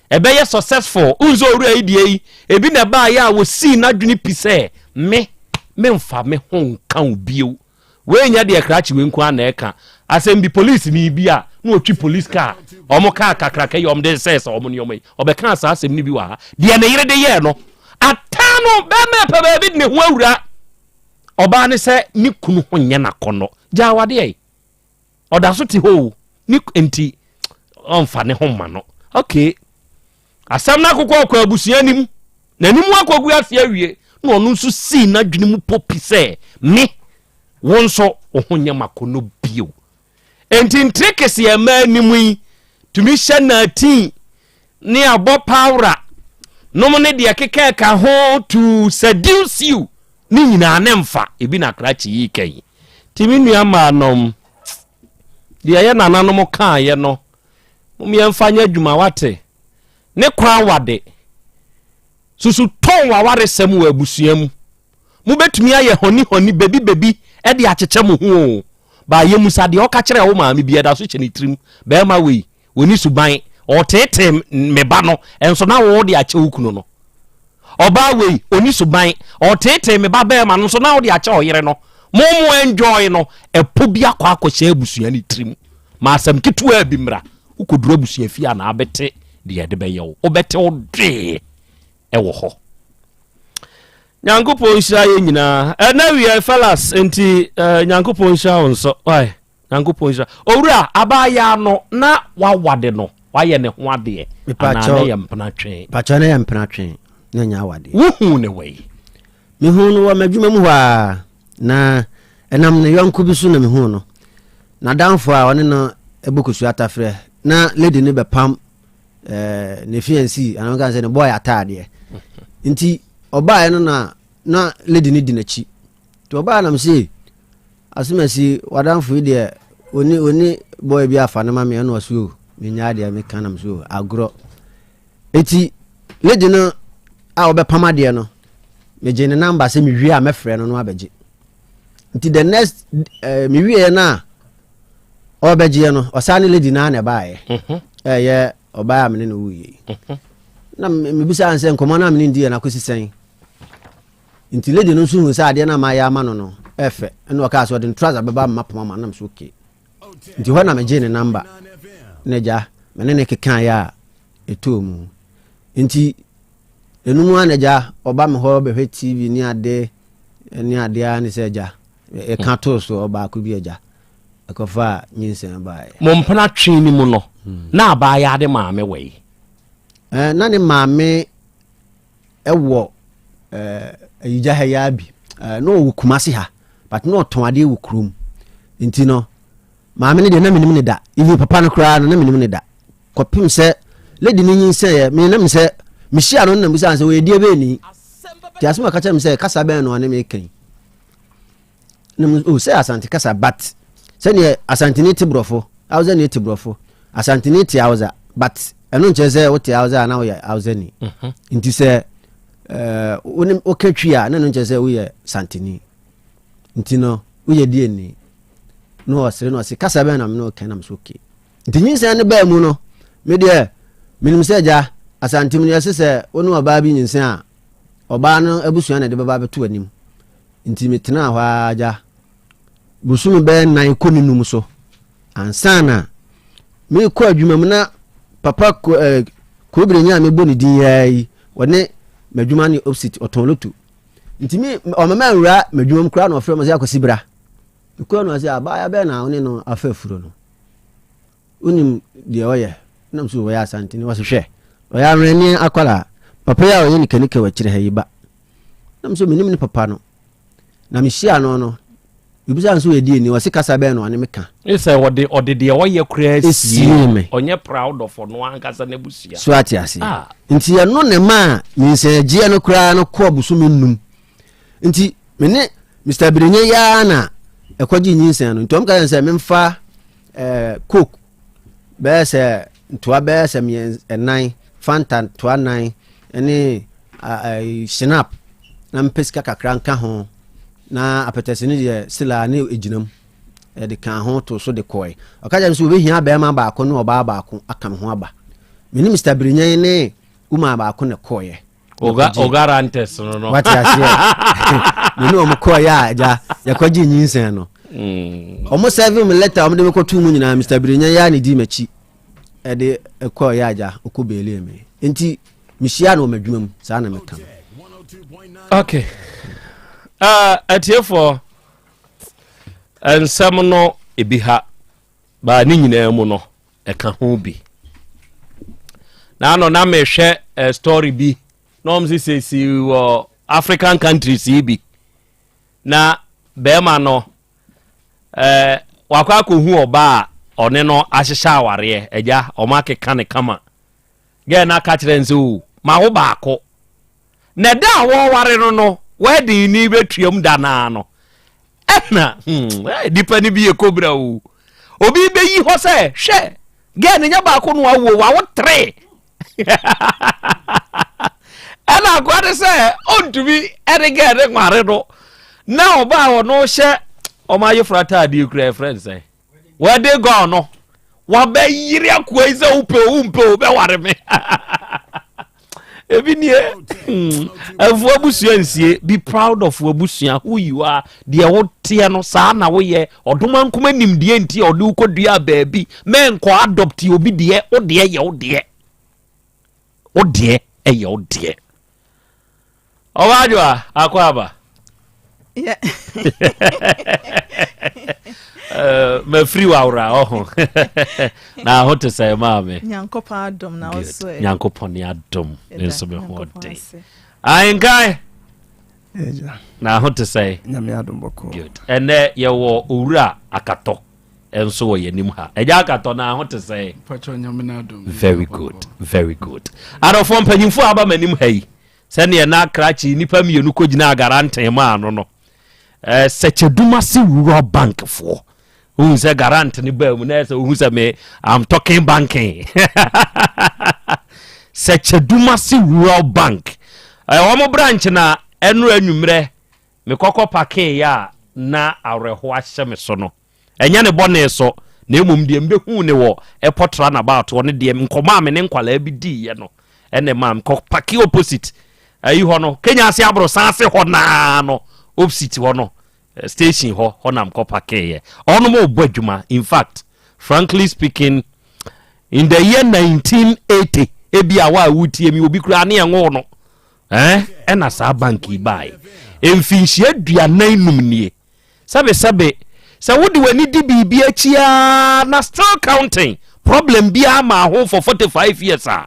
ɛbɛyɛ successful. Wohu sɛ owura yi deɛ yi, ebi na ɛbaayɛ a wɔsii n'adwene pi sɛ me, memfa me ho nka wo bio. Wei nyɛ deɛ krakye wei nko ara na ɛka. Asɛm bi polisini bi a na ɔtwi police car, wɔn car kakraka yi a wɔde sɛɛsɛ wɔn nneɛma yi, ɔbɛkaa saa asɛm no bi wɔ ha. Deɛ ne yere de yɛɛ no, ataa no, bɛrima ɛpɛ baabi de ne ho awura. Ɔbaa ne sɛ ne kunu ho nyɛ n'akɔnnɔ. Gyaa awadeɛ yi. Ɔda so te hɔ o. Ne nti ɔmfa ne ho mma no. Okay. Asɛm no akokɔ ɔkɔ abusua anim, n'anim akɔgu ase awie, na ɔno nso sii n'adwene mu popi sɛ, Me, wo nso wo ho nyɛ m'akɔnnɔ bio. Enti ntirekese a ɛma anim yi tumi hyɛ naatin ne abɔ pawra nom ne deɛ keka ɛka ho to seduce you ne nyinaa ne mfa ebi na krakye yi ka yi. Nti me nua maa nom deɛ ɛyɛ nananom kaeɛ no Mom yɛmfa nyɛ adwuma wate. Ne kwan wade. Susu tɔn w'awaresɛm wɔ abusua mu. Mobɛtumi ayɛ hɔni hɔni, baby baby de akyekyɛ mo ho o. Ba yɛmusa deɛ ɔka kyerɛɛ wo maame bi ɛda so hyɛ ne tirim. Bɛrima wei, ɔni suban, ɔteetee me ba no, nso na wo de akyɛ wo kunu no. Ɔbaa wei, ɔni suban, ɔteetee me ba bɛrima no nso na wode akyɛ ɔyere no. Mo mo enjoy no, ɛpo bi akɔ akɔhyɛ abusua no tirim. Ma asɛm ketewaa bi mmra, wokɔduru abusua fie a na abɛte deɛ ɛde bɛyɛ wo. Wobɛte wo dwee ɛwɔ hɔ. Nyankopɔn nhyira yɛ nyinaa. Ɛna wiɛ fellas, nti eh, Nyankopɔn nhyira wo nso. Why? Nyankopɔn nhyira. Owura, abaayaa no na wawade no, wayɛ ne ho adeɛ. Anaa na yɛ mpena twe. Pakyɛ na yɛ mpena twe, na nyɛ awadeɛ. Wohuu ne wɔ yi? Mehuu no wɔ m'adwuma mu hɔ a, na ɛnam ne yɔnko bi so na mehuu no. N'adamfo a ɔne no bɔ kosua atafrɛ, na lady no bɛpam eh, ne fiancé, anaa ɔka sɛ ne boy ataadeɛ. Nti ɔbaeɛ no na na lady no di n'akyi. Nti ɔbaeɛ na mese Asomasi, w'adamfo yi deɛ ɔni ɔni boy bi afa no ma me ɛna ɔse o menyaa deɛ meka na mese o agorɔ. Eti lady no a ɔbɛpam adeɛ no megye ne number sɛ mewie a mɛfrɛ no no abɛgye. Nti the next eh, mewieɛ no a ɔbɛgyeɛ no ɔsaa ne lady no a na ɛbaeɛ mhm. ɛyɛ ɔbaa a mene no wuiɛ yi. Mhm. Na mebisa no sɛ nkɔmmɔ no a mene ndiiɛ no akɔsi sɛn. Nti lady no nso hu sɛ adeɛ no a mayɛ ama no no ɛfɛ ɛna ɔkaa sɛ ɔde ne trouser bɛba ama poma ma nam so okay nti hɔ na megyee ne namba na agya me ne ne kekaeɛ a ɛtɔɔ mu nti ɛno mu a na agya ɔba me hɔ bɛhwɛ tv ne ade ne ade a ne sɛ agya ɛka too so ɔbaako bi agya ɛkɔfa nyinsɛn baeɛ. Mo mpena twe no mu no na abaayaa de maame wɔ yi? Na ne maame. ɛwɔ ɛɛ ayigya ha yi ara bi ɛɛ na ɔwɔ Kumasi ha but na ɔtɔn adeɛ wɔ kurom nti no maame no deɛ na menim ne da even papa no koraa no na menim ne da kɔpem sɛ lady no nyinsɛeɛ me nam sɛ mehyia no na mbisa sɛ ɔyɛ deɛ bɛn ni nti asɛm a ɔka kyerɛ me sɛ kasa bɛn no ɔne me kan na mo oh sɛ asante kasa but sɛdeɛ asanteni te borɔfo hausa ni te borɔfo asanteni te hausa but ɛno nkyerɛ sɛ wote hausa a na woyɛ hausa ni mhm. nti sɛ eh, woka twi a na ɛno nkyerɛ sɛ woyɛ santeni nti no woyɛ deɛ ni na ɔsere na ɔse kasa bɛn na mene ɔka nam so okay nti nyinsɛn no baa mu no me deɛ menim sɛ agya asante mu no yɛse sɛ wo ne ɔbaa bi nyinsɛn a ɔbaa no abusua na ɛde bɛba abɛto anim nti metenaa hɔ ara agya bosome bɛyɛ nan kɔ ne num so ansa na mekɔ adwuma mu na papa eh, kobire nya a mebɔ ne din yɛa yi wɔne m'adwuma ne opposite ɔtɔn loto nti me ɔmama nwura m'adwuma mu koraa na ɔfrɛ me sɛ akɔsi bra mekɔɔ no ɔsɛ abaayewa bɛɛ na wo ne no afa afuro no Wonim deɛ ɔyɛ? Nam so wɔyɛ Asanteni. Wɔse hwɛ, ɔyɛ awerɛneɛ akwadaa. Papa yi a ɔyɛ nikanika wɔ akyire ha yi ba. Nam so menim ne papa no. Na mehyia no no, mebisa no sɛ ɔyɛ deɛ ni, ɔse kasa bɛn na ɔne me ka. Ne sɛ ɔde ɔde deɛ ɔyɛ koraa sie me. Ɔnyɛ proud of ɔno ankasa n'abusua. So ate aseɛ? Ah. Nti ɛno na ɛmaa nyinsɛngyeɛ no koraa no kɔɔ bosome nnum. Nti me ne Mr. Birenye yi ara na ɛkɔgye nyinsɛn no. Nti wɔn ka kyerɛ sɛ memfa eh, coke bɛyɛ sɛ ntoa bɛyɛ sɛ ɛnan fanta ntoa nan ne shinap na mepɛ sika kakra nka ho na apɛtɛse no deɛ sila ne ɛgyina mu ɛde ka ho to so de kɔe ɔka kyerɛ me sɛ wɔbɛhia bɛrima baako ne ɔbaa baako aka me ho aba me ne Mr. Birinyan ne woman baako na ɛkɔeɛ Oga ogarantes no no. Wate aseɛ. Me ne wɔn kɔɔ yɛ a agya yɛkɔgye nyinsɛn no. Wɔn mm. sɛve me lɛta wɔn de me kɔto mu nyinaa Mr. Birenya yɛ a ne di m'akyi ɛde ɛkɔɔ yɛ agya ɔkɔ beelee me. Nti mehyia no wɔ m'adwuma mu saa na meka no. Okay. Uh, atiefoɔ nsɛm no ebi ha baa ne nyinaa mu no ɛka ho bi na ano na mehwɛ eh, story bi na wɔn sɛ sɛsi wɔ african countries yi bi na bɛrima no eh, wakɔ akɔhu ɔbaa a ɔne no ahyehyɛ awareɛ agya wɔn akeka ne kama gɛɛ no aka kyerɛ n sɛ o ma wo baako Na da a wɔreware no no, wedding ni bɛtuam da no ara no, ɛna hmm, eh, nipa no bi yɛ kobra o. Obi bɛyi hɔ sɛ, hwɛ, gɛɛ no nyɛ baako no awo, wawo tere. ɛna akoa no sɛ ɔntumi ɛne gɛɛ no nware no na ɔbaa ɔno hyɛ ɔma ayeforo ataadeɛ kura ɛfrɛ nsɛn Wedding gown no wabɛyere akoa yi sɛ wopɛ o wompɛ o bɛware me ebi nie hmm. ɛfo abusua nsie be proud of abusua who you are deɛ woteɛ no saa na woyɛ ɔdoma nkoma nimdeɛ nti a ɔde wokɔdua baabi mɛnkɔ adopt obi deɛ wo deɛ yɛ wo deɛ wo deɛ ɛyɛ wo deɛ Ɔbadwoa akɔ aba. Eh, mafiri wawora ɔho na ho te sɛ maame. Nyankopɔn adom na wo so ɛ. Nyankopɔn ne adom ne nso me ho ɔden. Ahenkan. Na ho te sɛ. Nyame adom bɔkɔ. Good. Ɛnɛ yɛwɔ owura akatɔ nso wɔ yɛn anim ha. Ɛgya akatɔ na ho te sɛ. Very good. Very good. Adɔfoɔ mpanyinfoɔ aba m'anim ha yi. Sɛdeɛ na krakye nnipa mmienu kɔgyinaa garanten maa no no, eh, Sɛkyɛdumase Rural Bank foɔ wohu sɛ garant no baa mu na ɛsɛ wohu sɛ me I'm talking banking Sɛkyɛdumase Rural Bank eh, wɔn branch na ɛno anwummerɛ mekɔkɔ pakee yɛ a na awerɛho ahyɛ me so no Ɛnyɛ ne bɔne so, na mmom deɛ mebɛhuu no wɔ airport runabout hɔ ne deɛ nkɔmmɔ a me ne nkwadaa bi diiɛ no ɛna ɛmaa mekɔ pake opposite ayi hɔ no, Kenya ase aborosan ase hɔ naa no, opposite hɔ no, eh, station hɔ, hɔ na mekɔ pakeeɛ. Ɔnom ɔbɔ adwuma, in fact, frankly speaking, in the year 1980, ebi a wa a wotie mi, obi koraa ne ɛnwo no, eh, ɛna saa bank yi baeɛ. Mfinhyia 45 nie. Sɛbesɛbe, sɛ wode w'ani di biribi akyi ara na still counting, problem biara maa ho for 45 years a,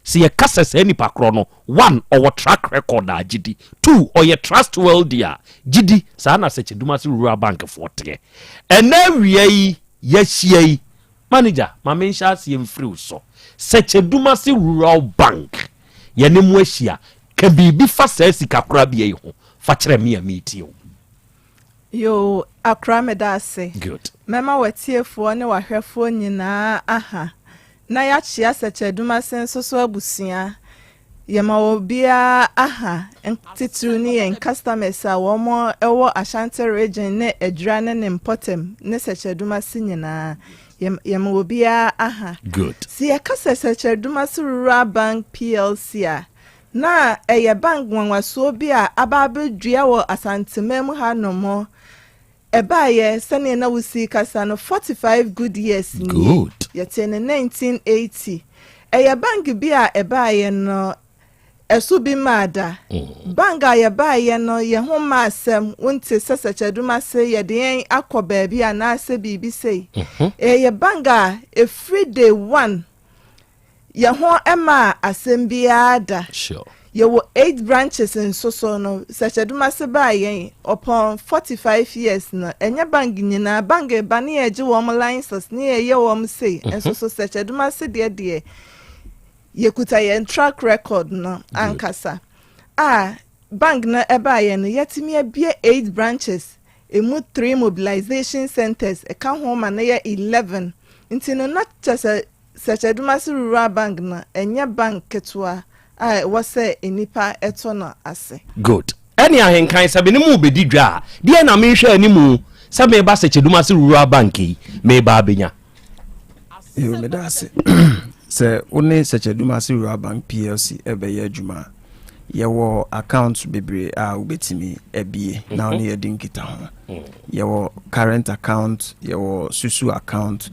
Sɛ yɛka sɛ saa nipa korɔ no, one, ɔwɔ track record a, gye di. Two, ɔyɛ trustworthy a, gye di. Saa na Sɛkyɛdumase Rural Bank foɔ teɛ. Ɛnɛ awia yi, yɛahyia yi, manager, ma menhyɛ aseɛ mfiri wo so. Sɛkyɛdumase Rural Bank, yɛne mo ahyia. Ka biribi fa saa sikakorabea yi ho fa kyerɛ me a meretie wo. Yoo akora meda ase. Good. Mɛma w'atiefoɔ ne w'ahwɛfoɔ nyinaa aha na yɛakyea Sɛkyɛdumase nso so abusua. Yɛma obiara aha, titiriw ne yɛn customers a wɔn wɔ Ashanti Region ne Adwira ne ne mpɔtam ne Sɛkyɛdumase nyinaa. Yɛma obiara aha. Good. Sɛ yɛka sɛ Sɛkyɛdumase Rural Bank PLC a, na ɛyɛ bank nwanwasoɔ bi a aba abɛdua wɔ Asanteman mu hanom. Ɛbaeɛ sɛnea na wosi kasa no, 45 good years nie. Good. Yɛtee no 1980. Ɛyɛ bank bi a ɛbaeɛ no ɛso bi maa da. Bank a yɛbaeɛ no, yɛn ho ma asɛm wonte sɛ Sɛkyɛdumase yɛde yɛn akɔ baabi anaasɛ biribi sei. Ɛyɛ bank a ɛfiri day one yɛn ho ma asɛm biara da. Yɛwɔ eight branches nso so no. Sɛkyɛdumase baa yɛn upon 45 years no, ɛnyɛ bank nyinaa, bank ba ne yɛgye wɔn license ne yɛyɛ wɔn sei. Nso so Sɛkyɛdumase deɛ yɛkuta yɛn track record no ankasa a bank no ɛbaa yɛn no, yɛtumi abie eight branches, emu three mobilization centers ɛka ho ma no yɛ 11. Nti no na kyɛ sɛ Sɛkyɛdumase Rural Bank no ɛnyɛ bank ketewa a ɛwɔ sɛ nnipa ɛtɔ no ase. Good. Ɛne ahenkan sɛ mene mu bɛdi dwa a, deɛ na menhwɛ animu sɛ meba Sɛkyɛdumase Rural Bank yi meba abɛnya? Yo, meda ase. Sɛ wo ne Sɛkyɛdumase Rural Bank PLC ɛbɛyɛ adwuma a, yɛwɔ account bebree a wobɛtumi abie na wo ne yɛdi nkita ho. Yɛwɔ current account, yɛwɔ susu account,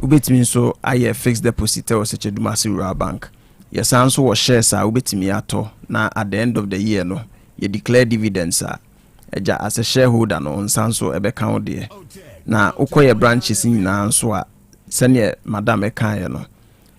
wobɛtumi nso ayɛ fixed deposit ɛwɔ Sɛkyɛdumase Rural Bank. Yɛsan nso wɔ shares a wobɛtumi atɔ na at the end of the year no yɛ declare dividends a, agya, as a shareholder no, nsa nso ɛbɛka wo deɛ. Na wokɔ yɛ branches nyinaa nso a, sɛneɛ madam ɛkaeɛ no,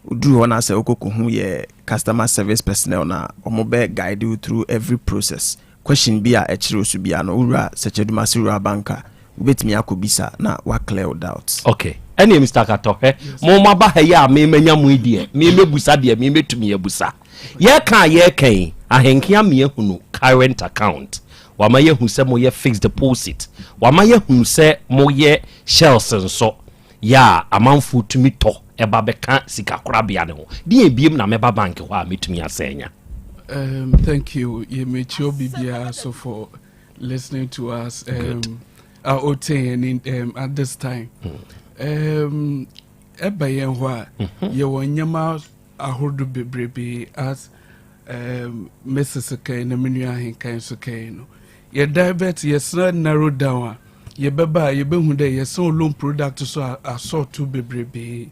woduru hɔ no sɛ wokɔkɔhu yɛ customer service personnel na ɔmo bɛ guide you through every process. Question bi a ɛkyerɛ wo so bia no, wowura Sɛkyɛdumase Rural Bank a, wobɛtumi akɔbisa na clear wo doubts. Okay, ɛne Mr Katɔhwɛ, mo maba ha yi a memanya mo yi deɛ, memɛbusa deɛ memɛtumi abusa. Yɛka a yɛka yi, ahenkea meahunu current account, wama yɛhu sɛ moyɛ fixed deposit, wama yɛhu sɛ moyɛ shares nso yɛ a amanfoɔ tumi tɔ ɛba bɛka sikakorabea ne ho. Deɛ ebiem na mɛba bank hɔ a mɛtumi asɛn nya? Thank you, Yemechi Obibia, so for listening to us. At this time. Ɛba yɛn hɔ a, yɛwɔ nneɛma ahodoɔ bebrebe as Mrs. Kan na me nua ahenkan nso kan no. Yɛ divert, yɛsena narrow down a, yɛbɛba a yɛbɛhu dɛ yɛsɛn loan product so a asɔɔto bebrebe.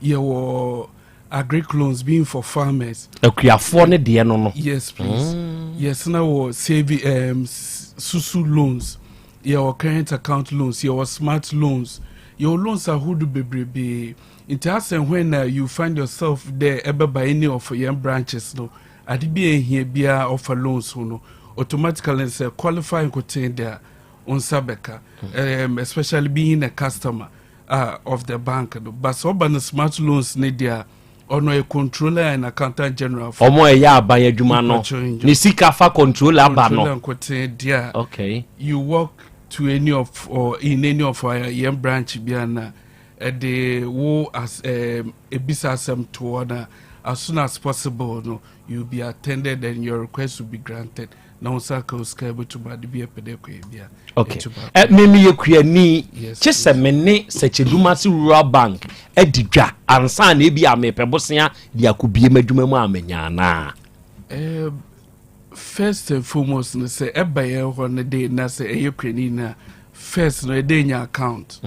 Yɛwɔ agric loans being for farmers. Akuafoɔ ne deɛ no. Yes, please. Yes, na wɔ saving susu loans, yɛwɔ current account loans, yɛwɔ smart loans, yɛwɔ loans ahodoɔ bebrebe. Nti asɛn when na you find yourself there, ɛbɛba any of yɛn branches no, ade bi a ehia biara ɔfa loans ho no, automatically sɛ qualify nkoten de a, wo nsa bɛka, especially being a customer of the bank no. But sɛ ɔba no smart loans ne deɛ a, ɔno yɛ controller and accountant general. Ɔmo a ɛyɛ aban adwuma no ne sika fa controller ba no. Controller nkoten deɛ a, you walk to any of or in any of our yɛn branch bia na ɛde wo as ebisa asɛm to hɔ na as soon as possible no, you will be attended and your request will be granted na wo nsa ka wo sika bɛtum ade bi ɛpɛ dɛ kɔyɛ bia. Okay, me meyɛ kuani, kye sɛ me ne Sɛkyɛdumase Rural Bank adi dwa ansa na ebi a mepɛ bosea de akɔbie m'adwuma mu a manya anaa? First and foremost no, sɛ ɛba yɛn hɔ no de na sɛ ɛyɛ kuani no a, first no ɛde nya account.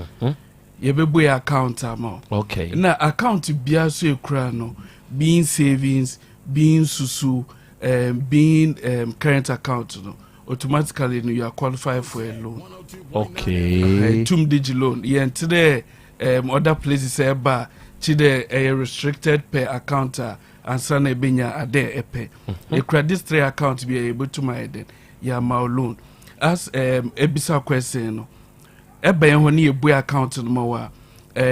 Yɛbɛbɔ yɛ account ama wo. Na account biara so ekura no, being savings, being susu, being current account no, automatically no, you are qualified for a loan. Tum digye loan. Yɛn ti dɛ other places ɛba a Kyi dɛ ɛyɛ restricted per account a ansa na ebenya ade a ɛpɛ. Ekura this three account bi a yɛbɛtum ayɛ dɛn yɛama wo loan. As um, ebisa question no, ɛba yɛn hɔ ne yɛbue account no ma wo a,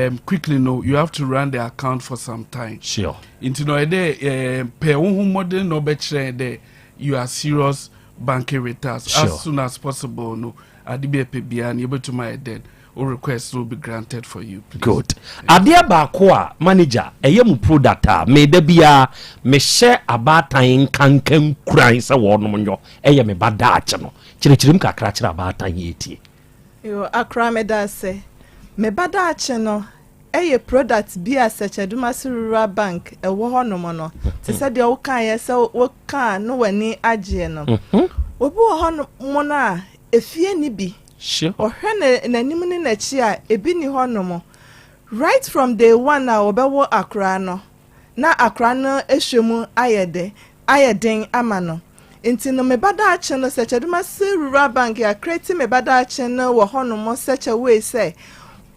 um, quickly no you have to run the account for some time. Sure. Nti no ɔyɛ dɛ um, pɛ wo ho mmɔden na ɔbɛkyerɛ dɛ you are serious banking with us. Sure. As soon as possible no, ade bi a ɛpɛ biara no yɛbɛtum ayɛ dɛn wo request will be granted for you please. Good. Adeɛ baako a manager ɛyɛ mu product a me da biara mehyɛ abaatan nkanka nkuran sɛ wɔnom nyɔ ɛyɛ me ba daakye no. Kyerɛkyerɛ mu kakra kyerɛ abaatan yɛtie. Yo, Akora meda ase. Me ba daakye no ɛyɛ product bi a Sɛkyɛdumase Rural Bank ɛwɔ hɔ nom no. Te sɛ deɛ wokaeɛ sɛ wokaa no w'ani agyeɛ no. Obi wɔ hɔ nom no a efie ni bi. Ɔhwɛ n'anim ne n'akyi a ebi ni hɔ nom. Right from day one a wɔbɛwo akora no, na akora no hwɛ mu ayɛ de ayɛ den ama no. Nti no me ba daakye no Sɛkyɛdumase Rural Bank yɛakreti me ba daakye no wɔ hɔ nom such a way sɛ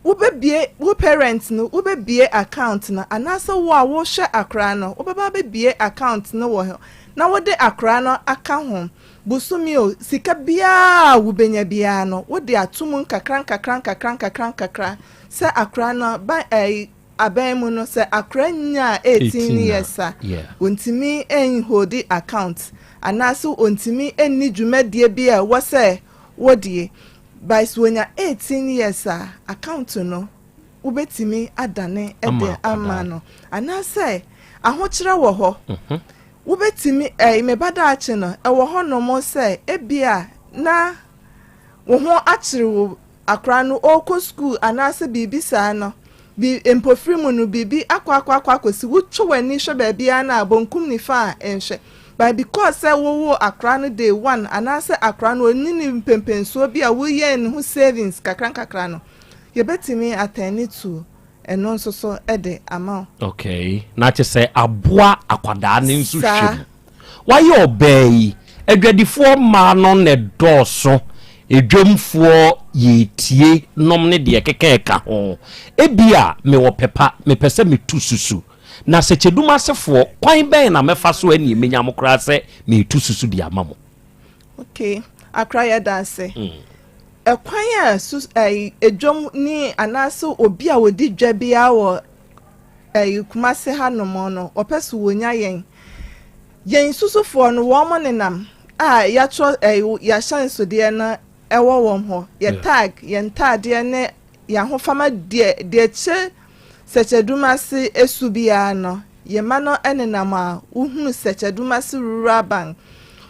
wobɛbie wo parent no wobɛbie account no anaasɛ wo a wohwɛ akora no wobɛba abɛbie account no wɔ hɔ na wode akora no aka ho. Bosome o, sika biara a wobɛnya biara no wode ato mu nkakra nkakra nkakra nkakra nkakra sɛ akora no ba ɛyi aban mu no sɛ akora nyaa 18 years a ontumi nholdi account anaasɛ ontumi nni dwumadie bi a ɛwɔ sɛ wodie by sɛ onya 18 years a account no wobɛtumi adane de ama no anaasɛ ahokyerɛ wɔ hɔ wobɛtumi ɛyi me ba daakye no ɛwɔ hɔnom sɛ ebia na wo ho akyere wo akora no ɔrekɔ school anaasɛ biribi saa no bi mpofiri mu no biribi akɔ akɔ akɔ akɔsi wotwa w'ani hwɛ baabiara no a bonkum nifa a nhwɛ but because sɛ wowo akora no day one anaasɛ akora no oni ne mpempensuo bi a woyɛ ne ho savings kakra nkakra no yɛbɛtumi atɛn to ɛno nso so de ama wo. Okay, na kyɛ sɛ aboa akwadaa ne nso hwɛ mu. Wayɛ ɔbaa yi, adwadifoɔ mmaa no na ɛdɔɔso, edwamfoɔ yɛtie nom ne deɛ keka ɛka ho. Ebia mewɔ pɛpa, mepɛ sɛ metu susu. Na sɛ kyɛdum asefoɔ, kwan bɛn na mɛfa so ɛne emenya mo koraa sɛ metu susu de ama mo? Okay, akora yɛ da ase. Ɛkwan a su ɛyi edwam ni anaasɛ obi a odi dwa biara wɔ ɛyi Kumase hanom no, ɔpɛ so wonya yɛn. Yɛn susufoɔ no wɔn nenam a yɛatwerɛ ɛyi yɛahyɛnsodeɛ no ɛwɔ wɔn hɔ. Yɛ tag yɛn ntaadeɛ ne yɛn ahofama deɛ deɛ kyɛ Sɛkyɛdumase esu biara no, yɛn mma no nenam a wohunu Sɛkyɛdumase Rural Bank.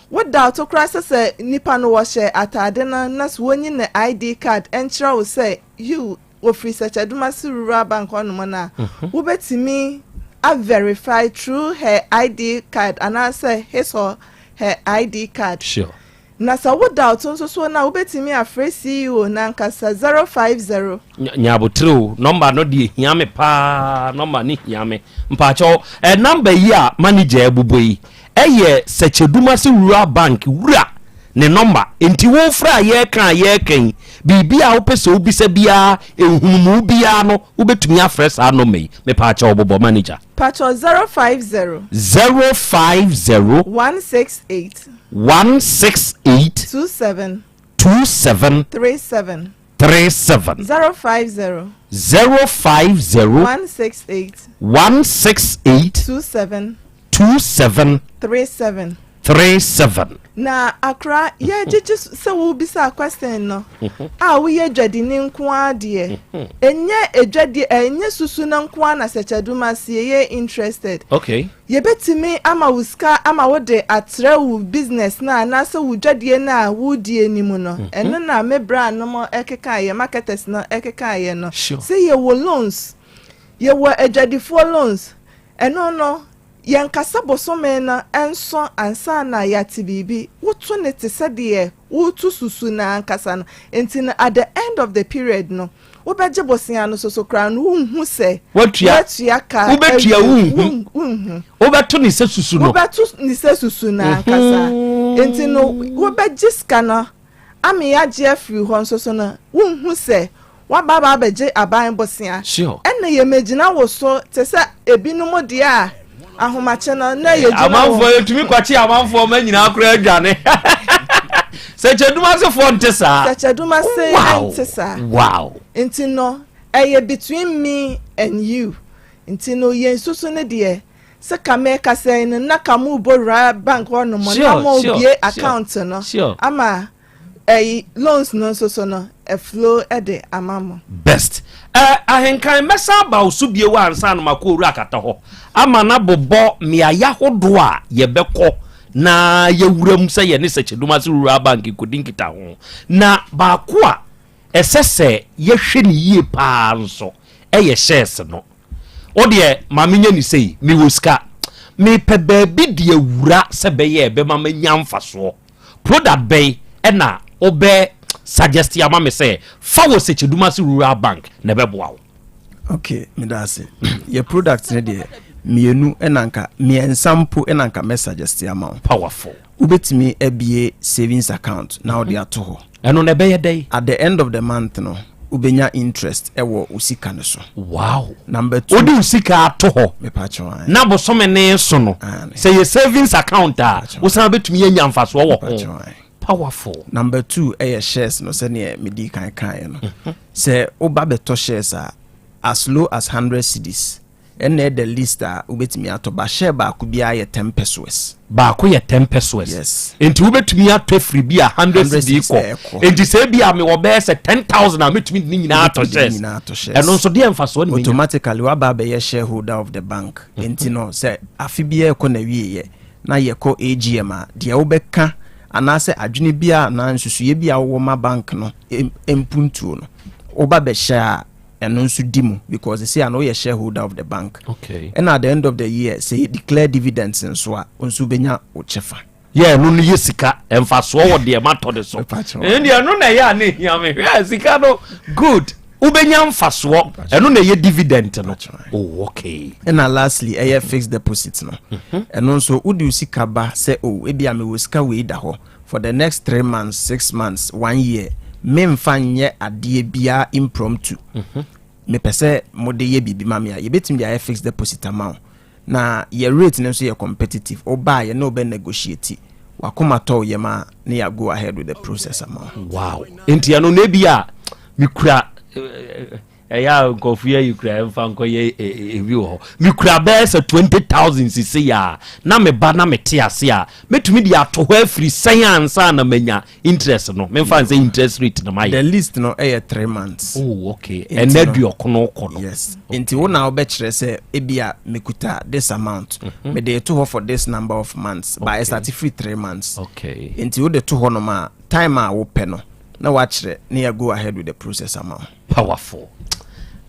Wo doubt koraa sɛ sɛ nipa no wɔhyɛ ataade no na sɛ wonyi ne ID card nkyerɛ wo sɛ yiw wɔfiri Sɛkyɛdumase Rural Bank hɔnom no a, wobɛtumi a verify through her ID card anaasɛ his or her ID card. Sure. Na sɛ wo doubt nso so no a wobɛtumi afrɛ CEO no ankasa 050. Nya abotere o, nɔmba no deɛ hia me paa, nɔmba no hia me. Mpaakyɛw, ɛ nɔmba yi a manager abobɔ yi, ɛyɛ Sɛkyɛdumase Rural Bank wura ne nɔmba. Nti wofrɛ a yɛreka a yɛreka yi, biribi a wopɛ sɛ wobisa biara, nhunumu biara no, wobɛtumi afrɛ saa nɔmba yi. Mepaakyɛw bobɔ manager. Patrɔ 050. 050. 168. 168. 27. 27. 37. 37. 050. 050. 168. 168. 27. 27. 37. 37. Na akora yɛgyegye sɛ wobisa question no a woyɛ dwadini nko ara deɛ ɛnyɛ edwadie ɛnyɛ susu no nko ara na Sɛkyɛdumase yɛyɛ interested. Okay. Yɛbɛtumi ama wo sika ama wo de atrɛ wo business no anaasɛ wo dwadie no a wodie no mu no. Ɛno na me bra nom ɛkekaeɛ, marketers no ɛkekaeɛ no. Sure. Sɛ yɛwɔ loans, yɛwɔ adwadifoɔ loans, ɛno no yɛnkasa bosome no nso ansa na yɛate biribi. Woto ne te sɛ deɛ woto susu no ankasa no. Nti no at the end of the period no, wobɛgye bosea no soso koraa no wonhu sɛ Watua. watua ka Wobɛtua awie. wonhu. Wonhu. Wobɛto ne sɛ susu no. Wobɛto ne sɛ susu no ankasa. Nti no wobɛgye sika no ama yɛagye afiri hɔ nso so no wonhu sɛ Woaba aba abɛgye aban bosea. Ɛna yɛmɛgyina wo so te sɛ ebinom deɛ a ahomakye no na yɛgyina wɔ. Amanfoɔ yɛtumi kwakye amanfoɔ ma nyinaa koraa adwane. Sɛkyɛdumasefoɔ nte saa. Sɛkyɛdumase nte saa. Wow. Nti no ɛyɛ between me and you. Nti no yɛn susu no deɛ sɛ ka mekasa yi no na ka mo bɔ wura bank hɔ nom na mo bie account no ama ɛyi loans no nso so no ɛflow ɛde ama mo. Best. Ɛ Ahenkan mɛsan aba wo so bio ansa na makɔ Owura Akata hɔ ama no abobɔ mmeaeɛ ahodoɔ a yɛbɛkɔ na yɛawura mu sɛ yɛne Sɛkyɛdumase Rural Bank rekɔdi nkitaho. Na baako a ɛsɛ sɛ yɛhwɛ no yie pa ara nso yɛ shares no. Wo deɛ ma menyɛ no sei, mewɔ sika, mepɛ baabi de awura sɛ ɛbɛyɛ a ɛbɛma manya mfasoɔ. Product bɛn na wobɛ suggest ama me sɛ fa wɔ Sekyedumase Rural Bank na ɛbɛboa wo? Ok, meda ase. Yɛ product no deɛ mmienu na nka mmiɛnsa mpo na nka mɛ suggest ama wo. Powerful. Wobɛtumi abie savings account na wode ato hɔ. Ɛno no ɛbɛyɛ dɛn? At the end of the month no, wobɛnya interest wɔ wo sika no so. Wow! Number two. Wode wo sika ato hɔ. Mepakyɛw, ae. Na bosome no so no, sɛ yɛ savings account a, wosan bɛtumi anya mfasoɔ wɔ ho. Mepakyɛw, ae. Powerful. Number two yɛ shares no sɛdeɛ medii kan kaeɛ no. Sɛ woba bɛtɔ shares a, as low as hundred cedis. Ɛna the least a wobɛtumi atɔ ba share baako biara yɛ ten pesoes. Baako yɛ ten pesoes. Yes. Nti wobɛtumi atɔ afiri bi a hundred cedi kɔ. Nti sɛ ebi a mewɔ bɛyɛ sɛ 10,000 a mɛtumi de ne nyinaa atɔ shares. Ɛno nso deɛ mfasoɔ ne menya. Automatically waba abɛyɛ shareholder of the bank. Nti no sɛ afe biara ɛkɔ n'awieɛ na yɛkɔ AGM a deɛ wobɛka anaasɛ adwene bi a anaa nsusuiɛ bi a wowɔ ma bank no mpuntuo no woba bɛhyɛ a ɛno nso di mu because sisi a no woyɛ shareholder of the bank. Okay. Ɛna at the end of the year sɛ yɛ declare dividends nso a wo nso wobɛnya wo kyɛfa. Yɛ ɛno no yɛ sika mfasoɔ wɔ deɛ matɔ de so. Ɛno deɛ ɛno na ɛyɛ a na ehia me hwɛ sika no good wobɛnya mfasoɔ ɛno na ɛyɛ dividend no. Oh okay. Ɛna lastly ɛyɛ fixed deposit no. Ɛno nso wode wo sika ba sɛ oh ebi a mewɔ sika wei da hɔ for the next 3 months, 6 months, one year, memfa nyɛ adeɛ biara impromptu, mepɛ sɛ mode yɛ biribi ma me a, yɛbɛtumi de ayɛ fixed deposit ama wo. Na yɛ rate no nso yɛ competitive. Wobaa yɛ ne wobɛ negotiate, wakoma tɔ wo yam a, ne yɛ go ahead with the process ama wo. Wow, nti ɛno na ebi a mekura ɛyɛ a nkurɔfo yɛ yi kura ɛmfa nkɔyɛ ebi wɔ hɔ, mekura bɛyɛ sɛ 20,000 sisi yɛ a na meba na mete ase a mɛtumi de ato hɔ afiri sɛn ansa na manya interest no, memfa nsɛ interest rate no mayɛ. The least no ɛyɛ 3 months. Oh okay, ɛnɛ duɔkono kɔ no. Yes, nti wo na wobɛkyerɛ sɛ ebi a mekuta this amount, mede to hɔ for this number of months, but ɛstart firi 3 months. Nti wode to hɔ nom a, time a wopɛ no na wakyerɛ ne yɛ go ahead with the process ama wo. Powerful.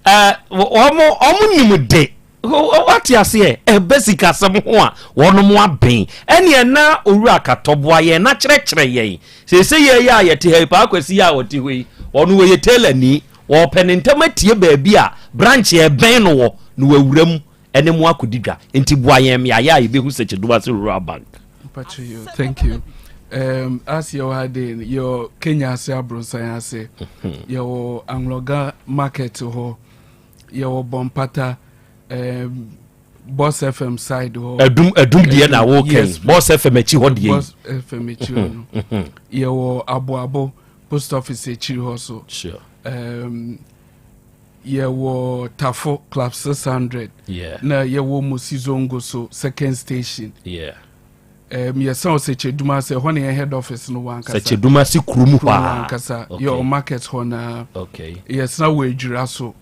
Wɔn nim de wate aseɛ ɛbɛ sikasɛm ho a wɔn aben ɛneɛ na Owura Katɔboa yɛn na kyerɛkyerɛ yɛn sese yɛ yɛ a yɛte ha yi paa Kwasi yɛ a wɔte hɔ yi wɔn wɔyɛ tailor ni wɔpɛ ne ntɛm atie baabi a branch ɛbɛn no wɔ na wawura mu ɛne mo akɔdi dwa, nti boa yɛn mmeayɛ a yɛbɛhu Sɛkyɛdumase Rural Bank. Mpacho, thank you. As yɛwɔ ha de, yɛwɔ Kenya ase Abrɔnsan ase, yɛwɔ Anloga market hɔ, yɛwɔ Bɔmpata, Boss FM side hɔ. Ɛdum ɛdum deɛ na wɔkɛn. Yes. Boss FM akyi hɔ deɛ yi. Boss FM akyi hɔ no. Yɛwɔ Aboabo post office akyiri hɔ so. Yɛwɔ Tafo Club 600. Na yɛwɔ Musi Zongo so second station. Yɛsan wɔ Sɛkyɛduma ase, ɛhɔ na yɛn head office no wɔ ankasa. Sɛkyɛduma se kurom hɔ kurom a. Ankasa. Yɛwɔ market hɔ na yɛsena wɔ Adwira so.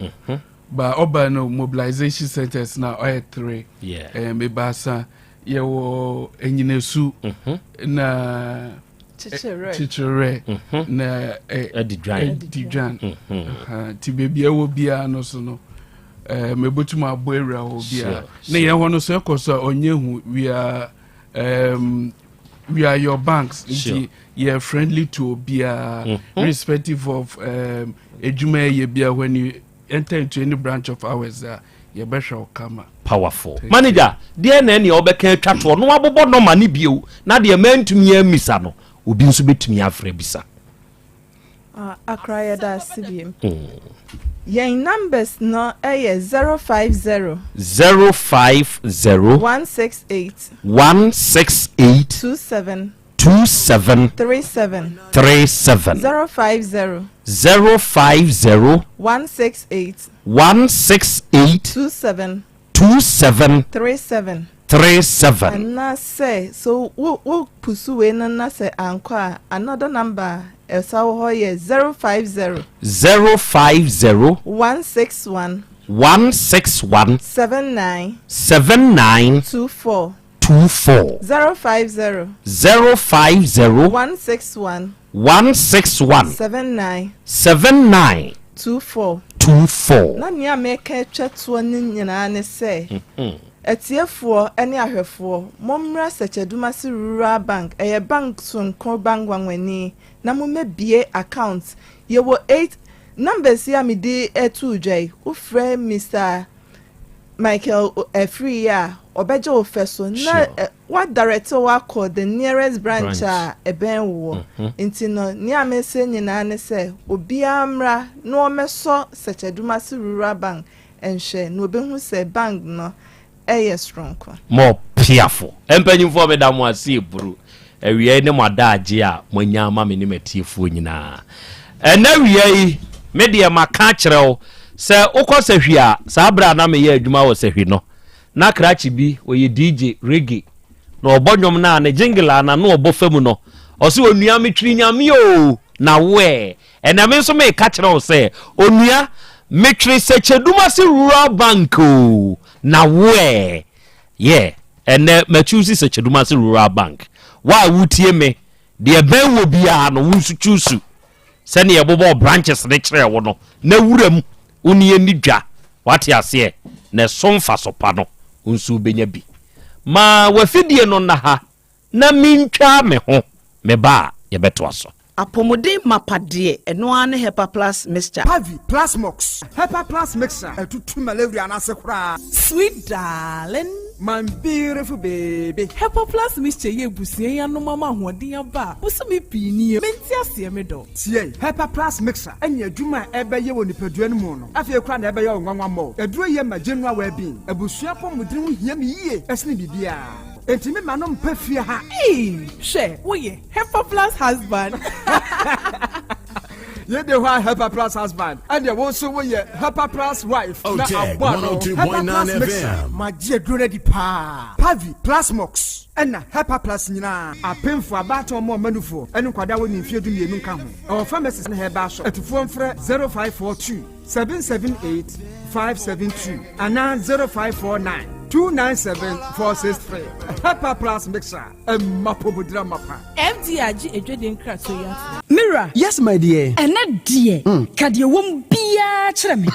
Ba ɔba no mobilization centers na ɔyɛ three. Ebaasa, yɛwɔ Enyinasu na Kyekyerɛ na Adidwan. Adidwan. Nti beebi a ɛwɔ biara no so no, mebotum abɔ awura hɔ biara na yɛn hɔ no so ɛkɔ so a ɔnyɛ hu. We are your banks, nti yɛ friendly to obiara, irrespective of edwuma ɛyɛ biara. When you enter into any branch of ours a, yɛbɛhwɛ wo kama. Powerful. Manager, deɛ na ɛnea wɔbɛka atwa toɔ no, wabobɔ nɔma no bio na deɛ mantumi amisa no, obi nso bɛtumi afrɛ bisa. Ah, Akra yɛda ase biem. Yɛn numbers no yɛ 050. 050. 168. 168. 27. 27. 37. 37. 050. 050. 168. 168. 27. 27. 37. 37. Anaasɛ so wo wo pusu wei no na sɛ ankɔ a another number a ɛsa wɔ hɔ yɛ 050. 050. 161. 161. 79. 79. 24. 24. 050. 050. 161. 161. 79. 79. 24. 24. Na nea meka atwa toɔ no nyinaa ne sɛ atiefoɔ ne ahwɛfoɔ mommra Sɛkyɛdumase Rural Bank ɛyɛ bank sononko bank nwanwani na mommɛbie account yɛwɔ 8 numbers yi a mede ato dwa yi wofrɛ Mr. Michael Afriyie a ɔbɛgye wo fɛ so na wadirect wo akɔ the nearest branch a ɛbɛn woɔ. Nti no nea mesrɛ nyinaa ne sɛ obiara mmra na ɔmmɛsɔ Sɛkyɛdumase Rural Bank nhwɛ na obehu sɛ bank no ɛyɛ soronko. Mo piafo mpanyimfoɔ meda mo ase eburu awia yi ne mo adaagye a moanya ama me ne m'atiefoɔ nyinaa. Ɛnɛ awia yi me deɛ maka akyerɛ wo sɛ wokɔ sahwi a saa berɛ a na meyɛ adwuma wɔ sahwi no na krakye bi ɔyɛ DJ reggae na ɔbɔ nnwom no a ne jingle a na no ɔbɔ fa mu no ɔse onua metwiri nyame o na wo ɛ ɛnɛ me nso meka kyerɛ wo sɛ onua metwere Sɛkyɛdumase Rural Bank o na wo ɛ yeah ɛnɛ machoose Sɛkyɛdumase Rural Bank wo a wotie me deɛ bɛn wɔ biara no wo nso choose sɛdeɛ ɛbobɔ branches ne kyerɛ wo no na wura mu wo ne yɛnni dwa wate aseɛ na ɛso mfaso pa no wo nso wobɛnya bi ma wafidie no nna ha na mentwaa me ho meba a yɛbɛtoa so. Apɔmuden mapa deɛ, ɛno ara ne Hepa Plus Mixture. Pavi, Plasmox, Hepa Plus Mixture, ɛtutu malaria no ase koraa. Sweet darling. My beautiful baby. Hepa Plus Mixture yɛ abusua yi anom ama ahoɔden aba a bosome pii nie. Mente aseɛ me dɔ. Tie, Hepa Plus Mixture ɛne adwuma a ɛbɛyɛ wɔ nipadua no mu no, afei koraa na ɛbɛyɛ wo nwanwa mmɔ. Aduro yi yɛ ma general well-being. Abusua apɔmuden ho hia me yie ɛsene biribiara. Enti me ma no mpɛ fie ha. Eii hwɛ woyɛ Hepa Plus husband. Yei de hɔ a Hepa Plus husband ɛdeɛ wo nso woyɛ Hepa Plus wife na Otec aboa no Hepa Plus 102.9 mixer FM. magye aduro no adi paa Pavi, Plasmox ɛna Hepa Plus nyinaa apemfo abaatan ɔmo ɔmanufoɔ ɛne nkwadaa wɔ ne mfeɛ 12 nka ho ɛwɔ pharmacies ne herbal shop atufoɔ mfrɛ 0542 778 572 anaa 0549 297 463 Hepa Plus mixer ɛmma pomodira mapa. FDA agye adwadie nkratoɔ yi ato. Mira. Yes, my dear. Ɛnɛ deɛ, ka deɛ wɔm biara kyerɛ me.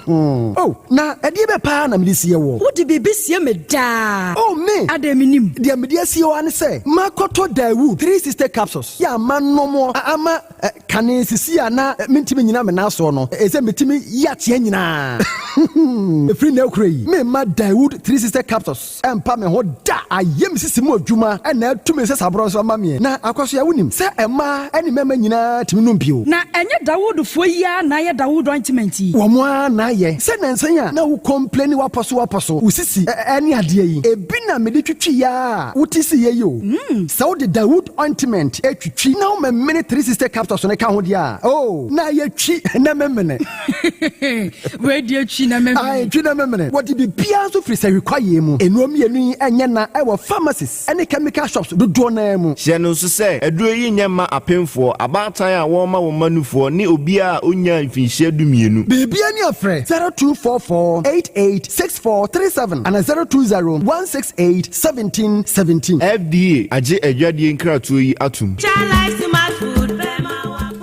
Oh, na ɛdeɛ bɛ paa na mede sie wɔ. Wode biribi sie me daa. Oh, me. Adɛn menim. Deɛ mede asie wɔ ne sɛ, makɔtɔ Daewoo 360 capsules. Yɛ ama nnomoɔ ama kane sisi a na mentumi nyina me nan soɔ no, ɛsɛ metumi yi ateɛ nyinaa. Ɛfiri na akura yi, memma Daewoo 360 capsules ɛmpa me ho da. Ayɛ me sisi mu adwuma ɛna atumi sɛ saborɔ nso ama meɛ. Na akɔso a wonim sɛ ɛmaa ne mmarima nyinaa tumi nom bio. Na ɛnyɛ Dawoodfoɔ yi ara na ayɛ Dawood ointment yi. Wɔn ara na ayɛ. Sɛ nansa a na wo complaini wapɔ so wapɔ so, wo sisi ɛne adeɛ yi, ebi na mede twitwi ya a wote si yɛ yi o. Sɛ wode Dawood ointment etwitwi na womemene 360 capsules no ka ho deɛ a, oh, na ayɛ twi na memene. Wei deɛ twi na memene. Ae, twi na memene. Wɔde biribiara nso firi sahwi kwaeɛ mu. Nnuro mmienu yi ɛnyɛ na ɛwɔ pharmacies ne chemical shops dodoɔ naa mu. Hyɛ no nso sɛ, aduro yi nyɛ mma apemfoɔ, abaatan a wɔrema wɔn mma nufoɔ ne obiara a ɔnnyaa mfinhyia 12. Biribiara ni afrɛ 0244 88 6437 ana 020 168 17 17. FDA agye adwadie nkratoɔ yi atom.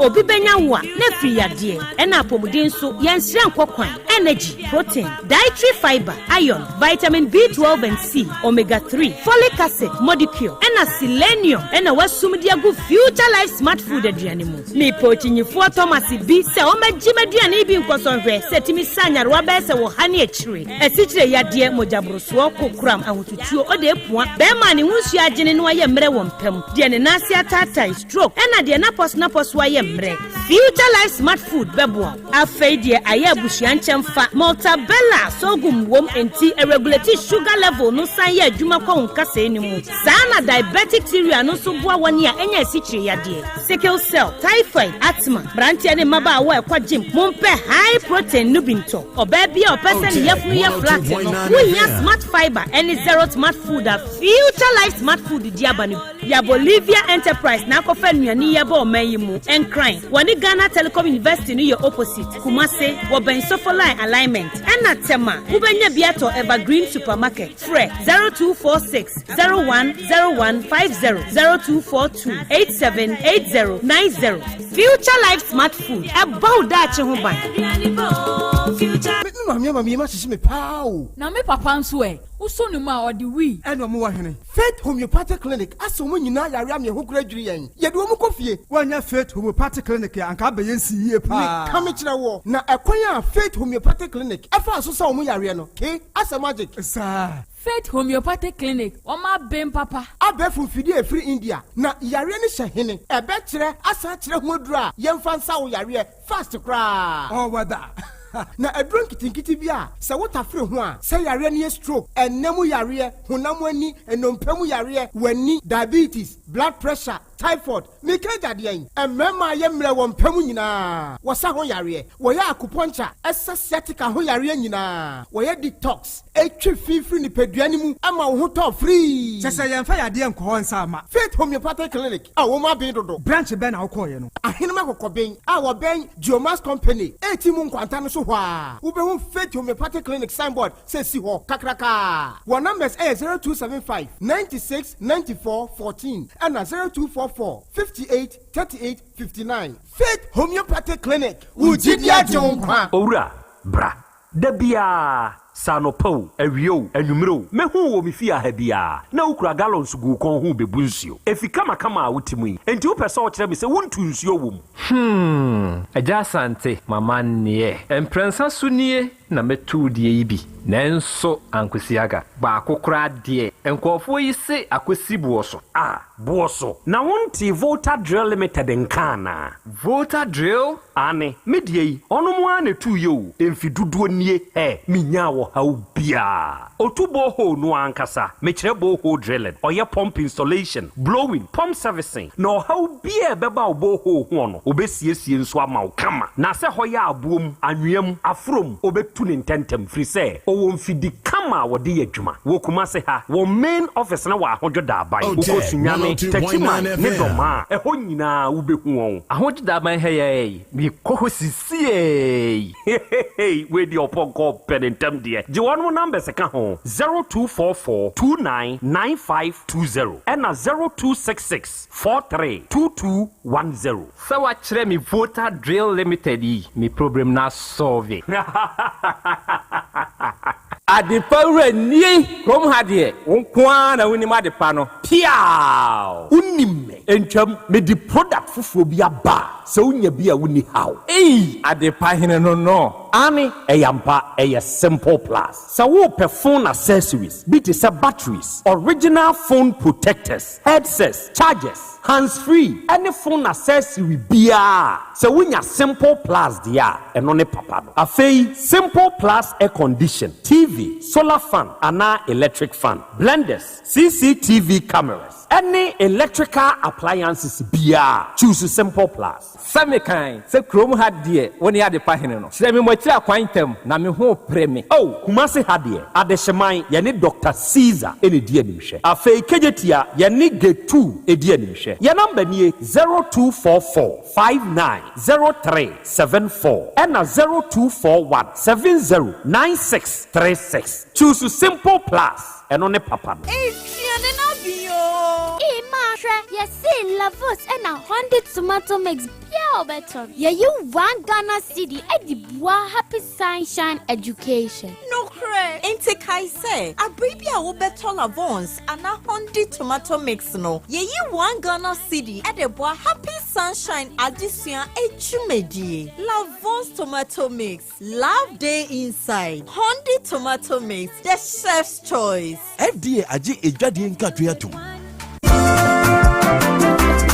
Obi bɛnya wo a na afiri yadeɛ ɛna apɔmuden nso yɛnsrɛ nkɔ kwan energy protein dietary fiber iron vitamin B12 and C omega 3 folic acid modicure ɛna selenium ɛna wasum de agu Future Life Smart Food aduane mu. Mepɛ okyinyifoɔ Thomas bi sɛ ɔmmɛgye m'aduane bi nkɔsɔnhwɛ sɛ tumi sa nyarewa bɛyɛ sɛ wɔ ha ne akyire asikyire yadeɛ mogyaborosoɔ kokoram ahotutuo ɔde epua bɛrima a ne ho nsuo agyene no ayɛ mmerɛ wɔ mpam deɛ ne nan ase ataatae stroke ɛna deɛ napɔso napɔso ayɛ. mmerɛ. Future Life Smart Food bɛboa wo. Afei deɛ ayɛ abusua nkyɛmfa. Maltabella sorghum wom enti ɛregulate sugar level no san yɛ adwuma kɔ wo nkasɛɛ no mu. Saa na diabetic cereal no nso boa wɔn a anya asikyire yadeɛ, sickle cell, typhoid, asthma, mmeranteɛ ne mmabaawa a ɛkɔ gym. Mompɛ high protein no bi ntɔ. Ɔbaa bi a ɔpɛ sɛ ne yafunu yɛ flat no, wohia Smart Fiber ne Zero Smart Food a Future Life Smart Food de aba no bi. Ya Bolivia Enterprise na akɔfa nnuane yi aba ɔman yi mu. Nkran, wɔne Ghana Telecom University no yɛ opposite. Kumase, wɔbɛn Sofoline Alignment. Ɛna Tema, wobɛnya bi atɔ Evergreen Supermarket. Frɛ 0246 010150, 0242 878090. Future Life Smart Food, ɛbɔ wo daakye ho ban. Me maame ama me yam ahyehye me paa o. Na me papa nso ɛ? Wosɔ ne mu a, ɔde wii. Ɛna ɔmo wɔ hene? Faith Homeopathic Clinic asa wɔn nyinaa yare ama ɛho kora dwiri yɛn. Yɛde wɔn kɔ fie. Woannya Faith Homeopathic Clinic a, anka abɛyɛ nsi yie paa. Meka mekyerɛ woɔ, na ɛkwan a Faith Homeopathic Clinic faa so sa wɔn yareɛ no, ke, asɛ magic. Saa. Faith Homeopathic Clinic, wɔn aben papa. Abɛɛfo mfidie a ɛfiri India, na yareɛ no hyɛ hene? Ɛbɛkyerɛ asan akyerɛ ho aduro a yɛmfa nsa wo yareɛ fast koraa. Ɔwɔ da. Na aduro nketenkete bi a sɛ wotafere ho a, sɛ yareɛ no yɛ stroke, ɛnna mu yareɛ, honam ani, nnompe mu yareɛ, w'ani, diabetes, blood pressure, typhoid, meka agya deɛn? Mmarima a yɛ mmerɛ wɔ mpa mu nyinaa, wɔsa ho yareɛ, wɔyɛ acupuncture, ɛsa sciatica ho yareɛ nyinaa, wɔyɛ detox, ɛtwe fi firi nipadua no mu ma wo ho tɔ firii. Kyɛ sɛ yɛmfa yadeɛ nkɔ hɔ nsa mma. Faith Homeopathic Clinic a wɔn aben dodo. Branch bɛn na wokɔeɛ no? Ahenem Akɔkɔben a wɔbɛn Geomax Company eti mu nkwanta no so hɔ ara, wobɛhu Faith Homeopathic Clinic signboard sɛ esi hɔ kakrakaa. Wɔn numbers yɛ 0275 96 94 14 ɛna 0244 58 38 59. Faith Homeopathic Clinic, wo gyidi agye wo nkwa. Owura, bra. Da biara, sɛ anɔpa o, awia o, anwummere o, mɛhu wo wɔ me fie ha biara, na wokura gallons gu wo kɔn ho rebebu nsuo. Efi kamakama a wote mu yi, enti wopɛ sɛ wokyerɛ me sɛ wontu nsuo wɔ mu? Hmm, Agya Asante, m'amanneɛ. Mprɛnsa so nie na mɛtu wo deɛ yi bi, nanso ankosi aga. Baako koraa deɛ, nkurɔfoɔ yi se akɔsi boɔ so. Ah, boɔ so. Na wontee Volta Drill Limited nka anaa? Volta Drill? Aane, me deɛ yi, ɔnom ara na ɛtuiɛ o, mfe dodoɔ nie, hɛ, menyaa ɔhaw biara. Ɔtu borehole no ara ankasa, mekyerɛ borehole drilling, ɔyɛ pump installation, blowing, pump servicing, na ɔhaw biara a ɛbɛba wo borehole hoɔ no, ɔbɛsiesie nso ama wo kama. Na sɛ hɔ yɛ aboɔ mu, anwea mu, aforɔ mu, ɔbɛtu no ntɛntɛm, firi sɛ ɔwɔ mfidi kama a wɔde yɛ adwuma. Wɔ Kumase ha, wɔn main office no wɔ Ahodwo Daaban, wokɔ Sunyani, Techiman ne Dɔmaa a, ɛhɔ nyinaa wobɛhu wɔn. Ahodwo Daaban ha yi ara yi, mekɔ hɔ sisiei. Hehehe wei deɛ ɔpɔnkɔ ɔpɛ ne ntɛm deɛ gye wɔnom numbers ka ho 0244 29 9520 ɛna 0266 43 2210. Sɛ wakyerɛ me Volta Drill Limited yi me problem no asɔlve. Adepa wura nie! Kurom ha deɛ, wo nko ara na wonim adepa no. Piaaw! Wonim me. Ntwam, mede product foforɔ bi aba a, sɛ wonya bi a wonni haw. Ei! Adepa hene no no. Aane, ɛyɛ ampa, ɛyɛ Simple Plus. Sɛ worepɛ phone accessories bi te sɛ batteries, original phone protectors, headsets, chargers, hands free ne phone accessory biara a, sɛ wonya Simple Plus deɛ a, ɛno ne papa no. Afei, Simple Plus air condition, TV, solar fan anaa electric fan, blenders, CCTV cameras, ne electrical appliances biara a, choose Simple Plus. Sɛ mekan sɛ kurom ha deɛ wo ne adepa hene no. Kyerɛ me mo akyiri akwan ntɛm na me ho repere me. Oh, Kumasi ha deɛ, Adehyeman, yɛne Doctor Caesar na ɛdi animhwɛ. Afei Kejetia, yɛne Gate 2 di animhwɛ. Yɛn number nie, 0244 59 03 74 ɛna 0241 70 96 36. Choose Simple Plus, ɛno ne papa no. Aduane no abi oo. Ee maa hwɛ, yɛse Lavos ɛna Honda tomato mix bia a wobɛtɔ no, yɛyi one Ghana cedi de boa Happy Sunshine Education. Nokorɛ, enti kae sɛ, abere bi a wobɛtɔ Lavons anaa Hondi tomato mix no, yɛyi one Ghana cedi de boa Happy Sunshine adesua adwumadie. Lavons tomato mix, love dey inside. Hondi tomato mix, the chef's choice. FDA agye edwadie nkatoe atom.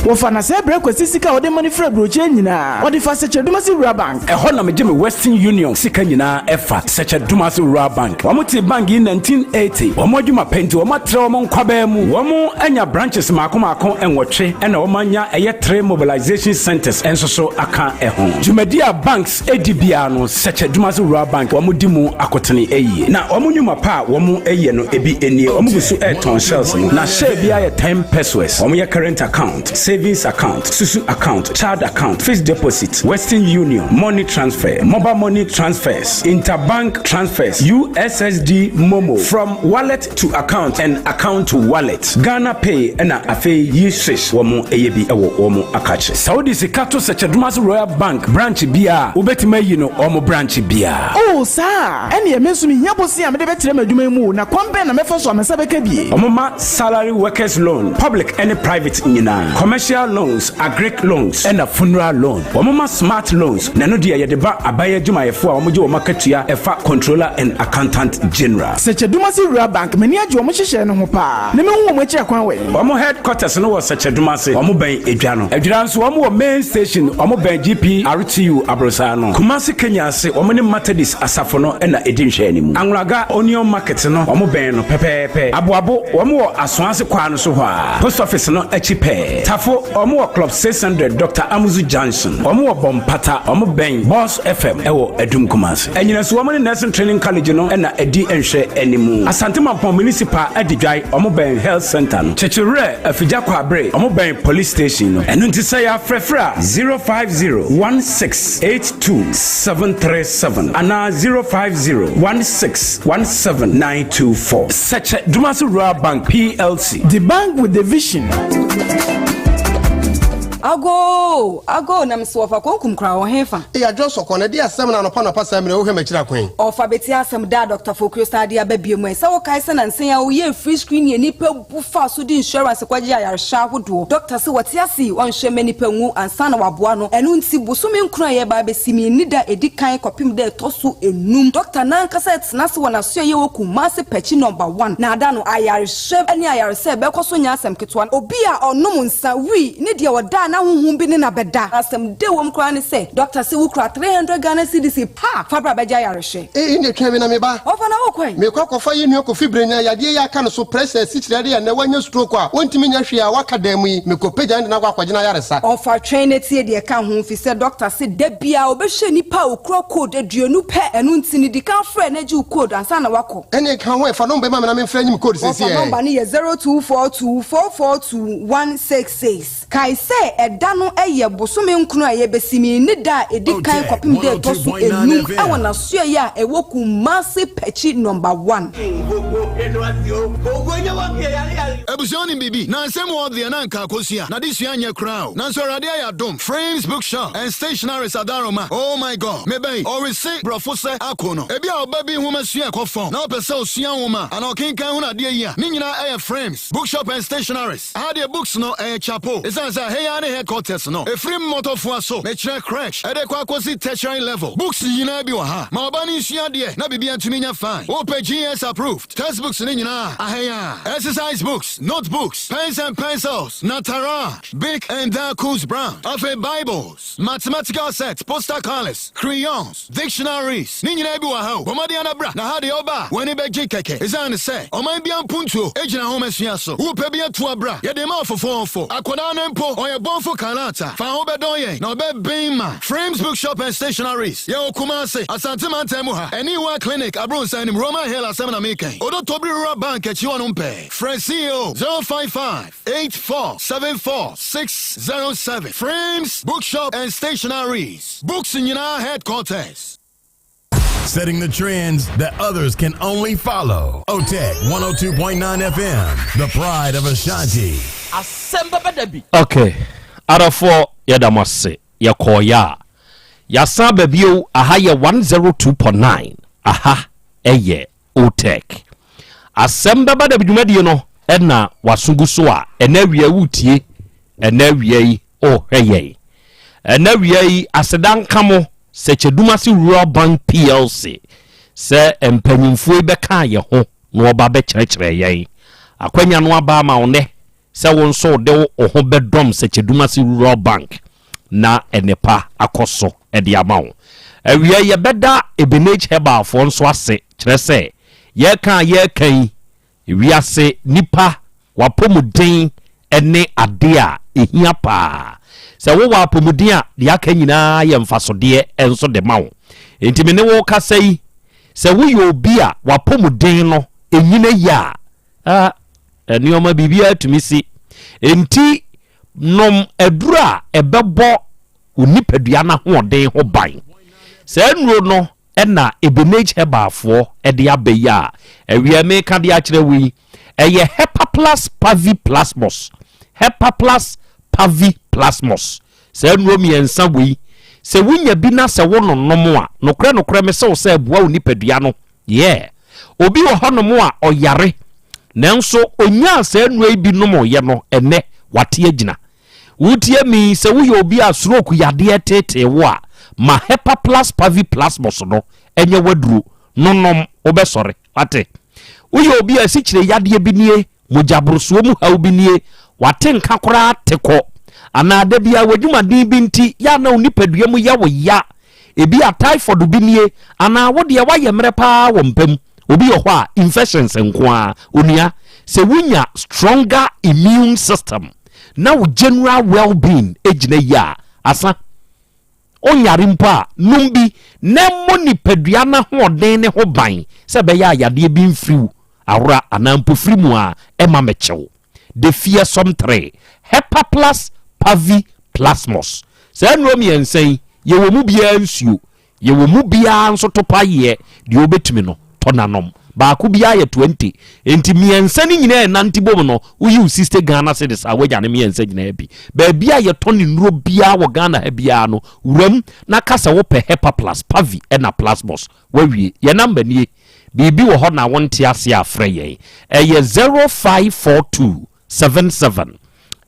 Wɔfa na sɛ ɛbrɛ Kwasi sika a ɔde ma no firi aburokyire nyinaa, ɔde fa Sɛkyɛdumase Rural Bank. Ɛhɔ na megye me Western Union sika nyinaa ɛfa, Sɛkyɛdumase Rural Bank. Wɔn tee bank yi 1980. Wɔn adwuma pɛ nti wɔn atrɛ wɔn nkwabaa mu. Wɔn anya branches mmaako mmaako nwɔtwe ɛna wɔn anya ɛyɛ three mobilization centers nso so aka ɛho. Dwumadi a banks di biara no, Sɛkyɛdumase Rural Bank wɔn di mu akotene yie. Na wɔn nnwuma pa a wɔn yɛ no ebi nie, wɔn gu so retɔn shells no, na share biara yɛ ten pesewas. Wɔn yɛ current account, savings account, susu account, child account, fixed deposit, Western Union, money transfer, mobile money transfers, interbank transfers, USSD MoMo, from wallet to account and account to wallet, Ghana Pay ɛna afei yi swish wɔn yɛ bi wɔ wɔn akakye. Sɛ wode sika to Sɛkyɛdumase Royal Bank branch biara a, wobɛtumi ayi no wɔn branch biara. Oh, saa a? Ɛnneɛ me nso mehia bosea a mede bɛtrɛ m'adwuma yi mu o, na kwan bɛn na mɛfa so a me nsa bɛka bi? Wɔma salary workers loan, public ne private nyinaa, commercial loans, agric loans ɛna funeral loan. Wɔma smart loans, na ɛno deɛ yɛde ba aban adwumayɛfoɔ a wɔgye wɔn akatua ɛfa Controller and Accountant General. Sɛkyɛdumase Rural Bank, m'ani agye wɔn nhyehyɛɛ no ho paa, na mehu wɔn akyiri akwan wɛn? Wɔn headquarters no wɔ Sɛkyɛdumase, wɔn bɛn Edwa no. Adwira nso wɔn wɔ main station, wɔn bɛn GPRTU aborosaa no. Kumasi Kenya ase, wɔn ne Methodist asafo no na ɛdi nhwɛanimu. Anwulaga Onion Market no, wɔn bɛn no pɛpɛɛpɛ. Aboabo, wɔn wɔ Asoase kwaa no so hɔ ara, Post Office no akyi pɛɛ. Tafo, wɔn wɔ Club 600, Doctor Amuzu Junction. Wɔn wɔ Bɔmpata, wɔn bɛn Boss FM wɔ Adum Kumasi. Anyinaso, wɔn ne Nursing Training College no na ɛdi nhwɛanimu. Asante Mampong Municipal Adidwae, wɔn bɛn Health Centre no. Kyekyewerɛ, Afigya Kwabre, wɔn bɛn Police Station no. Ɛno nti sɛ yɛafrɛfrɛ a, 050 1682 737 anaa 050 1617 924. Sɛkyɛ Dumasi Rural Bank PLC. The bank with the vision. Agoo! Agoo! Na mese wɔfa konkum koraa wɔ hefa? Ei Adwoa Sɔkɔ, na ɛdeɛ asɛm na anɔpa anɔpa saa mmerɛ yi wohwɛ m'akyiri akwan yi? Ɔfa bɛtie asɛm daa Dɔkta Fokuo san de aba biom ɛ, sɛ wokae sɛ nansa yi a woyɛɛ free screening a nnipa bu faa so de insurance kɔgye ayarehwɛ ahodoɔ. Dɔkta se wɔte ase yi ɔnhwɛ mma nnipa nwu ansa na waboa no, ɛno nti bosome nkron a yɛreba abɛsi mu yi ne da a ɛdi kan kɔpem da a ɛtɔ so nnum Dɔkta no ankasa retena ase wɔ n'asoɛeɛ wɔ Kumasi Pɛkyi Nɔmba One na ada no ayarehwɛ ne ayaresa a ɛbɛkɔ so nyɛ asɛm ketewa. Obi a ɔnom nsa, wii, ne deɛ ɔda a na honhom bi ne no abɛda. Asɛm dɛ wom koraa ne sɛ, dɔkta se wokura 300 Ghana cedis pɛ a, fa bra bɛgye ayarehwɛ. Ei ɛnneɛ twɛn me na meba. Ɔfa na wokɔ ɛ? Mekɔ akɔfa yɛn nua Kofi Brenya yadeɛ yi aka no so, pressure, asikyire adeɛ a ɛnnɛ wanya stroke a ɔntumi nyɛ hwee a waka dan mu yi, mekɔ pagya no de no akɔ akɔgye no ayaresa. Ɔfa twɛn na tie deɛ ɛka ho, fisɛ dɔkta se da biara ɔbɛhwɛ nnipa a ɔkura code 20 pɛ, ɛno nti no di kan frɛ na gye wo code ansa na wakɔ. Ɛnneɛ ka ho ɛ, fa nɔmba yi ma me na memfrɛ nye me code Wɔfa seesei ɛ. nɔmba no yɛ 0242 442 166. Kae sɛ ɛda no yɛ bosome nkron a yɛbɛsim yi ne da a ɛdi kan kɔpem da a ɛtɔ so enum wɔ n'asoɛeɛ a ɛwɔ Kumasi Pɛkyi Nɔmba One. Abusua wonim biribi? Na nsɛm wɔ deɛ na anka akosua n'adesua nyɛ koraa o. Nanso Awurade ayɛ adom, Frames Bookshop and Stationaries Adaroma, oh my God, mebɛn, ɔrese brɔfo sɛ ako no. Ebia ɔba bi nwoma sua ɛkɔ fam na ɔpɛ sɛ ɔsua nwoma anaa ɔkenkan hunu adeɛ yi a, ne nyinaa ɛyɛ Frames Bookshop and Stationaries. Aha deɛ books no ɛyɛ chapo ɛsiane sɛ ɛha yi ara ne headquarters no. Ɛfiri mmɔtɔfoa so, mekyerɛ crèche, ɛde kɔ akɔsi tertiary level. Books nyinaa bi wɔ ha. Ma ɔba no nsua adeɛ na biribiara ntumi nyɛ fine. Wopɛ GS approved textbooks no nyinaa a, aha yi ara. Exercise books, notebooks, pens and pencils, Nataraj, Bic and Darkus brand. Afei Bibles, mathematical sets, poster colours, crayons. Dictionaries, ne nyinaa bi wɔ ha o. Bɔ mmɔden ara bra, na ha deɛ woba a, w'ani bɛgye kɛkɛ. Esiane sɛ ɔman biara mpuntuo gyina nhomasua so. Wopɛ bi atu a bra, yɛde ma ɔfofoɔfo. Akwadaa no mpo, ɔyɛ bɔnfo kalaata. Fa ho bɛdɔn yɛn, na ɔbɛben ma. Frames Bookshop and Stationaries, yɛwɔ Kumasi, Asante mantam mu ha. Aniwa Clinic, Abronssan anim, Roman Hill asɛm na meka yi. Odotobiri Rural Bank akyi hɔnom pɛɛ. Frɛ CEO, 055. 8474607 Frames Bookshop and Stationaries, Books nyinaa headquarters. Setting the trends that others can only follow. OTEC 102.9 FM, the pride of Ashanti. Asɛm bɛba da bi. Ok adɔfoɔ yɛda mo ase yɛkɔɔeɛ a yɛasan aba bio aha yɛ 102.9 aha ɛyɛ Otec. Asɛm bɛba da bi dwumadie no na waso gu so a ɛnɛ awia woretie, ɛnɛ awia yi worehwɛ yɛn. Ɛnɛ awia yi aseda nka mo Sɛkyɛdumase Rural Bank PLC sɛ mpanyinfoɔ yi bɛkaa yɛn ho na wɔba bɛkyerɛkyerɛ yɛn. Akwanya no aba ama wo nnɛ. sɛ wo nso wode wo ho bɛdɔm Sɛkyɛdumase Rural Bank na nnepa akɔ so de ama wo. Awia yi yɛbɛda Ebenage Herbalfoɔ nso ase, kyerɛ sɛ yɛreka a yɛreka yi, wiase nnipa w'apɔmuden ne adeɛ a ɛhia paa. Sɛ wowɔ apɔmuden a, deɛ aka nyinaa yɛ mfasodeɛ nso de ma wo. Enti me ne wo rekasa yi, sɛ woyɛ obi a w'apɔmuden no ɛnyina yie a, ah, nneɛma biribiara tumi si. Enti nom aduro a ɛbɛbɔ wo nipadua no ahoɔden ho ban. Saa nnuro no na Ebenage Herbalfoɔ de aba yi a awia meka de akyerɛ wo yi. Ɛyɛ Hepaplas Pavi Plasmos. Hepaplas Pavi Plasmos. Saa nnuro mmiɛnsa wei, sɛ wonya bi na sɛ wononom a, nokorɛ nokorɛ mese wo sɛ ɛboa wo nipadua no. Yeah. Obi wɔ hɔnom a ɔyare, nanso ɔnyaa saa nnuro yi bi nomoeɛ no, ɛnnɛ wate agyina. Wotie me yi, sɛ woyɛ obi a stroke yadeɛ reteetee wo a, ma Hepaplas Paviplasmos no nyɛ w'aduro. No nom, wobɛsɔre. Wate? Woyɛ obi a asikyire yadeɛ bi nie, mogyaborosoɔ mu haw bi nie, wate nka koraa te kɔ, anaa da biara w'adwumaden bi nti, yɛ a na wo nipadua mu yɛ wo ya, ebi a typhoid bi nie, anaa wo deɛ woayɛ mmerɛ paa wɔ mpa mu. Obi wɔ hɔ a, infections nko ara. Onua, sɛ wonya stronger immune system na wo general well-being gyina yie a, asa. Wonyare mpo a, nom bi na ɛmmɔ nipadua no ahoɔden ne ho ban sɛ ɛbɛyɛ a yadeɛ bi mfiri wo awora anaa mpofiri mu a ɛmma mmɛkyɛ wo. The Fearsome 3, Hepaplas Pavi Plasmos. Saa nnuro mmiɛnsa yi, yɛwɔ mu biara nsuo, Yɛwɔ mu biara nso to pa yeɛ deɛ wobɛtumi no tɔ na nom. Baako biara yɛ 20. Enti mmiɛnsa no nyinaa ɛnante bom no, woyi wo 60 Ghana cedis a woanya ne mmiɛnsa nyinaa bi. Baabi a yɛtɔ ne nnuro biara wɔ Ghana ha biara no, wuram na ka sɛ wopɛ Hepaplus, Pavi ɛna Plasmos. Woawie. Yɛn number nie. Biribi wɔ hɔ na wonte aseɛ a frɛ yɛn. Ɛyɛ 0542 77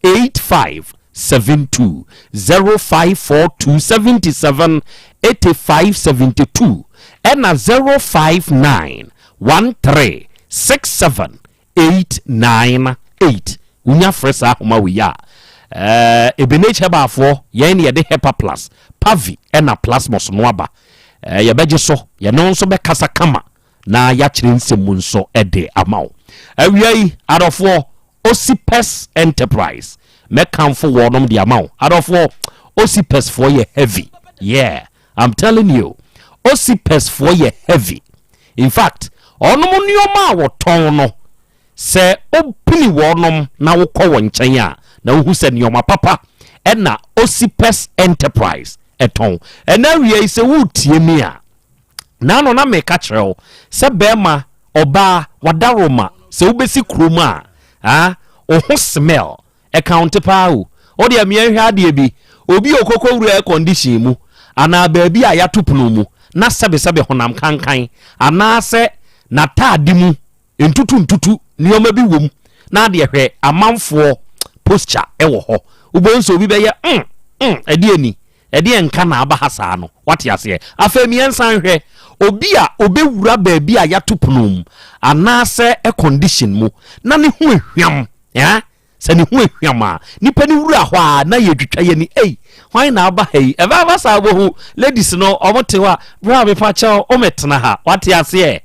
85 72 0542 77 85 72 ɛna 059 13 67 89 8 wonya frɛ saa ahoma wei a ɛɛ Ebenezer Herbaafoɔ yɛn ne yɛde Hepa Plus Pavi ɛna Plasmos no aba ɛɛ yɛbɛgye so yɛne wo nso bɛkasa kama na yɛakyerɛ nsɛm mu nso de ama wo. Awia yi, adɔfoɔ, Osipes Enterprise, mɛkamfo wɔnom de ama wo. Adɔfoɔ, Osipes foɔ yɛ heavy. Yeah, I'm telling you. Osipes foɔ yɛ heavy. In fact, ɔnom nneɛma a wɔtɔn no, sɛ wopini wɔnom na wokɔ wɔn nkyɛn a, na wohu sɛ nneɛma papa ɛna Osipes Enterprise ɛtɔn. Ɛna awia yi, sɛ woretie me a, Naano na meka kyerɛ wo sɛ bɛɛma, ɔbaa, wadaroma sɛ wobɛsi kurom a, ah, wo ho smell, ɛkaunte paa o. Wo deɛ meɛ nhwɛ adeɛ bi, obi a ɔkɔkɔ wura air condition mu anaa baabi a yɛato pono mu na sɛbesɛbe honam kankan anaasɛ n'ataade mu ntutu ntutu nneɛma bi wom na adeɛ hwɛ amanfoɔ posture wɔ hɔ wobɛhu sɛ obi bɛyɛ mm mm ɛdeɛ ni ɛdeɛ nka na aba ha saa no wate aseɛ afei mmiɛnsa nhwɛ obi a obɛwura baabi a yɛato pono mu anaasɛ air condition mu na ne ho ehwam eh? Sɛ ne ho ahwam a, nipa no wura hɔ a na yɛtwitwa yɛn ani, ei, hwan na aba ha yi? Ɛbɛba saa wobɛhu ladies no, wɔn te hɔ a, bra mepa kyɛw, wɔmmɛtena ha, wate aseɛ?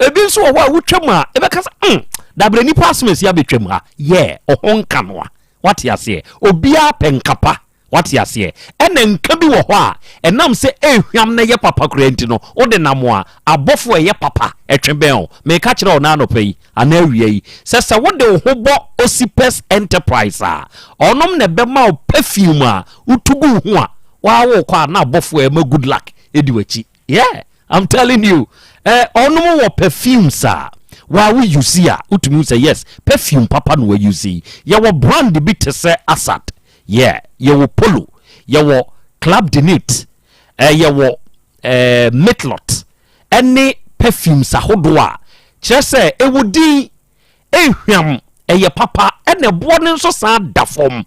Ebi nso wɔ hɔ a wotwam a, ɛbɛka sɛ, mm, dabrɛ nipa asomasi abɛtwam ha, yɛ, ɔho nka no a, wate aseɛ? Obiara pɛ nka pa. Wate aseɛ? Ɛna nka bi wɔ hɔ a, ɛnam sɛ ɛhwam na ɛyɛ papa koraa nti no, wode nam a, abɔfoɔ a ɛyɛ papa twe bɛn wo. Mereka kyerɛ wo nnɛ anɔpa yi, anaa awia yi, sɛ sɛ wode wo ho bɔ Osipes Enterprise a, ɔnom na ɛbɛma wo perfume a wotu gu wo ho a, waa wokɔ a na abɔfoɔ a ɛma good luck di w'akyi. Yeah, I'm telling you. Eh, ɔnom wɔ perfumes a, waa wo use a, wotumi hu sɛ yes, perfume papa na wa use yi. Yɛwɔ brand bi te sɛ Assad. Yeah, yɛwɔ Polo, yɛwɔ Club de Nuit, eh, yɛwɔ eh, Mitlot, ɛne perfumes ahodoɔ a kyerɛ sɛ ɛwɔ din, ɛhwam, ɛyɛ papa, ɛna ɛboɔ no nso san da fam.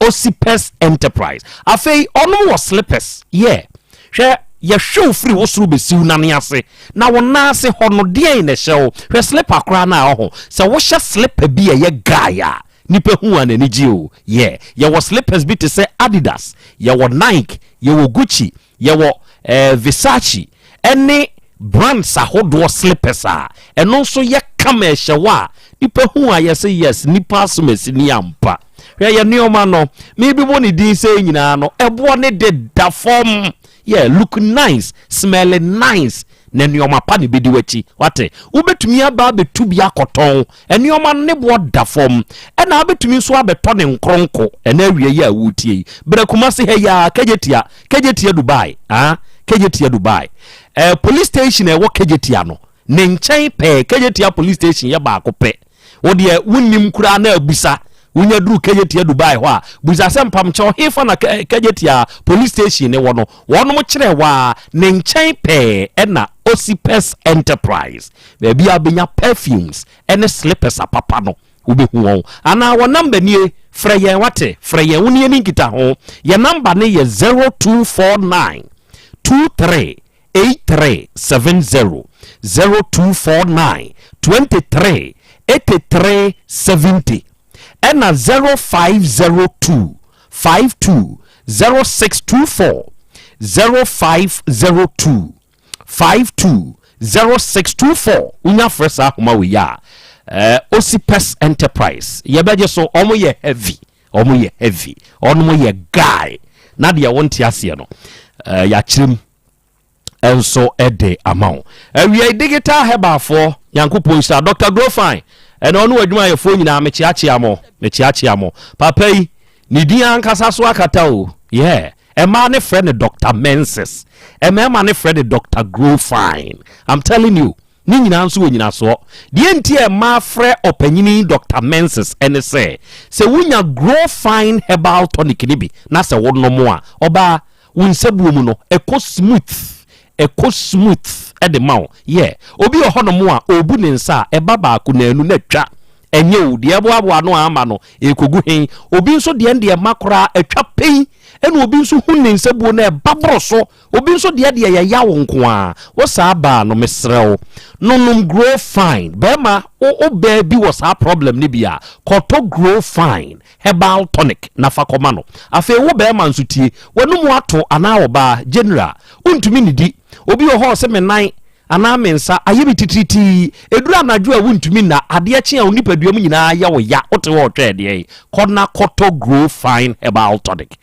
Osipes Enterprise. Afei ɔnom wɔ slippers. Yeah, hwɛ yɛhwɛ wo firi wo soro bɛsi wo nane ase na wo nan ase hɔ no deɛn na ɛhyɛ wo? Hwɛ slipper koraa no a ɔho sɛ wohyɛ slipper bi a ɛyɛ guy a. nipa hu a n'ani gye o. Yeah, yɛwɔ slippers bi te sɛ Adidas, yɛwɔ Nike, yɛwɔ Gucci, yɛwɔ eh, Versace ɛne brands ahodoɔ slippers a ɛno nso yɛ kama ɛhyɛ wɔ a nipa hu a yɛsɛ yes, nipa asomasi ni ampa. Hwɛ yɛ nneɛma no, mebi bɔ ne din sɛ nyinaa no, ɛboɔ ne de da fam. Yeah, look nice, smell nice, na nneɛma pa ne bɛdi w'akyi. Wate, wobɛtumi aba abɛtu bi akɔtɔn. Nneɛma no ne boɔ da fam, ɛna wobɛtumi nso abɛtɔ ne nkronko. Ɛna awie yi a wotie yi, berɛ Kumase ha yi a, Kegyetia, Kegyetia Dubai, ah, Kegyetia Dubai, police station a ɛwɔ Kegyetia no ne nkyɛn pɛɛ. Kegyetia police station yɛ baako pɛ. Wodeɛ wonnim koraa na abusa. Wonya duru Kegyetia Dubai hɔ a, busa sɛ mpamkyɛw, hefa na Kegyetia police station ne wɔ no? Wɔnom kyerɛ waa ne nkyɛn pɛɛ ɛna Osipes Enterprise, baabi a wobɛnya perfumes ɛne slippers apapa no, wobɛhu wɔn. Anaa wɔ number nie, frɛ yɛn. Wate, frɛ yɛn, wo ne yɛni nkita ho. Yɛ number ne yɛ 0249 23 8370, 0249 23 83 70, ɛna 0502 52 0624, 0502 52 0624. Wonya frɛ saa ahoma wei a, Osipes Enterprise yɛbɛgye so. Ɔmo yɛ heavy, ɔmo yɛ heavy, ɔmo yɛ guy. Na deɛ wonte aseɛ no, yɛakyerɛ mu nso de ama wo. Awia Digital Herbalfoɔ, Nyankopɔn nhyira Dr Grofine ɛna ɔne adwumayɛfoɔ nyinaa. Mekyeakyea mo, mekyeakyea mo. Papa yi ne din ankasa so akata o. Yeah, ɛmaa ne frɛ no Dr Menses, ɛmɛɛma ne frɛ no Dr Grofine. I'm telling you, ne nyinaa nso wɔ nyinasoɔ. Deɛ nti a ɛma frɛ ɔpanyini Dr Menses ɛne sɛ wonya Grow Fine herbal tonic ne bi na sɛ wonom a, ɔbaa, wo nsabuo mu no ɛkɔ smooth, ɛkɔ smooth ɛde ma wo. Yɛ obi wɔ hɔnom a ɔbu ne nsa a, ɛba baako naanu na atwa. Ɛnyɛ o, deɛ ɛboaboa no ama no ɛkɔgu hen. Obi nso deɛ deɛ ma koraa atwa pɛn, ɛna obi nso hu ne nsabuo no ɛba boro so. Obi nso deɛ yɛya wo nko a wo saa baa no, mesrɛ wo, nonom Grow Fine. Bɛrima wo baa bi wɔ saa problem no bi a, kɔtɔ Grow Fine herbal tonic na fa kɔma no. Afei wo bɛrima nso tie, w'anum ato anaa ɔbaa general wontumi nidi. Obi wɔ hɔ sɛ me nan anaa me nsa ayɛ me titiritii, ɛduru anadwo a wontumi nna, adeɛ kye a wo nipadua mu nyinaa yɛ wo ya, wote hɔ ɔtwɛ deɛ yi, kɔ na kɔtɔ Grow Fine herbal tonic.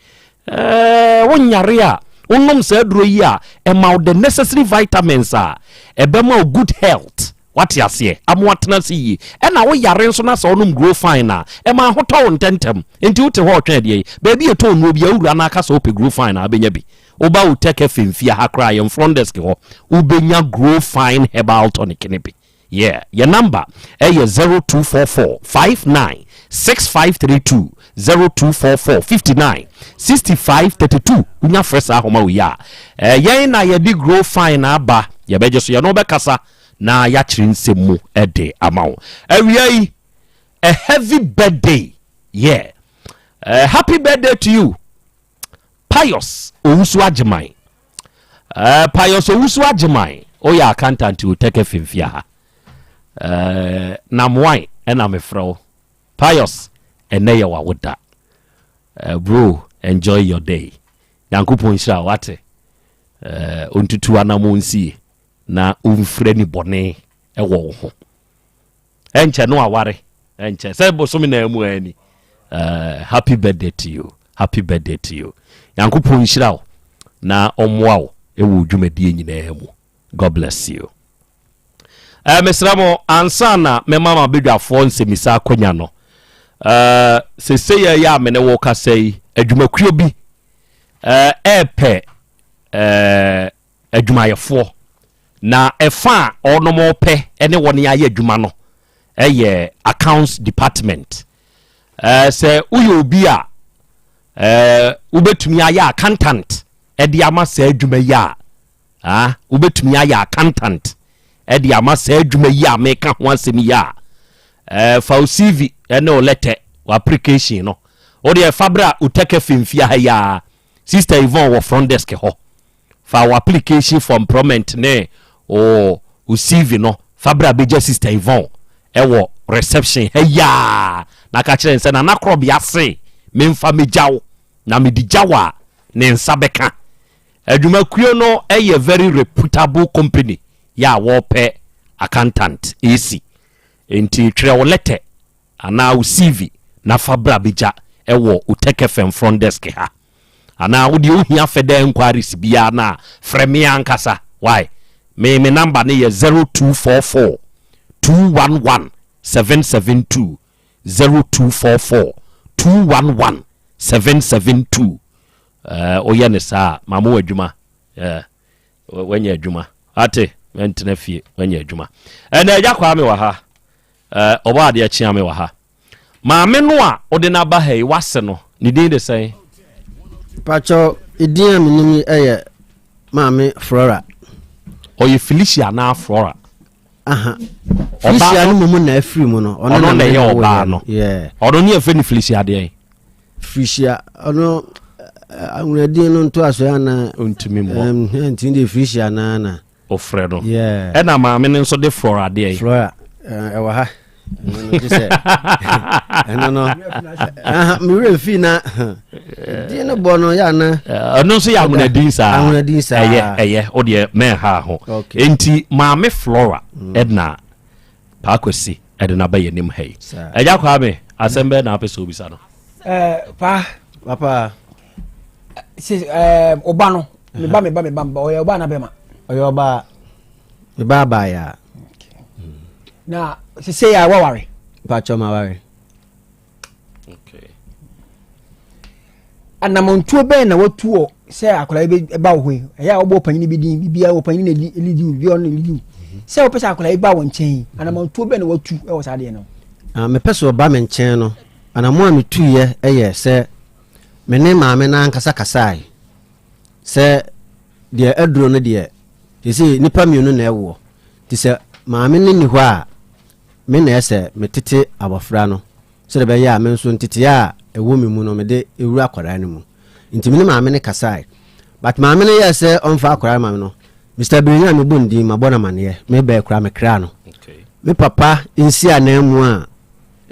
Wonyare a wonom saa aduro yi a, ɛma wo the necessary vitamins a ɛbɛma wo good health. Wate aseɛ? Ama watena ase yie. Ɛna woyare nso na sɛ wonom Grow Fine a, ɛma ahotɔ wo ntɛntɛm. Nti wote hɔ ɔtwɛn deɛ yi, baabi yɛtɔn nnuro bi a wowura no aka sɛ wopɛ Grow Fine a, wobɛnya bi. Woba wo Tech FM fie ha koraa, yɛn front desk hɔ, wobɛnya Grow Fine herbal tonic ne bi. Yeah, yɛ number ɛyɛ 0244 59 6532, 0244 59 65 32. Wonya frɛ saa ahoma wei a, yɛn na yɛde Grow Fine aba, yɛbɛgye so, yɛne wobɛkasa na yɛakyerɛ nsɛm mu de ama wo. Awia yi, a heavy birthday. Yeah, happy birthday to you, Pius Owusu Agyeman. Pius Owusu Agyeman, woyɛ accountant o Tech FM fie ha. Namwan ɛna mefrɛ wo. Pius, ɛnɛ yɛ wawoda. Bro, enjoy your day. Nyankopɔn nhyira, wate? Ɔntutu anammɔ nsie na ɔmfirɛ ni bɔne ɛwɔ wo ho. Ɛnkyɛ no aware, ɛnkyɛ sɛ bosome na mu ani. Happy birthday to you, happy birthday to you. Nyankopɔn nhyira wo na ɔmmoa wo ɛwɔ dwumadie nyinaa mu. God bless you. Mesrɛ mo, ansa na mɛma ma badwafoɔ nsɛmisa akɔnya no, sesei yɛ a mene wo kasa yi, adwumakuo bi ɛɛpɛ adwumayɛfoɔ, na ɛfa a ɔnom pɛ ne wɔne ayɛ adwuma no ɛyɛ accounts department. Sɛ woyɛ obi a wobɛtumi ayɛ accountant ɛde ama saa adwuma yi a, wobɛtumi ayɛ accountant ɛde ama saa adwuma yi a meka ho asɛm yi a, fa wo CV ɛne wo letter, wo application no, wode ɛfa berɛ a Otec FM fie ha yi a, Sister Yvonne wɔ front desk hɔ. Fa wo application for employment ne wo CV no fa berɛ a bɛgya Sister Yvonne ɛwɔ reception ha yaa. na ka kyerɛ no sɛ Nana Korɔbea se memfa megya wo na mede gya wo a ne nsa bɛka. Adwumakuo no yɛ very reputable company yɛ a wɔpɛ accountant AC nti twerɛ wo lɛtɛ anaa wo CV na fa bra bɛgya wɔ Otec FM front desk ha. Anaa wo deɛ wohia further enquiries biara no a, frɛ me ankasa. Wai? Me me number no yɛ 0244 211 772, 0244 211 772. Ɛɛ, woyɛ no saa a, ma mo adwuma. Ɛɛ, wanya adwuma. Ate, mɛntena fie, wanya adwuma. Ɛnna Agya Kwame wɔ ha. Ɛɛ, ɔbɔ adeɛ kyea me wɔ ha. Maame no a wode no aba ha yi, w'ase no, ne din de sɛn? Pakyɛw, edin a menim yi yɛ Maame Flora. Ɔyɛ Felicia anaa Flora? Aha. Felicia no mmom na afiri mu no. Ɔno na ɛyɛ ɔbaa no. Ɔno ne yɛfrɛ no Felicia deɛn? Felicia, ɔno anwonadin no ntoasoɔ ana? Ɔntumi mmɔ. Ntumi deɛ Felicia naa na. Wofrɛ no. Ɛna maame no nso de Flora deɛ. Flora ɛwɔ ha. Ɛno no gye sɛ ɛno no me werɛ mfii na din no bɔ no yɛ ana. Ɛno nso yɛ ahonadin saa. Ahonadin saa. Ɛyɛ ɛyɛ o deɛ mɛnha ho. Enti maame Flora ɛna Paakwesi ɛde no aba yɛn anim ha yi. Ɛgya Kwame asɛm bɛɛ na apɛ sɛ obisa no. Ɛɛ paa. Papa. Sɛ ɛɛ ɔba no. Me ba me ba me ba me ba ɔyɛ ɔbaa na bɛma. Ɔyɛ ɔbaa me ba abaayaa. Na sese yɛ waware. Mpatsɔ ma ware. Okay. Anamontuo bɛn na watu wɔ sɛ akwadaa yi bɛ ba wɔ hɔ yi ɛyɛ a wɔbɔ ɔpanyin bi din bibi a ɔpanyin na elidi wo bi ɔno na elidi wo sɛ wɔpɛ sɛ akwadaa yi ba wɔ nkyɛn yi anamontuo bɛn na watu wɔ saa adeɛ no. Ah, mepɛ sɛ ɔba me nkyɛn no anamo a metuiɛ yɛ sɛ me ne maame no ankasa kasae. Sɛ deɛ aduro no deɛ, seesei nnipa mmienu na ɛwoɔ, nti sɛ maame no nni hɔ a, me na ɛsɛ metete abɔfra no sɛdeɛ ɛbɛyɛ a me nso nteteɛ a ɛwɔ me mu no mede ɛwura akwadaa no mu. Nti me ne maame no kasae. But maame no yɛɛ sɛ ɔmfa akwadaa no ma me no, Mister Birenya a mebɔ ne din, mabɔ no amaneɛ, mebɛɛ koraa mekraa no. Me papa nsi ananmu a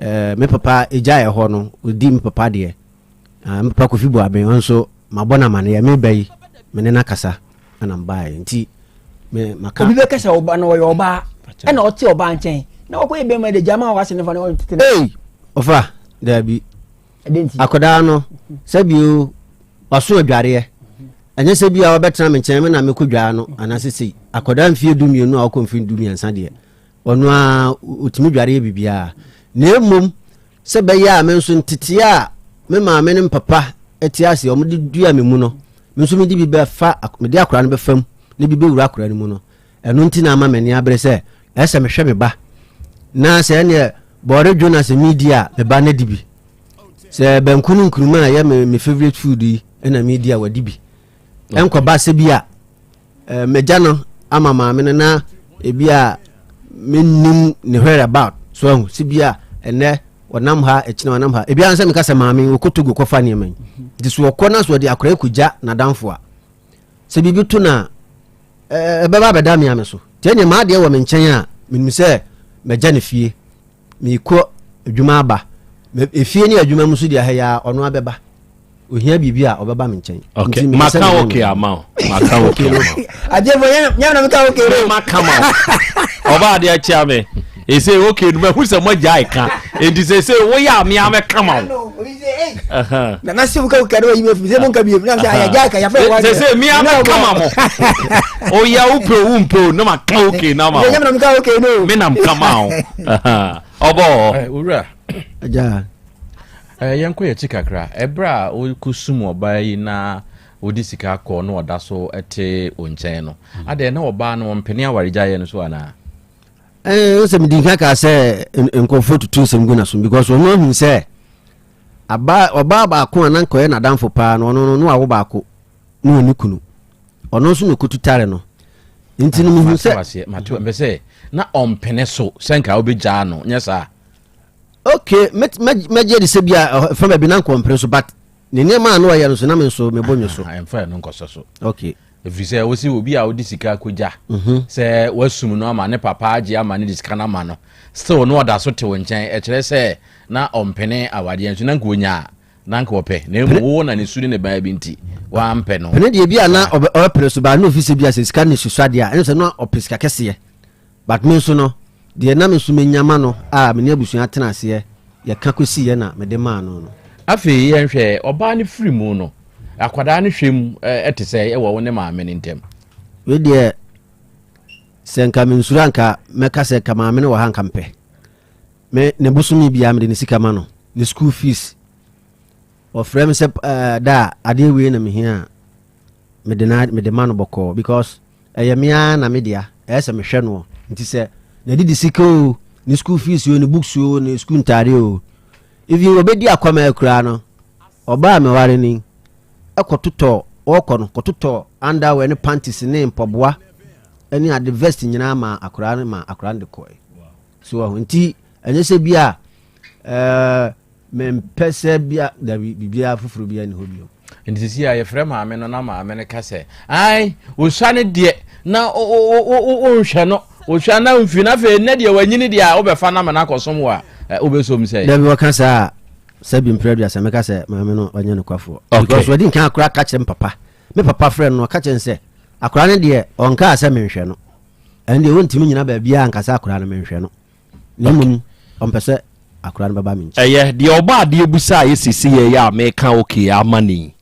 eh, me papa gyaeɛ hɔ no, ɔdi me papa deɛ. Ah, me papa Kofi Buaben, ɔno nso mabɔ no amaneɛ, meba yi, me ne no akasa ɛna mebaeɛ nti me maka. Obi bɛka sɛ ɔba no ɔyɛ ɔbaa ɛna ɔte ɔbaa nkyɛn na ɔkɔyɛ bɛrima de gyama wase ne fa ne ɔntete no. Ei, ɔfa, daabi. Akwadaa no, sɛbio waso adwareɛ. Ɛnyɛ sɛ bi a ɔbɛtena me nkyɛn me na mekɔ dwaa no anaasɛ sei. Akwadaa mfeɛ 12 a ɔkɔ mfeɛ 13 deɛ, ɔno ara ɔtumi dware yɛ biribiara. Na mmom Sɛ ɛbɛyɛ a me nso nteteɛ a me maame ne me papa te ase a wɔde dua me mu no, me nso mede bi bɛfa, mede akwadaa no bɛfa mu na bi bɛwura akwadaa no mu no, ɛno nti na ama m'ani abere sɛ ɛsɛ sɛ mehwɛ me ba. Na sɛ ɛneɛ bɔɔre dwo na sɛ medi a, me ba no adi bi. Sɛ banku ne nkuruma a ɛyɛ me, me favorite food yi na medi a, wadi bi. Ɛnkɔba sɛ bi a Eh, magya no ama maame no na ebi a mennim ne where about so ahu sɛ bi a ɛnɛ ɔnam ha ɛkyina ɔnam ha ebi ansɛ meka sɛ maame wɔkɔ Togo kɔfa nneɛma yi nti so ɔkɔ na so ɔde akora kɔgya n'adamfo a sɛ biribi to no a ɛbɛba abɛda me ame so nti ɛneɛ maadeɛ wɔ me nkyɛn a menim sɛ magya ne fie mekɔ adwuma aba efie ne adwuma mu so deɛ ha yi a ɔno abɛba ohia biribi a ɔbɛba me nkyɛn. ok maka ok ama o maka ok ama o. adeɛ bɔ yɛn na meka ok o. maka ma o ɔba adeɛ akyia me ese ok no mahu sɛ moagya ɛka enti sɛ sɛ woyɛ a mea mɛka ma wo. nana se woka woka ne wayi me afiri sɛ monka bio na sɛ ayɛgya aka yɛfrɛ wa sɛ sɛ mea mɛka ma mo oyɛ wopɛ o wompɛ o na maka ok na ma wo meka ok no me nam ka ma wo ɔbɔ owura agya Yɛnkɔ yɛn akyi kakra. Ɛberɛ a wokɔsum ɔbaa yi na wode sika kɔ na ɔda so te wo nkyɛn no, adɛn na ɔbaa no ɔmpene awaregyaeɛ no so anaa? Ɛɛ sɛ medi nka kaa sɛ nkurɔfoɔ tutu nsɛm gu n'asom because ɔno ahu sɛ aba ɔbaa baako a na nka ɔyɛ n'adamfo paa no ɔno no na wawo baako na ɔne kunu ɔno nso na ɔkɔtu tare no nti no mehu sɛ mate mpɛ sɛ na ɔmpene so sɛ nka wobɛgyaa no nyɛ saa okay mɛgye adi sɛ bia ɛfa baabi na nkɔmpere so but ne nneɛma a na ɔyɛ no so na me nso mebɔ nwo so ɛmfa ɛno nkɔsɔ so okay. Ɛfiri sɛ wo se obi a wode sika kɔgya sɛ woasum no ama ne papa agye ama no de sika no ama no, still na ɔda so te wo nkyɛn, ɛkyerɛ sɛ na ɔmpene awadeɛ nso na nka ɔnya a na nka ɔpɛ, na mmom wowɔ na ne su ne ne baa bi nti wampɛ no. Pene deɛ bi a na ɔbɛpene so baa na ofi sɛ bi a sɛ sika ne susua deɛ a ɛne sɛ na ɔpɛ sika kɛseɛ, but me nso no deɛ na me nso menya ma no a me ne abusua tena aseɛ yɛka kɔsiiɛ na mede maa no no. Afei yɛnhwɛ ɔbaa no firi mu no, akwadaa no hwɛ mu te sɛ ɛwɔ wo ne maame no ntam. Wei deɛ sɛ nka mensuro anka mɛka sɛ nka maame no wɔ ha nka mpɛ me ne bosome biara mede ne sika ma no, ne school fees, ɔfrɛ me sɛ eh, da a adeɛ wei na mehia a mede na mede ma no bɔkɔɔ because ɛyɛ me ara na me dea, ɛyɛ sɛ mehwɛ noɔ. Nti sɛ n'adidi sika o, ne school fees o, ne books o, ne school ntaade o, even wɔbɛdi akwama koraa no, ɔbaa a meware no yi kɔtotɔ, ɔkɔ no kɔtotɔ underwear ne panties ne mpaboa ne ade vest nyinaa ma akwaraa no, ma akwaraa no de kɔe. So ɔho nti ɛnyɛ sɛ bi a ɛɛ mempɛ sɛ bi a dabi, biribiara foforɔ bi ani hɔ bio. Nti sisi a yɛfrɛ maame no na maame no ka sɛ ai osua no deɛ na wonhwɛ no, osua na mfi no, afei nnɛ deɛ wanyini deɛ a wobɛfa no ama no akɔsom wo a wobɛsom sɛ. Dabi, wɔka saa a sɛ bi mprɛ aduasa mɛka sɛ maame no ɔnyɛ nokwafoɔ. Because wadi nkan akora ka kyerɛ me papa, me papa frɛ no ɔka kyerɛ no sɛ akora no deɛ ɔnkaa sɛ menhwɛ no, ɛno deɛ wɔntumi nyina baabiaa nka sɛ akora no menhwɛ no, na mmom ɔmpɛ sɛ akora no bɛba me nkyɛn. Ɛyɛ deɛ ɔbɔ adeɛ busa a yɛsisi yɛ yɛ a meka okay ama ni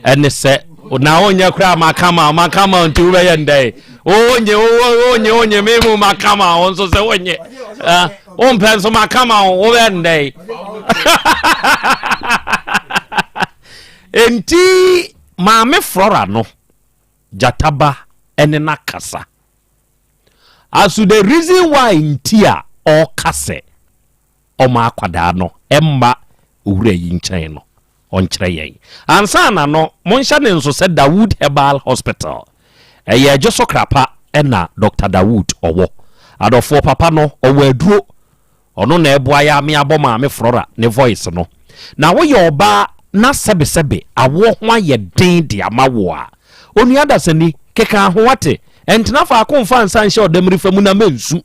ɛne sɛ na wonyɛ koraa maka ma maka ma nti wobɛyɛ ndɛn wonye wonye wonye me mu maka ma wo nso sɛ wonye wompɛ nso maka ma wo wobɛyɛ ndɛn. Enti maame Flora no gyataba ɛne no akasa as to the reason why nti a ɔka sɛ ɔma akwadaa no mma owura yi nkyɛn no, ɔnkyerɛ yɛn. Ansa na no, monhyɛ ne nso sɛ Dawood Herbal Hospital, ɛyɛ Adwo so Krapa na Doctor Dawood ɔwɔ. Adɔfoɔ, papa no, ɔwɔ aduro. Ɔno na ɛboa yɛ ame abɔ Maame Flora ne voice no. Na woyɛ ɔbaa na sɛbesɛbe awoɔ ho ayɛ den de ama wo a, onua dasani, keka ho wate, ɛntena faako mfa nsa nhyɛ ɔdamirifa mu na mɛnsu.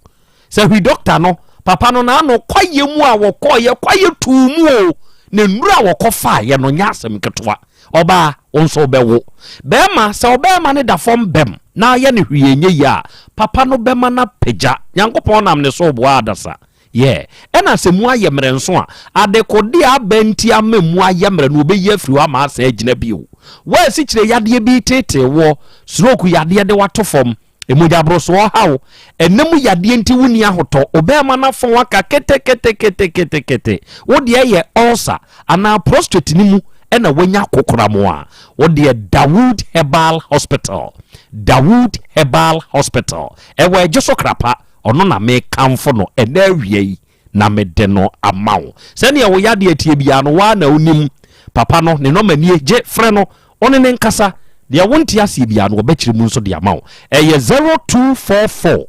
Sɛ hwi dɔkta no, papa no n'ano kwaeɛ mu a wɔkɔeɛ, kwaeɛ tuu mu o, na nnuro a wɔkɔfaeɛ no nyɛ asɛm ketewa. Ɔbaa, wo nso wobɛwo. Bɛrima, sɛ ɔbarima no da fam bɛm na ayɛ no hwee ɛnyɛ yie a, papa no bɛma no apagya. Nyankopɔn nam ne so reboa adasa. Yeah. Ɛna sɛ mu ayɛ mmerɛ nso a, adekodeɛ a aba nti ama mu ayɛ mmerɛ no, wɔbɛyi afiri hɔ ama asan agyina bio. Wo a asikyire yadeɛ bi reteetee woɔ, stroke yadeɛ de wo ato fam, Mogyaborosoɔ haw, ɛna mu yadeɛ nti wonni ahotɔ, wo bɛɛma no afɔn aka keteketeketekete, wo deɛ yɛ ulcer anaa prostrate no mu na wanya kokoram a, wo deɛ Dawood Herbal Hospital, Dawood Herbal Hospital, ɛwɔ Adwoso Krapa, ɔno na mekamfo no ɛnɛ awia yi. na mede no ama wo. Sɛdeɛ wo yadeɛ teɛ biara no, wo ara na wonim. Papa no, ne nɔma nie, gye, frɛ no, wo ne no nkasa. Deɛ wonte aseɛ biara no, ɔbɛkyerɛ mu nso de ama wo. Ɛyɛ 0244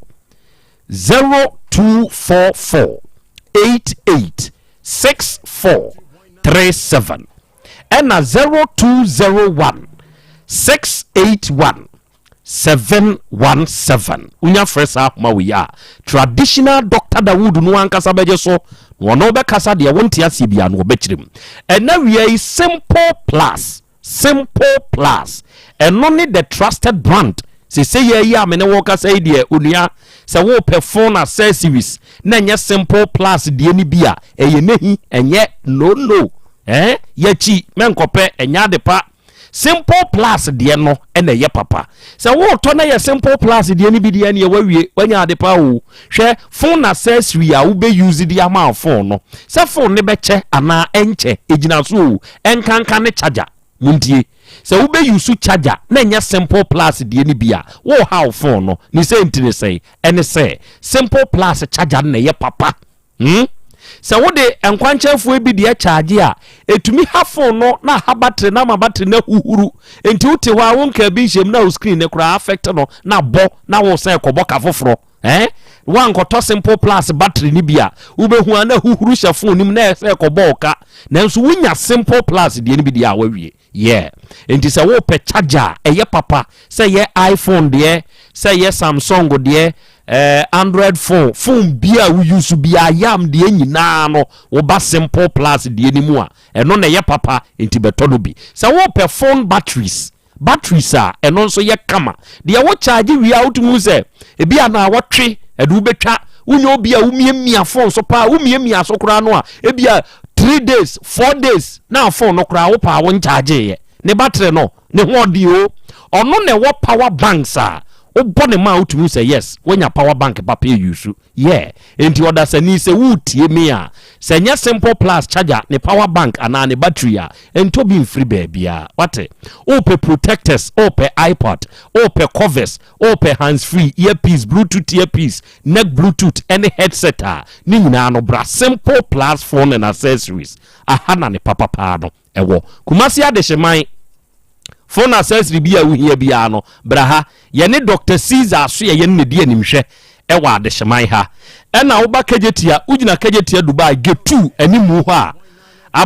0244 88 64 37 ɛna 0201 681 717. Wonya frɛ saa ahoma wei a, Traditional Doctor Dawood no ankasa bɛgye so na ɔne wo bɛkasa, deɛ wonte aseɛ biara no ɔbɛkyerɛ mu. Ɛna wia yi Simple Plus, Simple Plus, ɛno ne the trusted brand. Sese yɛ yi a me ne wo kasa yi deɛ onua, sɛ wopɛ phone accessories na ɛnyɛ Simple Plus deɛ no bi a, ɛyɛ nehi, ɛnyɛ no no. Eh, yɛkyi, mɛnkɔpɛ, ɛnyɛ ade pa. Simple Plus deɛ no na ɛyɛ papa. Sɛ woretɔ na yɛ Simple Plus deɛ no bi deɛ neɛ wawie, wanya ade pa o. Hwɛ, phone accessory a wobɛ use de ama wo phone no, sɛ phone no bɛkyɛ anaa ɛnkyɛ, ɛgyina so o, ɛnkanka ne charger. Montie, sɛ wobɛ use charger na ɛnyɛ Simple Plus deɛ no bi a, woreha wo phone no. Ne sɛ nti ne sɛn? Ɛne sɛ, Simple Plus charger no na ɛyɛ papa. Hmm? Sɛ wode nkwankyɛnfoɔ bi deɛ kyaagye a, ɛtumi ha phone no na aha battery no ama battery no ahuhuru. Nti wote hɔ a wonkaa bi nhyɛm na wo screen no koraa affect no na bɔ na wo sɛ kɔbɔ ka foforɔ. Eh? Woankɔtɔ Simple Plus battery no bi a, wobɛhu a na huhuru hyɛ phone no mu na ɛsɛ ɛkɔbɔ wo ka. Nanso wonya Simple Plus deɛ no bi deɛ a, woawie. Yeah. Enti sɛ wopɛ charger a ɛyɛ papa, sɛ ɛyɛ iPhone deɛ, sɛ ɛyɛ Samsung deɛ, eh, Android phone, phone bi a wo use biara, yam deɛ nyinaa no, woba Simple Plus deɛ no mu a, ɛno na ɛyɛ papa, enti bɛtɔ no bi. Sɛ wopɛ phone batteries, batteries a ɛno nso yɛ kama. Deɛ wo charge wie a wotumi hu sɛ ebi a naawɔtwe ɛde wobɛtwa. Wonyɛ obi a womiamia phone so paa, womiamia so koraa no a ebi a 3 days, 4 days na phone no koraa wo paa wo nkyagyeeɛ. Ne battery no ne ho ɔde o. Ɔno na ɛwɔ power banks a wobɔ ne ma a wotumi hu sɛ yes, woanya power bank papa use. Yeah, enti ɔdasani sɛ woretie me a, sɛ ɛnyɛ Simple Plus charger, ne power bank anaa ne battery a, ntɔ bi mfiri baabiara. Wate? Wopɛ protectors, wopɛ iPod, wopɛ covers, wopɛ hands free, earpiece, Bluetooth earpiece, neck Bluetooth ɛne headset a, ne nyinaa no bra Simple Plus Phone and Accessories. Aha na ne papa paa no ɛwɔ. Kumasi Adehyeman. Phone accessory bi a wohia biara no, bra ha. Yɛne Doctor Caesar Asoɛeɛ no na ɛdi animhwɛ wɔ Adehyeman ha. Ɛna woba Kejetia, wogyina Kejetia Dubai Gate 2 animu hɔ a,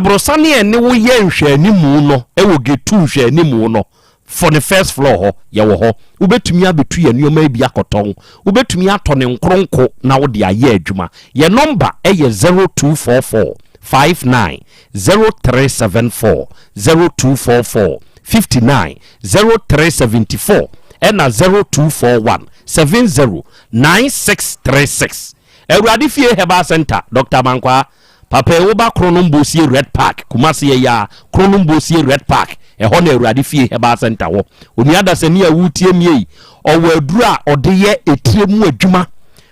aborɔsane a ɛne wo yɛ nhwɛanimu no wɔ Gate 2 nhwɛanimu no, for ne first floor hɔ, yɛwɔ hɔ. Wobɛtumi abɛtu yɛn nneɛma yi bi akɔtɔn. Wobɛtumi atɔ ne nkoronko na wode ayɛ adwuma. Yɛn nɔmba yɛ 0244 59 0374, 0244 59 0374 ɛna 0241 70 9636. Awurade Fie Herbal Center, Dr. Amankwaa, Papa yi woba Kronom Bosie Red Park, Kumasi yɛ yaa, Kronom Bosie Red Park, ɛhɔ na Awurade Fie Herbal Center wɔ. Onua dasani a woretie me yi, ɔwɔ aduru a ɔde yɛ etire mu adwuma.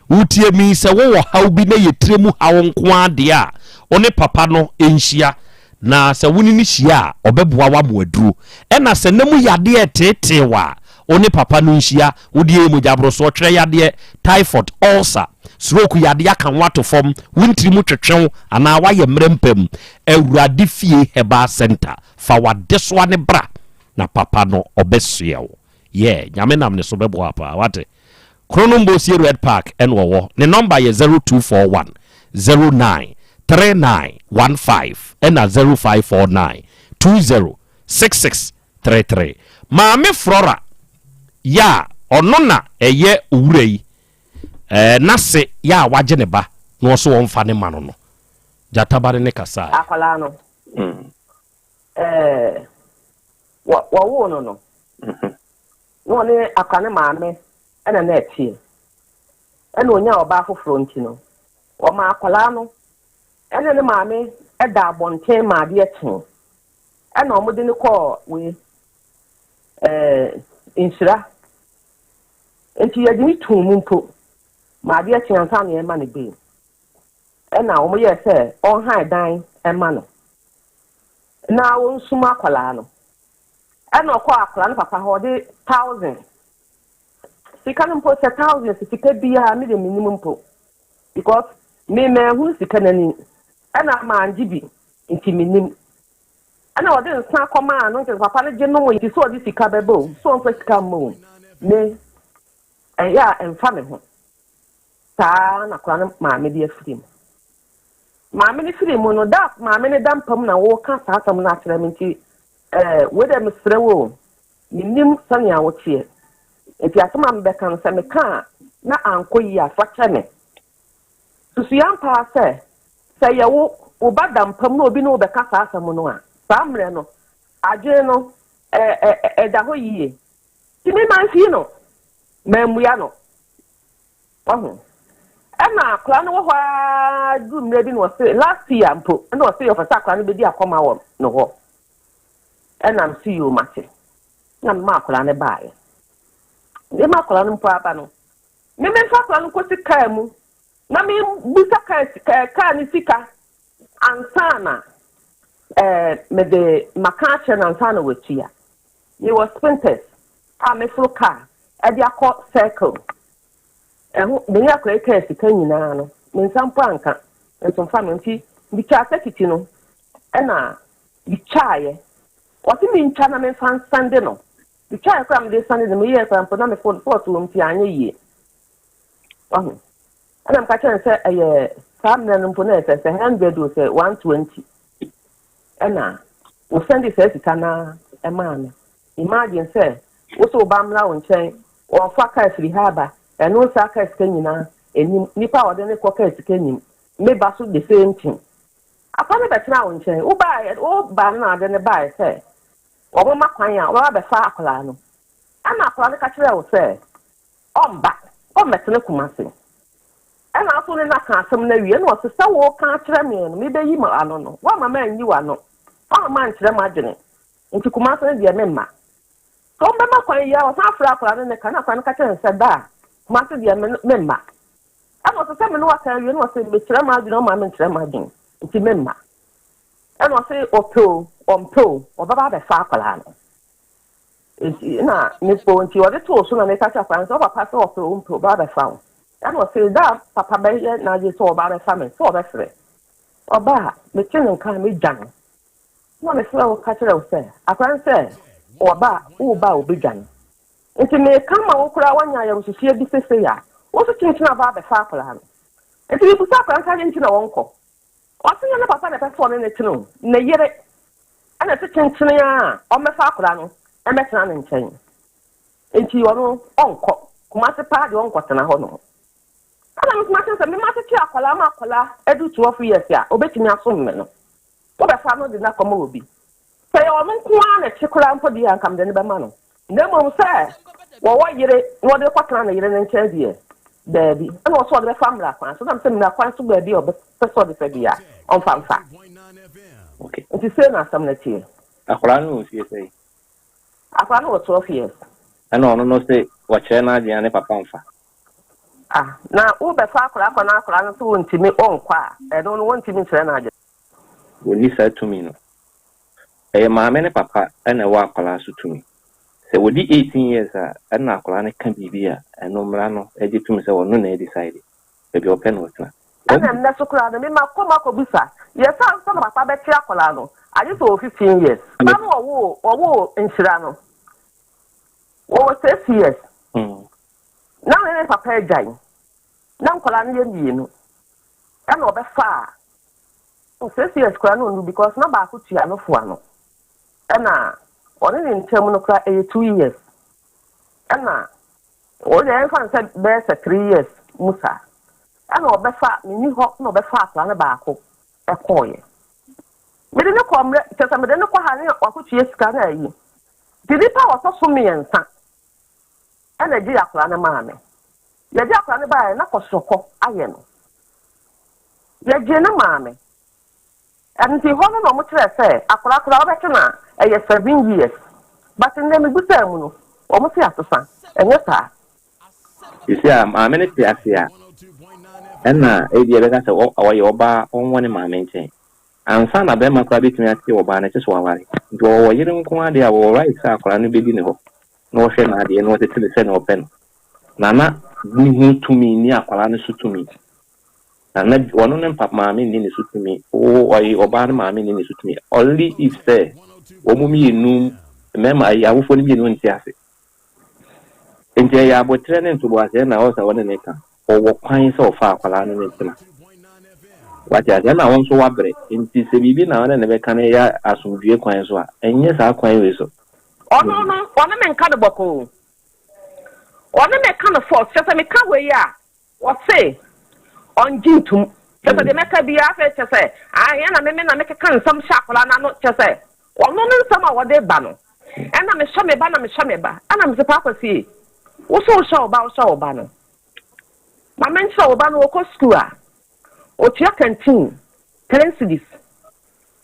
Wotie me yi, sɛ wowɔ haw bi na ɛyɛ tire mu haw nko ara deɛ a, wo ne papa no nhyia, na sɛ wo ne no hyia a, ɔbɛboa wo ama aduro. Ɛna sɛ na mu yadeɛ reteetee wo a, wo ne papa no nhyia. Wo deɛ yɛ mogyaborosoɔ, twerɛ yadeɛ, typhoid, ulcer, stroke yadeɛ aka wo ato fam, wo ntiri mu twetwe wo anaa woayɛ mmerɛ mpa mu, Awurade Fie Herbal Centre, fa w'adesoa no bra na papa no ɔbɛsoɛ wo. Yeah, Nyame nam ne so bɛboa wo paa, wate? Kronombosie Red Park ɛna ɔwɔ. Ne nɔmba yɛ 0241 09 3915 ɛna 0549 20 6633. Maame Flora yɛ a ɔno na ɛyɛ owura yi ɛɛ n'ase yɛ a wagye ne ba na ɔso ɔmfa ne ma no no. Gyata ba ne ne kasaeɛ. Akwadaa no, ɛɛ, wɔ wɔwoo no no, na ɔne akwa ne maame na na ɛteɛ. Ɛna ɔnyaa ɔbaa foforɔ nti no, ɔmaa akwadaa no ne ne maame da abɔnten ma adeɛ kyee. Ɛna wɔde no kɔɔ wei ɛɛ nhyira. Nti yɛde no tuu mu mpo ma adeɛ kyee ansa na yɛma no bail. Ɛna wɔyɛɛ sɛ ɔnhan dan ma no na wɔnsum akwadaa no. Ɛna ɔkɔɔ akwadaa no papa hɔ ɔde thousand sika no mpo sɛ thousand sɛ sika biara me deɛ menim mpo because me manhunu sika no ani ɛna mangye bi nti menim ɛna ɔde nsa kɔmaa no nti papa no gye nom nti sɛ ɔde sika bɛba o sɛ ɔmfa sika mma o me ɛyɛ a ɛmfa me ho Saa ara na akwadaa no maame de afiri mu. Maame no firi mu no, da a maame no da mpa mu na wɔreka saa asɛm no akyerɛ me nti, eh, wei deɛ mesrɛ wo o, mennim sɛnea woteɛ. Nti asɛm a mebɛka no, sɛ meka a na ankɔ yie a, fa kyɛ me. Susu ampa ara sɛ, sɛ yɛ wo, wo ba da mpa mu na obi ne wo bɛka saa asɛm no a, saa mmerɛ no, adwene no, eh, eh, ɛda hɔ yie. Nti me mamfii no, mammua no. Wahu? Ɛna akwadaa no wɔ hɔ ara duru mmerɛ bi na ɔse last year mpo ɛna ɔse ɔpɛ sɛ akwadaa no bɛdi akɔma wɔ ne hɔ. Ɛna mese yoo mate. Na mema akwadaa no baeɛ. Mema akwadaa no mpo aba no, me memfa akwadaa no nkɔsi kaa mu na mebusa kaa kaa no sika ansa na ɛɛ mede maka akyerɛ no ansa na watua. Mewɔ Spintex a meforo kaa de akɔ Circle. Ɛho, me ne akwadaa yi kaa sika nyinaa no, me nsa mpo anka, nso mfa me nti, metwaa tekiti no, ɛna metwaeɛ. Ɔse mentwa na memfa nsɛnde no. Metwaeɛ koraa mede sɛnde no, meyɛɛ koraa mpo na me phone fɔɔto wɔ mu nti anyɛ yie. Wahu. Ɛna meka kyerɛ no sɛ ɛyɛ saa mmerɛ no mpo na ɛsɛ sɛ 100 o sɛ 120. Ɛna wɔsɛnde saa sika no ara ɛmaa me. Imagine sɛ wo sɛ wo ba mmra wo nkyɛn, ɔrefa kaa firi ha aba, ɛno saa kaa sika nyinaa ɛnim, nipa a ɔde no kɔ kaa sika nim, me ba so the same thing. Apa no bɛtenaa wo nkyɛn, wo baeɛ, wo ba no na ade no baeɛ sɛ wɔmma kwan a wɔbɛba abɛfa akwadaa no. Ɛna akwadaa no ka kyerɛɛ wo sɛ ɔmba, ɔmmɛtena Kumasi. Ɛna wo nso ne no aka asɛm no awie, ɛna ɔse sɛ woreka akyerɛ me no, mebɛyi m'ano no, woamma manyi w'ano, woamma mankyerɛ m'adwene, nti Kumasi no deɛ memma. Sɛ wɔbɛma kwan yi a, ɔsan frɛɛ akwadaa no ne ka, na akwadaa no ka kyerɛɛ no sɛ, Daa, Kumasi deɛ me memma. Ɛna ɔse sɛ me ne wo aka awie, na ɔse mekyerɛ m'adwene, ɔmma menkyerɛ m'adwene, nti memma. Ɛna ɔse ɔpɛ o, ɔmpɛ o, ɔbɛba abɛfa akwadaa no. Nti na mepɛ o, nti ɔde too so na meka kyerɛ akwadaa no sɛ, wo papa sɛ ɔpɛ o, ɔmpɛ o, ɔbɛba abɛfa wo. Ɛna ɔse da a papa bɛyɛ n'adwene sɛ ɔba abɛfa me, sɛ ɔbɛfrɛ. Ɔba a, mete ne nka a, megya no. Na mefrɛ wo ka kyerɛ wo sɛ, akwadaa no sɛ ɔba a, woreba a ɔbɛdwa no. Nti meka ma wo koraa woanya ayamhyehyeɛ bi sesei a, wo nso kyenkyen aba abɛfa akwadaa no. Nti mebusa akwadaa no sɛ adɛn nti na ɔnkɔ? Ɔse nyɛ ne papa na ɛpɛ sɛ ɔne no tena o, ne yere na ɛse kyenkyene a ɔmmɛfa akwadaa no mmɛtena ne nkyɛn. Nti ɔno ɔnkɔ, Kumasi paa deɛ ɔnkɔtena hɔ nom. Ɛna me nso makyerɛ sɛ me matete akwadaa ma akwadaa adu 12 years a ɔbɛtumi asom me no, wobɛfa no de no akɔma obi. Sɛ ɛyɛ ɔno nko ara na ɛte koraa mpo deɛ a, anka mede no bɛma no. Na mmom sɛ wɔwɔ yere na ɔde rekɔtena ne yere no nkyɛn deɛ, daabi. Ɛna ɔsɛ ɔde bɛfa mmara kwan so. Na mesɛ mmara kwan so baabi a ɔbɛpɛ sɛ ɔde fa biara, ɔmfa mfa. Okay. Nti sei na asɛm no teɛ. Akwadaa no wɔ mfie sɛn? Akwadaa no wɔ 12 years. Ɛna ɔno no se wɔkyerɛ n'adwene a ne papa mfa. Ah, na wobɛfa akwadaa kɔ na akwadaa no nso ɔntumi ɔnkɔ a, ɛno no wɔntumi nkyerɛ no adwene. Wɔnni saa tumi no. Ɛyɛ maame ne papa na ɛwɔ akwadaa so tumi. Sɛ wɔdi 18 years a, ɛna akwadaa no ka biribi a, ɛno mmara no gye tom sɛ ɔno na ɛdecide baabi a ɔpɛ na ɔtena. Ɛna nnɛ so koraa no, me makɔ makɔbisa, yɛ sɛ ansa na papa bɛte akwadaa no, agye sɛ ɔwɔ 15 years. Ba no ɔwoo, ɔwoo Nhyira no, ɔwɔ 6 years. Na ne ne papa agyae, na nkwadaa no yɛ mmienu, ɛna ɔbɛfaa Oh 6 years koraa na ɔnnu because na baako tua no fo ano ɛna ɔne ne ntam no koraa ɛyɛ 2 years, ɛna ɔde ɛmfa no sɛ bɛyɛ sɛ 3 years mu saa, ɛna ɔbɛfa menni hɔ na ɔbɛfa akwadaa no baako ɛkɔɔyɛ. Mede ne kɔ mmerɛ kyɛ sɛ mede ne kɔ ha ne wakɔtua sika na ayi nti nipa a wɔtɔ so mmiɛnsa ɛna gye akwadaa no maa me. Yɛgye akwadaa no baeɛ na kɔsɔkɔ ayɛ no, yɛgye ne maame. Nti hɔ no na ɔmo kyerɛ sɛ akwadaa koraa wɔbɛte na ɛyɛ 7 years, but nnɛ mebusaa mu no, ɔmo se asesa, ɛnyɛ saa. Sisi a maame no te ase a, ɛna ebi ɛbɛka sɛ ɔyɛ ɔbaa, ɔnwɔ ne maame nkyɛn ansa na bɛrima koraa bɛtumi ate ɔbaa no, ɛkyɛ sɛ waware. Nti ɔwɔ yere nko adeɛ a wɔwɔ right sɛ akwadaa no bɛdi ne hɔ na ɔhwɛ n'adeɛ na ɔtete ne sɛ na ɔpɛ no. Nana ne ho tumi ni akwadaa no so tumi. Nana ɔno ne mpa maame nni ne so tumi, wo ɔyɛ ɔbaa no maame nni ne so tumi, only if sɛ wɔn mmienu mmarima ayi awofoɔ no mmienu nte ase. Nti ɛyɛ abotire ne ntoboaseɛ na ɔsɛ wɔne ne ka. Ɔwɔ kwan sɛ ɔfa akwadaa no ne ntena, wate ase? Ɛna wɔn nso wabrɛ, nti sɛ biribi na wɔne ne bɛka no, ɛyɛ asomdue kwan so a, ɛnyɛ saa kwan wei so. Ɔno no, ɔne me nka no bɔkɔɔ, ɔne me ka no force, kyɛ sɛ meka wei a, wɔse ɔngye ntum, kyɛ sɛ deɛ mɛka biara afei kyɛ sɛ ayɛ na meme na mekeka nsɛm hyɛ akwadaa no ano, kyɛ sɛ ɔno ne nsɛm a wɔde ba no, ɛna mehyɛ me ba na mehyɛ me ba. Ɛna mese, Paa Kwasie, wo so wohyɛ wo ba, wohyɛ wo ba no, ma menkyerɛ wo ba no, wɔkɔ school a, otua canteen 10 cedis,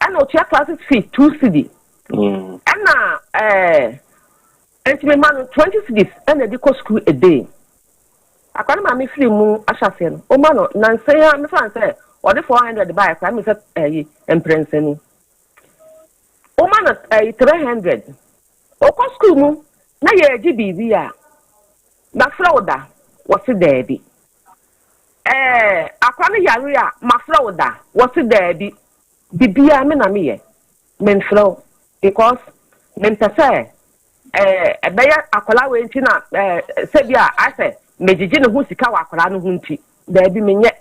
ɛna otua classes fee 2 cedi, ɛna nti mema no 20 cedis ɛna ɛde kɔ school a day. Akwa no maame firi mu ahyɛ aseɛ no, ɔma no nansan a mefa no sɛ ɔde 400 baeɛ koraa, mi sɛ ɛyi mprɛnsani ɔma no ɛyi 300. Ɔkɔ school mu na yɛregye biribi a, mafrɛ wo da, wɔsi daabi. Akwa no yare a, mafrɛ wo da, wɔsi daabi. Biribiara me na meyɛ, memfrɛ wo because mempɛ sɛ ɛbɛyɛ akwadaa wei nti na sɛbi a asɛ megyegye ne ho sika wɔ akwadaa no ho nti. Daabi, menyɛ.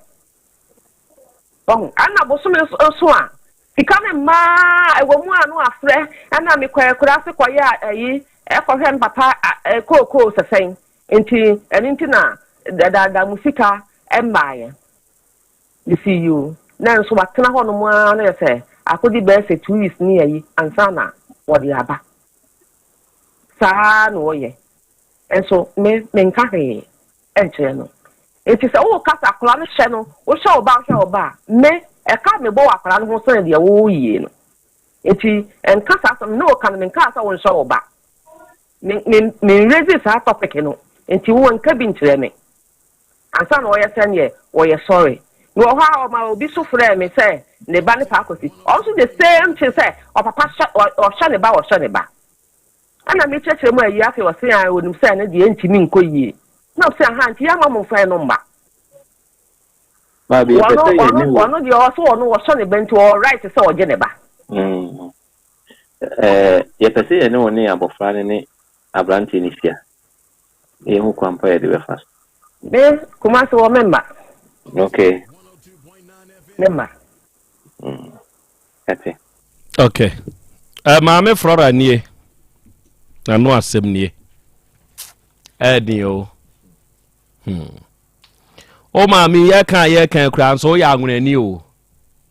Wahu? Ɛna bosome nso nso a, sika no mma a, ɛwɔ mu a na wafrɛ, ɛna mekɔ akuraase kɔyɛ ayi, ɛkɔhwɛ me papa kookoo sɛsɛn, nti ɛno nti na dadaada mu sika mmaeɛ. Mese yoo. Nanso watena hɔnom ara na yɛ sɛ akɔdi bɛyɛ sɛ 2 weeks ne ayi ansa na wɔde aba. Saa ara na ɔyɛ. Nso me menka hwee nkyerɛ no. Nti sɛ woka sɛ akwadaa no hyɛ no, wohyɛ wo ba wohyɛ wo ba a, me ɛka mebɔ wɔ akwadaa no ho sene deɛ woyie no. Nti nka saa asɛm ne woka no, menkaa sɛ wonhyɛ wo ba. Me me menraise saa topic no. Nti wo nka bi nkyerɛ me. Ansa na ɔyɛ sɛneɛ wɔyɛ sorry. Mewɔ hɔ a ɔma obi so frɛɛ me sɛ ne ba ne paa Kwasi. Ɔno nso the same thing sɛ ɔpapa hyɛ ɔhyɛ ne ba ɔhyɛ ne ba. Ɛna mekyerɛkyerɛ mu ayi afei ɔse a onim sɛ ɛno deɛ ɛntumi nkɔ yie. Na ɔse aha nti yɛama mo mfa ɛno mma. Baabi yɛpɛ Ɔno sɛ ɔno yɛne wo. Ɔno deɛ ɔse ɔno ɔhyɛ ne ba nti ɔwɔ right sɛ ɔgye ne ba. Yɛpɛ sɛ yɛne wo ne abɔfra no ne aberanteɛ no hyia na yɛhu kwan pa a yɛde bɛfa so. Me Kumasi wɔ me mma. Okay. Me mma. Ɛte. Okay. Maame Flora nie. N'ano asɛm nie. Ɛɛden o. O maame yɛka yɛka kura nso woyɛ anwonani o.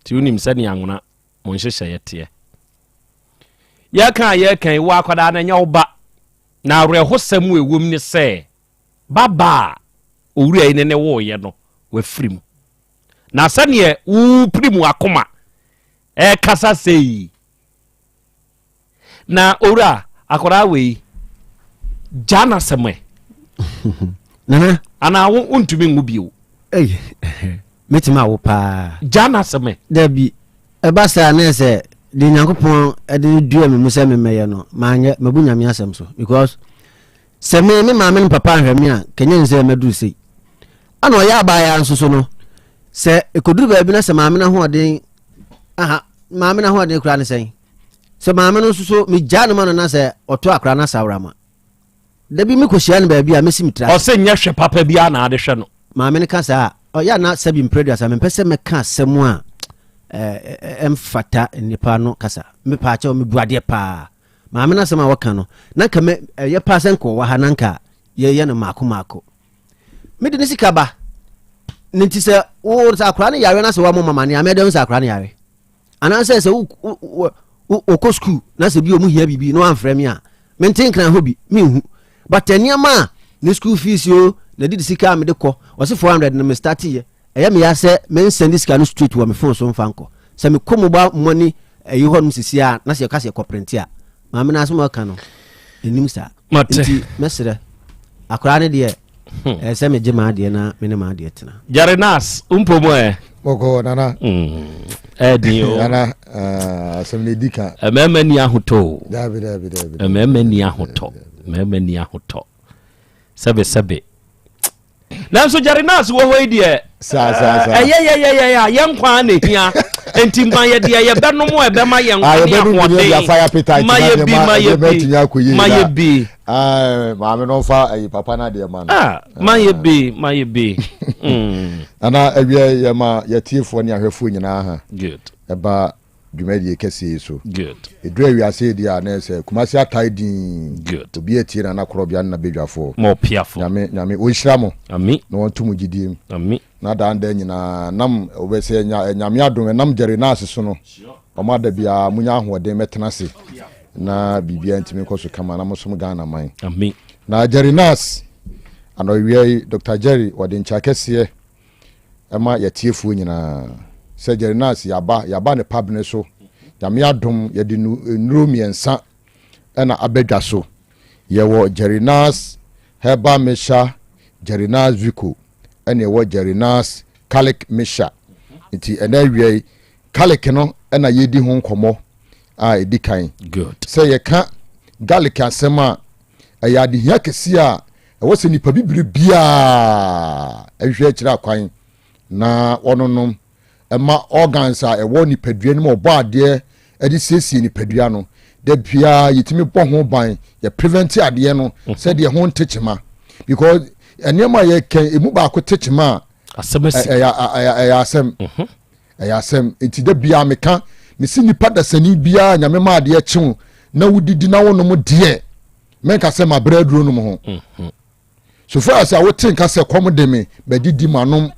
Nti wonim sɛnea anwona mo nhyehyɛeɛ teɛ. Yɛka yɛka yi wo akwadaa no ɛnyɛ wo ba. Na awerɛhosɛm a ɛwom ne sɛ babaa a owura yi ne ne woeɛ no wafiri mu. Na sɛdeɛ wopirim w'akoma ɛrekasa sei na owura akwadaa wei gyaa n'asɛm ɛ. Nana. Anaa wo wontumi nwo bio. Ei, mɛtumi awo paa. Gyaa n'asɛm ɛ. Dabi, ɛba saa na ɛsɛ deɛ Nyankopɔn de no dua me mu sɛ memmɛyɛ no, manyɛ, mabu Nyame asɛm so because sɛ me me maame ne papa anhwɛ me a, kɛnyɛ ne sɛ maduru sei. Ana ɔyɛ abaayaa nso so no, sɛ ɛkɔduru baabi na sɛ maame no ahoɔden, aha, maame no ahoɔden koraa ne sɛn? Sɛ maame no nso so megyaa no ma no na sɛ ɔtɔ akora no asawrama. Da bi mekɔhyia no baabi a mɛsi me tiri ase. Ɔse nyɛ hwɛ papa biara na ade hwɛ no. Maame no ka saa a, ɔyɛ a na sɛbi mprɛ aduasa mempɛ sɛ mɛka asɛm a ɛmfata nnipa no kasa. Mepaakyɛw mebu adeɛ paa. Maame no asɛm a wɔka no, na nka mɛ ɛyɛ paa sɛ nka ɔwɔ ha na nka yɛyɛ no maako maako. Mede ne sika ba. Ne nti sɛ wo sɛ akwadaa no yare na sɛ wɔamɔ mama ne a mɛdɛm sɛ akwadaa no yare. Anaasɛ sɛ wokɔ sukuu na sɛ bi ɔmu hia biribi na wamfrɛ me a mente nkran hɔ bi menhu but nneɛma a ne school fees o na didi sika a mede kɔ ɔse 400 no me start yɛ ɛyɛ me ya sɛ mensɛnde sika no straight wɔ me phone so mfa nkɔ sɛ mekɔ mobile money ɛyi hɔ nom sisi a na sɛ yɛka sɛ yɛkɔ printe a maame no asɛm a ɔka no ɛnim saa nti mɛserɛ akwaraa no deɛ hmm. ɛsɛ sɛ megye m'adeɛ na me ne m'adeɛ tena. Jerry Nas mpo mu ɛ. Bɔkɔ nana. Ɛdi o. Nana eh, asɛm na edi ka. Mmarima ni ahotɔ o. Dabi dabi dabi. Mmarima ni ahotɔ. Mmarima ni ahotɔ. Sɛbe sɛbe. Nanso Jerry Nas wɔ hɔ yi deɛ. Saa saa saa. Ɛyɛ yɛ yɛ yɛ a yɛn nkwa na ehia. Nti ma yɛ deɛ yɛbɛnom a ɛbɛma yɛn nkwa ne ahoɔden. Ma yɛ bi ma yɛ bi ma yɛ bi. Maame no nfa ayi papa no adeɛ ma no. Ah, ma yɛ bi ma yɛ bi. Nana awia yɛ ma yɛtiefoɔ ne ahwɛfoɔ nyinaa ha. Good. Ɛba dwumadie kɛseɛ yi so. Good. Ɛduru awiase yi deɛ a na ɛsɛ Kumasi atae dinn. Good. Obi atie Nana Korɔbea ne n'abadwafoɔ. Ma ɔpiafo. Nyame Nyame ɔnhyira mo. Ami. Na ɔnto mo gyidie mu. Ami. Na daa nda nyinaa nam wɔbɛsɛ nya Nyame adom ɛnam Jerry Nurse so no ɔmo ada biara monya ahoɔden mɛtena ase na biribiara ntumi nkɔ so kama na mosom Ghana man. Ami. Na Jerry Nurse anɔwia yi Dr. Jerry wɔde nkyɛ akɛseɛ ɛma yɛtiefoɔ nyinaa sɛ Jerry Nurse yaba yaba ne pabene so Nyame adom yɛde nnuro mmiɛnsa ɛna aba dwa so. Yɛwɔ Jerinas Herbal Mixture, Jerinas Vico, ɛna yɛwɔ Jerinas Garlic Mixture. Nti ɛnɛ awia yi, garlic no ɛna yɛdi ho nkɔmmɔ a ɛdi kan. Sɛ yɛka garlic asɛm a, ɛyɛ adehia kɛseɛ a ɛwɔ sɛ nipa bibire biara ɛhwehwɛ akyire akwan na ɔnonom. Ɛma organs a ɛwɔ nipadua no mu a ɔbɔ adeɛ de siesie nipadua no. Da biara yɛtumi bɔ ho ban, yɛ prevent adeɛ no sɛdeɛ ho nte kyema. Because nneɛma a yɛkɛn, emu baako te kyema a. Ɛyɛ asɛm. Mhm. Ɛyɛ asɛm. Nti da biara meka mesi nipa dasani biara nyame ma adeɛ kyew na wodidi na wonom deɛ mɛnka sɛ mabrɛ aduro nom ho. Mhm. So far as a wote nka sɛ kɔm de me madidi manom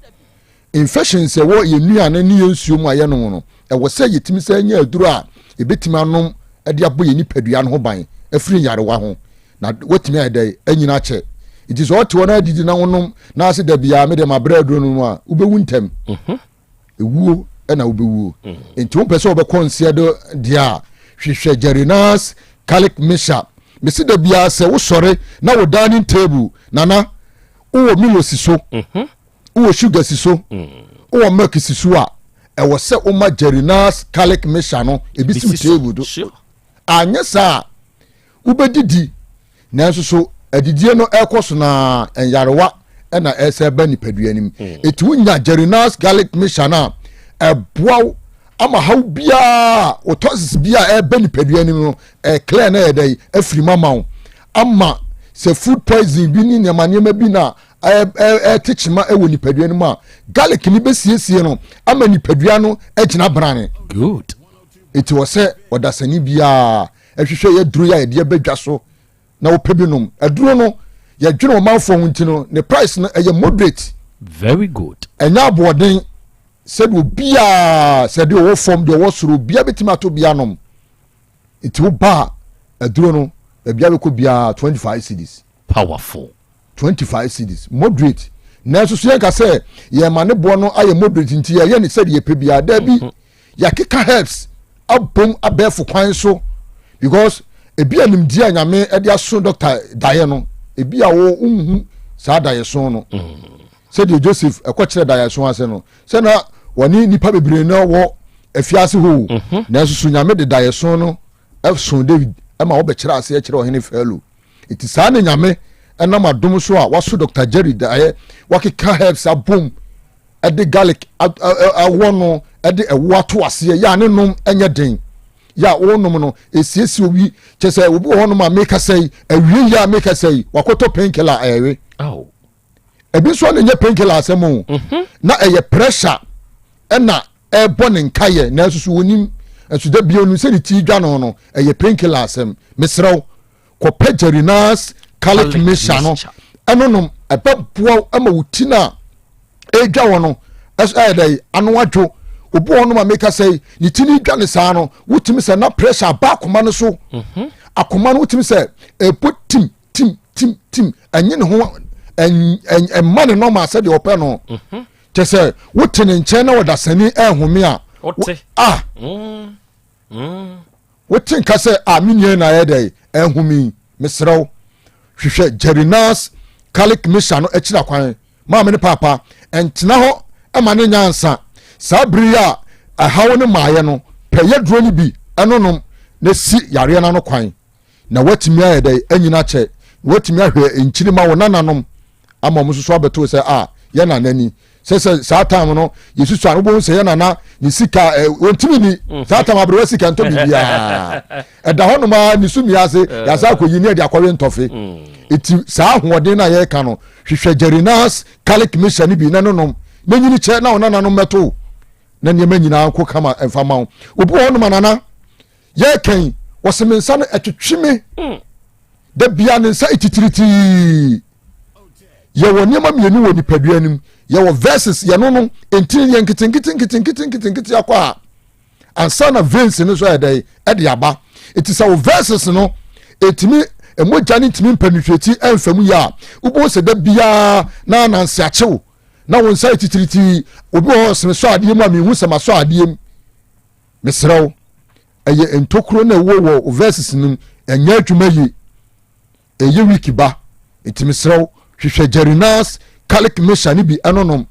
infections ɛwɔ yɛn nnuane ne yɛn nsuo mu a yɛnom no ɛwɔ sɛ yɛtumi sɛ nya aduro a yɛbɛtumi anom de abɔ yɛn nipadua no ho ban afiri nyarewa ho na watumi ayɛ dɛ anyina akyɛ nti sɛ ɔte hɔ na adidi na wonom na ase da biara me deɛ mabrɛ aduro no mu a wobɛwu ntɛm mhm. ewuo na wobɛwuo mhm. nti wompɛ sɛ wobɛkɔ nseɛ do deɛ a hwehwɛ Jerinas Kalik Misha mesi da biara sɛ wosɔre na wo dining table nana wowɔ milo si so mhm. wowɔ sugar si so mm. wowɔ milk si so a ɛwɔ sɛ woma Jerinas Kalik Misha no ebi si table do anyɛ saa Wobɛdidi, nanso so adidie no ɛrekɔ so na nyarewa na ɛsɛ ba nipadua no mu. Ɛti hmm. wonya Gerinas garlic mixture no a ɛboa wo ama haw biara wo toxins bi a ɛreba nipadua no mu no ɛclear na ɛyɛ dɛ afiri mu ama wo ama sɛ food poison bi ne nneɛma nneɛma bi na ɛte kyema wɔ nipadua no mu a garlic no bɛsiesie no ama nipadua no agyina brane. Good. Eti wɔ sɛ ɔdasani biara ɛhwehwɛ yɛ aduro yi a yɛde ɛbɛ dwa so na wɔpɛ bi nom aduro no yɛdwene ɔmanfoɔ ho nti no ne price no ɛyɛ moderate. Very good. Ɛnyɛ aboɔden sɛdeɛ obiara sɛdeɛ ɔwɔ fam deɛ ɔwɔ soro obiara bɛtumi ato bi anom nti wo ba aduro no baabi a bɛkɔ biara 25 cedis. Powerful. 25 cedis moderate nanso so yɛnka sɛ yɛma ne boɔ no ayɛ moderate nti yɛyɛ ne sɛdeɛ yɛpɛ biara daabi mm -hmm. yɛakeka herbs abom abɛɛfo kwan so because ebi a nimdeɛ a nyame de aso dɔkta daeɛ no ebi a wo nhu saa daeɛso no mm. sɛdeɛ joseph ɛkɔkyerɛ daeɛso ase no sɛ na wɔne nnipa bebree no wɔ afiase hɔ mhm. nanso so nyame de daeɛso no ɛso david ɛma wɔbɛkyerɛ aseɛ kyerɛ ɔhene fɛlo nti saa ne nyame ɛnam adom so a waso dr jerry daeɛ wakeka herbs abom ɛde garlic awɔ no ɛde ɛwo ato aseɛ yɛ a ne nom ɛnyɛ den yɛ a wɔnom no esiesie obi kyɛ sɛ obi wɔ hɔnom a mekasa yi awie yi a mekasa yi wakɔtɔ painkiller ɛwe ebi nso na nyɛ painkiller asɛm o mhm. na ɛyɛ pressure ɛna ɛbɔ ne nkayɛ nanso so wɔnim nso da bio no sɛ ne ti dwa no no ɛyɛ painkiller asɛm mesrɛw kɔpɛ Jerinas garlic mixture no ɛno nom ɛbɛboa ma wo ti no a ɛredwa wɔ no ɛyɛ dɛ ano adwo obi wɔ hɔnom a meka sɛ ne ti no dwa ne saa no wotumi sɛ na pressure aba akoma no so mhm. akoma no wotumi sɛ ɛbɔ tim tim tim tim ɛnye ne ho ɛmma ne nɔma sɛdeɛ ɔpɛ no mhm. kyɛ sɛ wote ne nkyɛn na wɔdasani ɛnhome a a mm. mm. Wote nka sɛ, a me nua na ayɛ dɛ ɛnhome yi, mesrɛ wo, hwehwɛ Jerinas Kalik Misha no akyiri akwan. Maame ne paapa, ɛntena hɔ ma ne nya ansa. Saa bere yi a ɛhaw no maaeɛ no, pɛ yɛduro no bi ɛnonom na si yareɛ no ano kwan. Na woatumi ayɛ dɛ anyini akyɛ, na woatumi ahwɛ nkyiri ma wo nananom ama wɔn nso so abɛto sɛ a yɛ nana ni sɛ sɛ saa time no yɛsusu a wobɛhu sɛ yɛ nana ne sika ɛ wɔntumi ni mhm. saa time aberewa sika ntɔ biribiara ɛda hɔ nom a ne so mmea ase eh. yɛasa akɔyi ne ɛde akɔwe ntɔfe ɛti mm. saa ahoɔden no a yɛreka no hwehwɛ jerinas calic mission no bi na no nom na nyini kyɛ na wo nananom mɛto na nneɛma nyinaa nko kama ɛmfa ma wo obi wɔ hɔ nom anana yɛkɛn wɔsɛ me nsa no ɛtwetwe me mm. da bia ne nsa etitiritii yɛwɔ nneɛma mmienu wɔ nipadua no mu yɛwɔ verses yɛno no ntini yɛ nketenkete nketenkete nketenkete akɔ a ansa na veins no so ayɛ dɛ ɛde aba eti sɛ wo verses no etimi mogya no ntumi mpenetrate ɛnfa mu yɛ a wobɛhu sɛ da biara na ananse akyew na wo nsa etitiritii obi wɔ hɔ sene sɔ adeɛ mu a mehu sɛ masɔ adeɛ mu mesrɛ wo ɛyɛ ntokuro na ɛwɔ wɔ verses no mu ɛnyɛ adwuma yie ɛyɛ week ba nti mesrɛ wo hwehwɛ Jerinas calic mixture no bi ɛnonom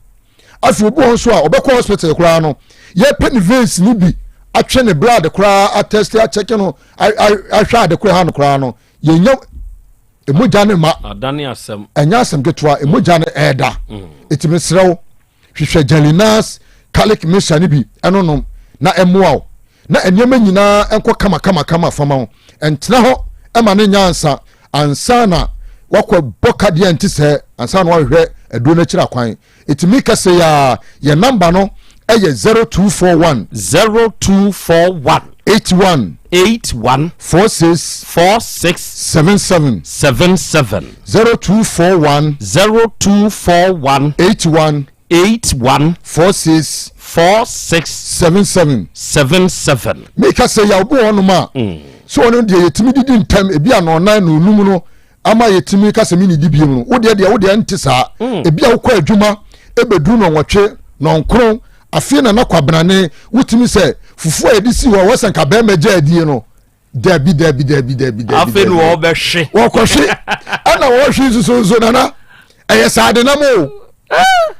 afei obi wɔ nso a ɔbɛkɔ hospital koraa no yɛpɛ ne veins no bi atwe ne blood koraa atɛste akyɛke no ahwɛ ade koraa ha no koraa no yɛnya mogya no ma ɛnyɛ asɛm ketewa mogya no ɛɛda ɛti mm. mesrɛ wo hwehwɛ Jelinas calic mixture no bi ɛno nom na ɛmmoa wo na nneɛma nyinaa nkɔ kama kama kama fama wo ɛntena hɔ ɛma ne nya ansa ansa na Wakɔ bɔ kadeɛ nte sɛ ansa na wahwehwɛ aduro no akyiri akwan. Ɛtumi kɛsɛ yi a yɛn namba no ɛyɛ 0241. 0241. 81. 81. 46. 46. 77. 77. 0241. 0241. 81. 81. 46. 46. 77. 77. Meka sɛ yɛ obi wɔ hɔnom a sɛ ɔno deɛ yɛtumi didi ntɛm ebi a na ɔnan na onum no ama yɛtumi ka sɛ menidi bio no wodeɛ deɛ wodeɛ nte saa mm. ebi a wokɔ adwuma ɛbɛduru nɔnwɔtwe nɔnkron afei na nakwabenane wotumi sɛ fufuo a yɛde si hɔ wɔ sɛ nka bɛrima gya adie no dabi dabi dabi dabi dabi afei na wɔbɛhwe wɔkɔhwe ɛna wɔhwe nso nso nana ɛyɛ saa de nam o ah!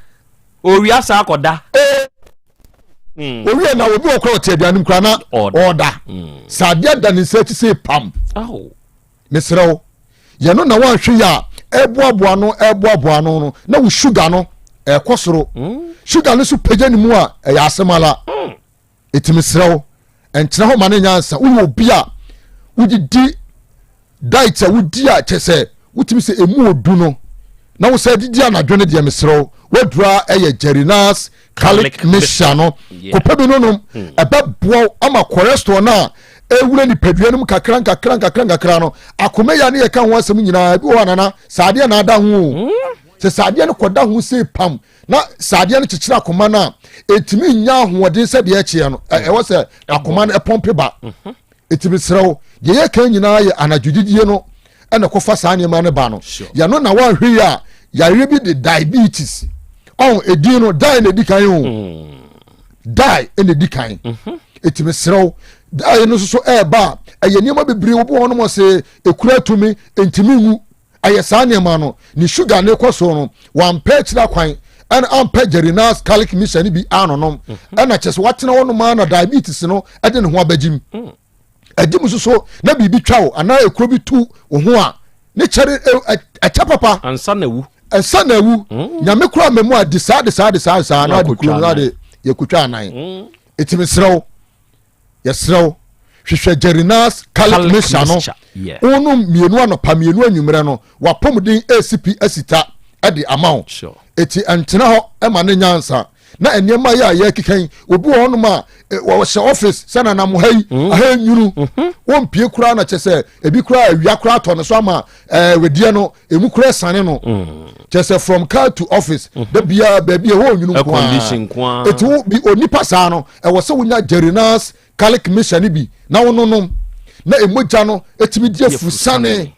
owia saa akɔda eh. hmm. owie na obi wɔ kora ɔte aduane mu kora na ɔda hmm. saa adeɛ da ne nsa akyi sɛ pam Mesrɛ wo, yɛ no na woanhwɛ yie a, ɛreboaboa ano ɛreboaboa ano no, na wo sugar no ɛrekɔ soro. Mm. Sugar no so pagya ne mu a, ɛyɛ asɛm ala. Mm. Eti mesrɛ wo, ɛntena hɔ ma no nyɛ ansa. Woyɛ obi a wodidi diet a wodi a kyɛ sɛ wotumi sɛ emu odu no na wo sɛ didi anadwo no deɛ mesrɛ wo wadura ɛyɛ Jerinas garlic mixture no kɔpɛ bi no nom hmm. ɛbɛboa wo ama cholesterol no a ɛwura nipadua no mu kakra nkakra nkakra nkakra no akoma ya ne yɛka ho asɛm nyinaa ebi wɔ hɔ anana saa adeɛ na ada ho o hmm. sɛ saa adeɛ no kɔda ho sei pam na saa adeɛ no kyekyere akoma no a ɛtumi nya ahoɔden sɛ deɛ ɛkyeɛ no ɛwɔ sɛ akoma no ɛpɔmpe ba mhm. Enti mesrɛ wo, deɛ yɛka nyinaa yɛ anadwo didie no ɛna kɔfa saa nneɛma no ba no. Yɛno na woanhwɛ yi a yareɛ bi de diabetes. Ɔn edin no die na edi kan o. Mm. Die na edi kan. Mhm. Enti mesrɛ wo, die no nso so ɛɛba a ɛyɛ nneɛma bebree wɔ hɔ nom sɛ ekura tumi ntumi nwu. Ɛyɛ saa nneɛma no ne sugar ne kɔ so no wampɛ akyiri akwan ɛna ampɛ Jerinas garlic mixture no bi anonom mhm. ɛna kyɛ sɛ watena hɔ nom ara na diabetes no ɛde ne ho abɛgyim mm. ɛgye mu soso na biribi twa wo anaa ekuro bi tu wo ho a ne kyɛre ɛkyɛ papa ansa na ewu ansa na ewu mm. nyame kura mɛmu a de saa de saa de saa saa na ade kuro no na de yɛkotwa anan mm. etimi serɛw yɛserɛ wo hwehwɛ Jerinas garlic mixture no wonom mmienu anɔpa mmienu anwummerɛ no wapɔmuden ɛresi asita de ama wo ɛti ɛntena hɔ ɛma ne nyansa na nneɛma yɛ a yɛkeka yi obi wɔ hɔnom a wɔhyɛ office sɛ nanam ha yi mm. aha nwunu mm-hmm. wɔmpie koraa na kyɛ sɛ ebi koraa awia koraa atɔ ne so ama ɛɛ wedeɛ no emu koraa sane no mm. kyɛ sɛ from car to office mm-hmm. da biara baabi ɛhɔ nwunu nkoa eti wo bi onipa saa no ɛwɔ sɛ wonya Jerinas garlic mixture no bi na wononom na emogya no etumi di afusane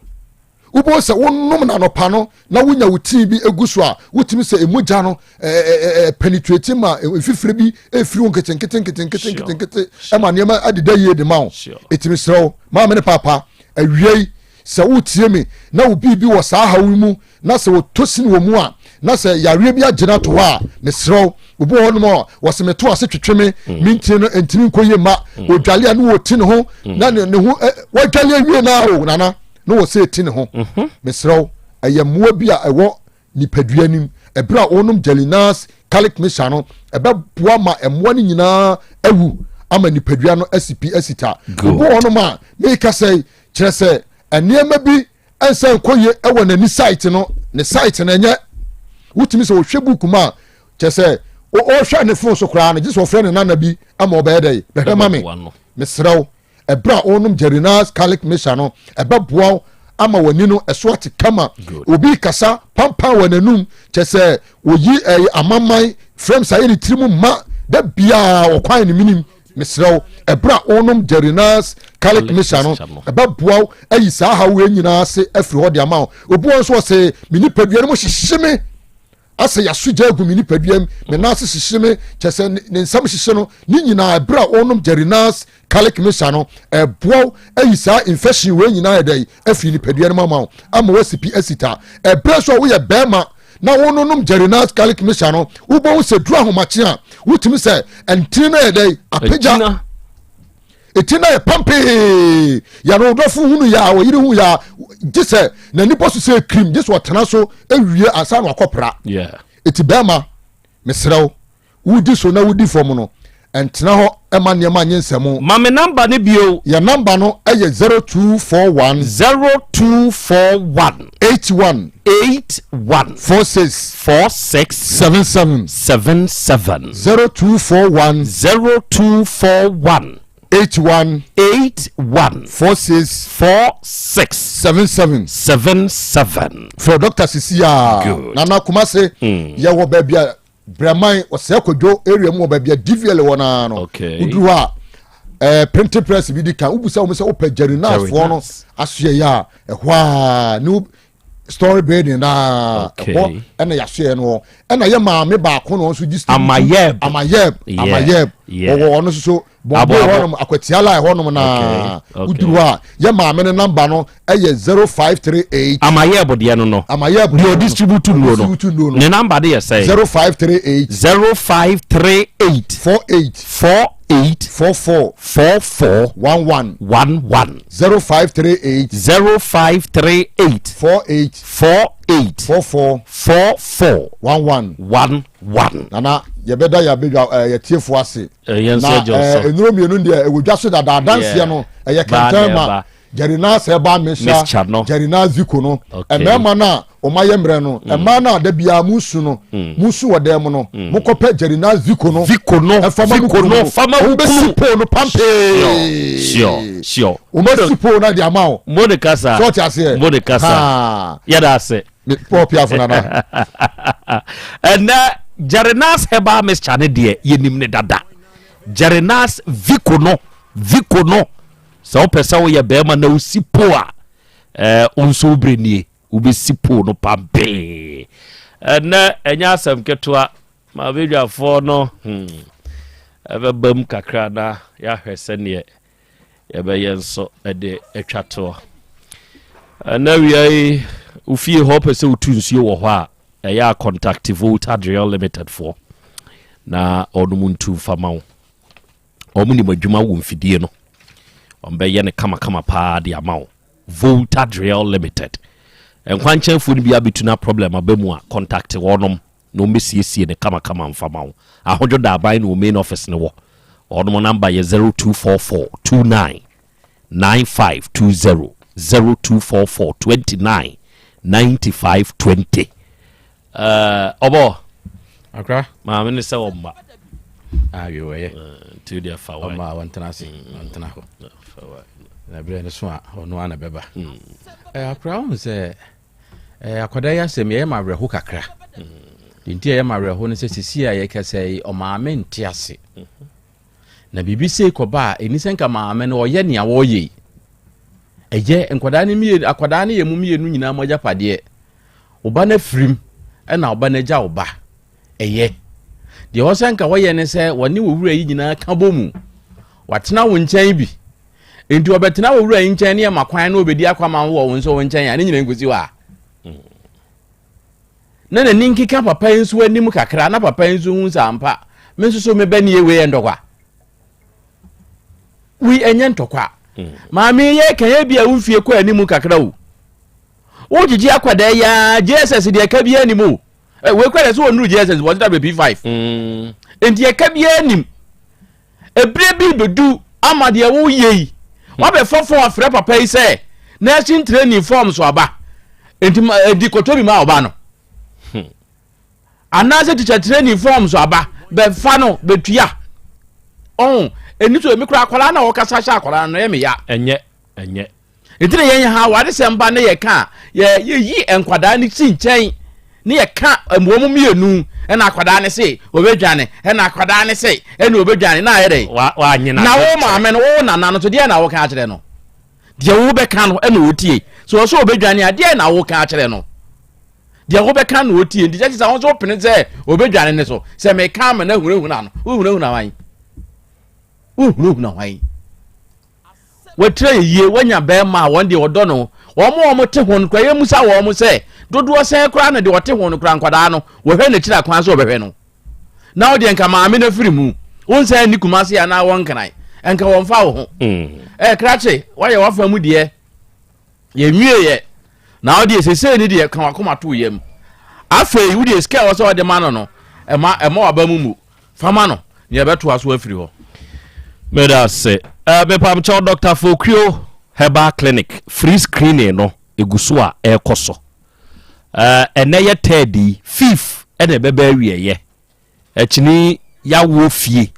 wobɛhu sɛ wonom no anɔpa no na wonya wo tii bi egu so a wotumi sɛ emogya no ɛɛ penetrate ma mfifire bi efiri wo nketenkete nketenkete nketenkete ɛma nneɛma adeda yie de ma wo etumi srɛ wo maame ne paapa awia yi sɛ wotie me na wo biribi wɔ saa haw yi mu na sɛ wɔtɔ sini wɔ mu a na sɛ yareɛ bi agyina to hɔ a mesrɛ wo obi wɔ hɔnom a wɔsɛ meto ase twetwe me mm. me ntini no ntini nkɔ yie ma mm. odwale a ne wɔti ne ho mm. na ne ho wadwale awie na o nana na wɔsɛ ɛti ne ho mm-hmm. mesrɛ wo ɛyɛ mmoa bi a ɛwɔ nipadua nim ɛberɛ a wɔnom jelinas garlic mixture no ɛbɛboa ma mmoa no nyinaa awu ama nipadua no asi pi asi ta obi wɔ hɔnom a meka sɛ kyerɛ sɛ nneɛma bi ɛnsɛ nkɔ yie ɛwɔ n'ani site no ne site no ɛnyɛ wotumi sɛ ɔhwɛ book mu a kyɛ sɛ ɔhwɛ ne phone so koraa no gye sɛ ɔfrɛ ne nana bi ama ɔbɛyɛ dɛ bɛhwɛ ma me mesrɛ wo ɛberɛ a ɔnom Jerinas garlic mixture no ɛbɛboa wo ama w'ani no ɛso ate kama obi kasa pampan wɔ n'anum kyɛ sɛ oyi ɛyɛ amaman frɛm sa yɛ ne tiri mu ma da biara ɔkwan ne minim mesrɛ wo ɛberɛ a wonom Jerinas garlic mixture no ɛbɛboa wo ayi saa haw wei nyinaa ase afiri hɔ de ama wo obi wɔ nso ɔsɛ me nipadua no mu hyehye me asɛ yaso gya agu me nipadua mu me nan ase hyehye me kyɛ sɛ ne nsam hyehye no ne nyinaa ɛberɛ a wonom Jerinas garlic mixture no ɛboa wo ayi saa infection wei nyinaa ɛdɛ afiri nipadua no mu ama wo ama woasi pi asi ta ɛberɛ so a woyɛ bɛrima na wononom Jerinas garlic mixture no wobɛhu sɛ duru ahomakye a wotumi sɛ ntini no yɛ dɛ apagya ɛti no yɛ pampee yɛne wodɔfo hunu yɛ a ɔyere hu yɛ a gye sɛ n'ani bɔ so sɛ krim gye sɛ ɔtena so awie ansa na wakɔpra ɛti bɛrima mesrɛ wo wodi so na wodi fam no Ɛntena hɔ ɛma nneɛma nye nsɛmo. Ma me number no bio. Yɛn number no ɛyɛ 0241. 0241. 81. 81. 46. 46. 77. 77. 0241. 0241. 81. 81. 46. 46. 77. 77. Frɛ Dr. Sisi a. Good. Nana Kumase. Yɛwɔ baabi a Brɛman ɔsɛe kwadwo area mu wɔ baabi a DVL wɔ naa no. Okay. Woduru hɔ a eh, printing press bi di kan wobusa wɔn sɛ wopɛ Jerry Nas foɔ no asoɛyɛ a ɛhɔ a new story building naa ɛhɔ ɛna yɛasoɛyɛ no wɔ ɛna yɛ maame baako na ɔno nso distribute Amayɛb. Amayɛb Amayɛb wɔwɔ ɔno nso so Bombay hɔnom akwatia line hɔnom naa woduru hɔ a yɛ maame no namba no ɛyɛ 0538. Amayɛb deɛ no no. Amayɛb deɛ ɔdistribute nnuro no. Ne namba de yɛ sɛn? 0538. 0538. 48. 48. 44. 44. 11. 11. 0538. 0538. 48. 48. 44. 44. 11. 11. Nana yɛbɛda yɛ abedwa ɛɛ yɛtiefo ase. Yɛn nso Na agye wo so. ɛɛ nnuro mmienu deɛ ɛwɔ dwa so dada adanseɛ no ɛyɛ Baa na kɛntɛn ma ɛba. Jerry Nas herbal Mixture no. Jerry Nas Zico no. Mmarima no a wɔn ayɛ mmerɛ no, mmaa no a da biara mo su no, mo su wɔ dan mu no, mo kɔpɛ Jerry Nas Zico no. Zico no. Ɛfa ma mo Zico kunu no. no. Fa ma wo Wɔn bɛsi kunu. pole no pampee. Sure. Wɔn bɛsi pole no de ama wo. Mo de kasa. Sɛ ɔte aseɛ. Mo de kasa. Haa. Yɛda ase. Me Paul Piafo nana. Ɛnɛ Jerry Nas herbal mixture ne deɛ yɛnim ne dada. Jerry Nas Vico no, Vico no. Sɛ wopɛ sɛ woyɛ bɛrima na wosi po a, ɛɛ wo nso wo berɛ nie, wobɛsi po no pampee. Ɛnɛ ɛnyɛ asɛm ketewa, ma badwafoɔ no ɛbɛba mu kakra na yɛahwɛ sɛdeɛ yɛbɛyɛ nso de atwa toɔ. Ɛnɛ wia yi, wo fie hɔ pɛ sɛ wotu nsuo wɔ hɔ a, ɛyɛ a contact Volta Drill Limited foɔ na ɔnom ntu mfa ma wo. Wɔn nim adwuma wɔ mfidie no, wɔn bɛyɛ no kamakama paa de ama wo. Volta Drill Limited. Nkwankyɛnfoɔ no bi abɛtu na problem aba mu a, contact wɔnom na wɔn bɛsiesie no kamakama mfa ma wo. Ahodwo Daaban na wɔn main office no wɔ. Wɔnom number yɛ 0244 29 9520 0244 29 95 20. Ɔbɔ. Akra. Maame ne sɛ ɔmma. Ayo ɛyɛ. Nti deɛ fa wa. Ɔma wɔntena ase wɔntena hɔ. Fa wa. Na berɛ no so a ɔno ana bɛba. Akra wohu sɛ akwadaa yi asɛm yɛyɛ ma awerɛho kakra. Deɛ nti ɛyɛ ma awerɛho no sɛ sisi a yɛkasa yi ɔmaame nte ase. Na biribi sei kɔba a ɛni sɛ nka maame no ɔyɛ nea wɔreyɛ yi. Ɛyɛ nkwadaa no mmienu akwadaa no yɛ mu mmienu nyinaa mo agyapadeɛ. Wo ba no afirim ɛna wo ba no agya wo ba. Ɛyɛ. Deɛ ɛwɔ sɛ nka wɔyɛ ne sɛ wɔne wo wura yi nyinaa ka bɔ mu. Watena wo nkyɛn bi. Nti ɔbɛtena wo wura yi nkyɛn ne ɛma kwan na ɔbɛdi akwama wɔ wo nso wo nkyɛn a ne nyinaa nkosi hɔ a. Na n'ani nkeka papa yi nso anim kakra na papa yi nso hu sɛ ampa me nso so mebɛ nie wei yɛ ntɔkwa. Wei ɛnyɛ ntɔkwa. Maame yɛ kan yɛ bi a wo mfie kɔ anim kakra o. Wogyegye akwadaa yi ara JSS deɛ ɛka biara nim o. Wei kora deɛ sɛ wɔnnuru JSS wɔte da P5. Nti ɛka biara nim. Ebire bi bɛdu ama deɛ woyɛ yi. Wabɛfa fon afrɛ papa yi sɛ nursing training form so aba. Nti ɛdi kɔtɔ bi ma ɔba no. Anaasɛ teacher training form so aba bɛfa no bɛtua. Ɔn ɛni so emi kora akwadaa na wɔkasa hyɛ akwadaa no ɛyɛ me ya. Ɛnyɛ ɛnyɛ. Nti na yɛn ha awaresɛm ba ne yɛka a yɛ yɛyi nkwadaa no si nkyɛn ne yɛka wɔn mmienu ɛna akwadaa no se obɛdwane ɛna akwadaa no se ɛna obɛdwane na ayɛ dɛn na wo maame no wo nana no so deɛ na woka akyerɛ no deɛ wobɛka no ɛna ɔtie so ɔsɛ obɛdwane a deɛ na woka akyerɛ no deɛ wobɛka na ɔtie nti kyɛ sɛ wo nso wopene sɛ obɛdwane ne so sɛ meka ama no ahunahuna no wohunahuna hwan wohunahuna hwan Watira yɛ yie, wanya bɛrima a wɔn deɛ ɔdɔ no. Wɔn a wɔte ho no koraa yɛmmusa wɔn sɛ dodoɔ sɛn koraa na deɛ ɔte ho no koraa nkwadaa no wɔhwɛ n'akyiri akwan sɛ ɔbɛhwɛ no. Na wo deɛ nka maame no afiri mu. Wo nsan nni Kumasi anaa wɔ Nkran. Nka wɔmfa wo ho. Ɛɛ krakye, woayɛ w'afa mu deɛ. Yɛnwieɛ. Na wo deɛ sesei ne deɛ ka w'akoma to wo yam. Afei wo deɛ sika a ɛwɔ sɛ wɔde ma no no, ɛma ɛma w'aba mu mu. Fa ma no. Na yɛbɛtoa so afiri hɔ. Meda ase. Uh, mepamkyɛw Dr. Fokuo Herbal Clinic free screening no egu so a ɛrekɔ so. Uh, ɛnɛ yɛ third yi, fifth ɛna ɛbɛbɛ awieɛ. Akyini yawoɔ fie.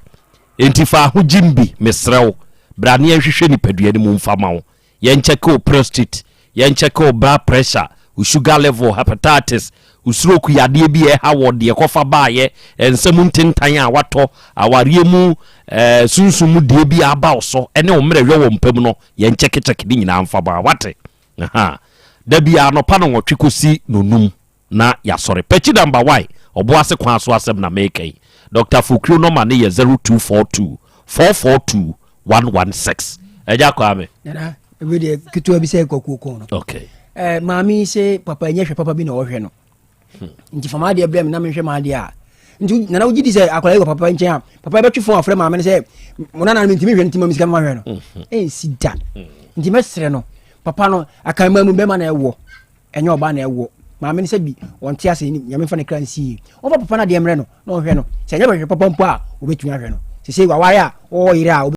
Enti fa ahogyim bi, mesrɛ wo. Bra ne yɛnhwehwɛ nipadua no mu mfa ma wo. Yɛnkyɛke wo prostate, yɛnkyɛke wo blood pressure, wo sugar level, hepatitis, wo stroke yadeɛ bi a ɛha wɔ deɛ kɔfa baayɛ, nsa mu ntentan a watɔ, awareɛ mu eh, sunsum mu deɛ bi a aba wo so, ɛne wo mmerɛhwɛ wɔ mpa mu no, yɛnkyɛkekyɛke ne nyinaa mfa ma wo. Wate? Aha. Da biara anɔpa nɔnwɔtwe kɔsi nonum. na yɛasɔre. Pɛkyi number one, Ɔboase kwan so asɛm na meka yi. Doctor Fokuo nɔma no yɛ 0242 442 116. Agya Kwame. Nana, ebi deɛ ketewa bi sɛ kɔkuo kɔn no. Okay. Eh, maame yi sɛ papa nyɛ hwɛ papa bi na ɔhwɛ no. Nti fa m'adeɛ brɛ me na menhwɛ m'adeɛ a. Nti nana wogye di sɛ akwadaa yi wɔ papa nkyɛn a papa bɛtwe fon afrɛ maame no sɛ mo nana no mentumi nhwɛ no nti ma me sika mma hwɛ no. Ɛnsi da. Nti mɛsrɛ no papa no akanman mu bɛma na ɛwɔ. Ɛnyɛ ɔbaa na ɛwɔ maame no sɛ bi ɔnte ase nyame mfa ne kra nsi yie ɔmfa papa no adeɛ mmerɛ no na ɔnhwɛ no sɛ ɛnyɛ bɛhwɛ papa mpo a ɔbɛtumi ahwɛ no sesei waware a ɔwɔ yere a.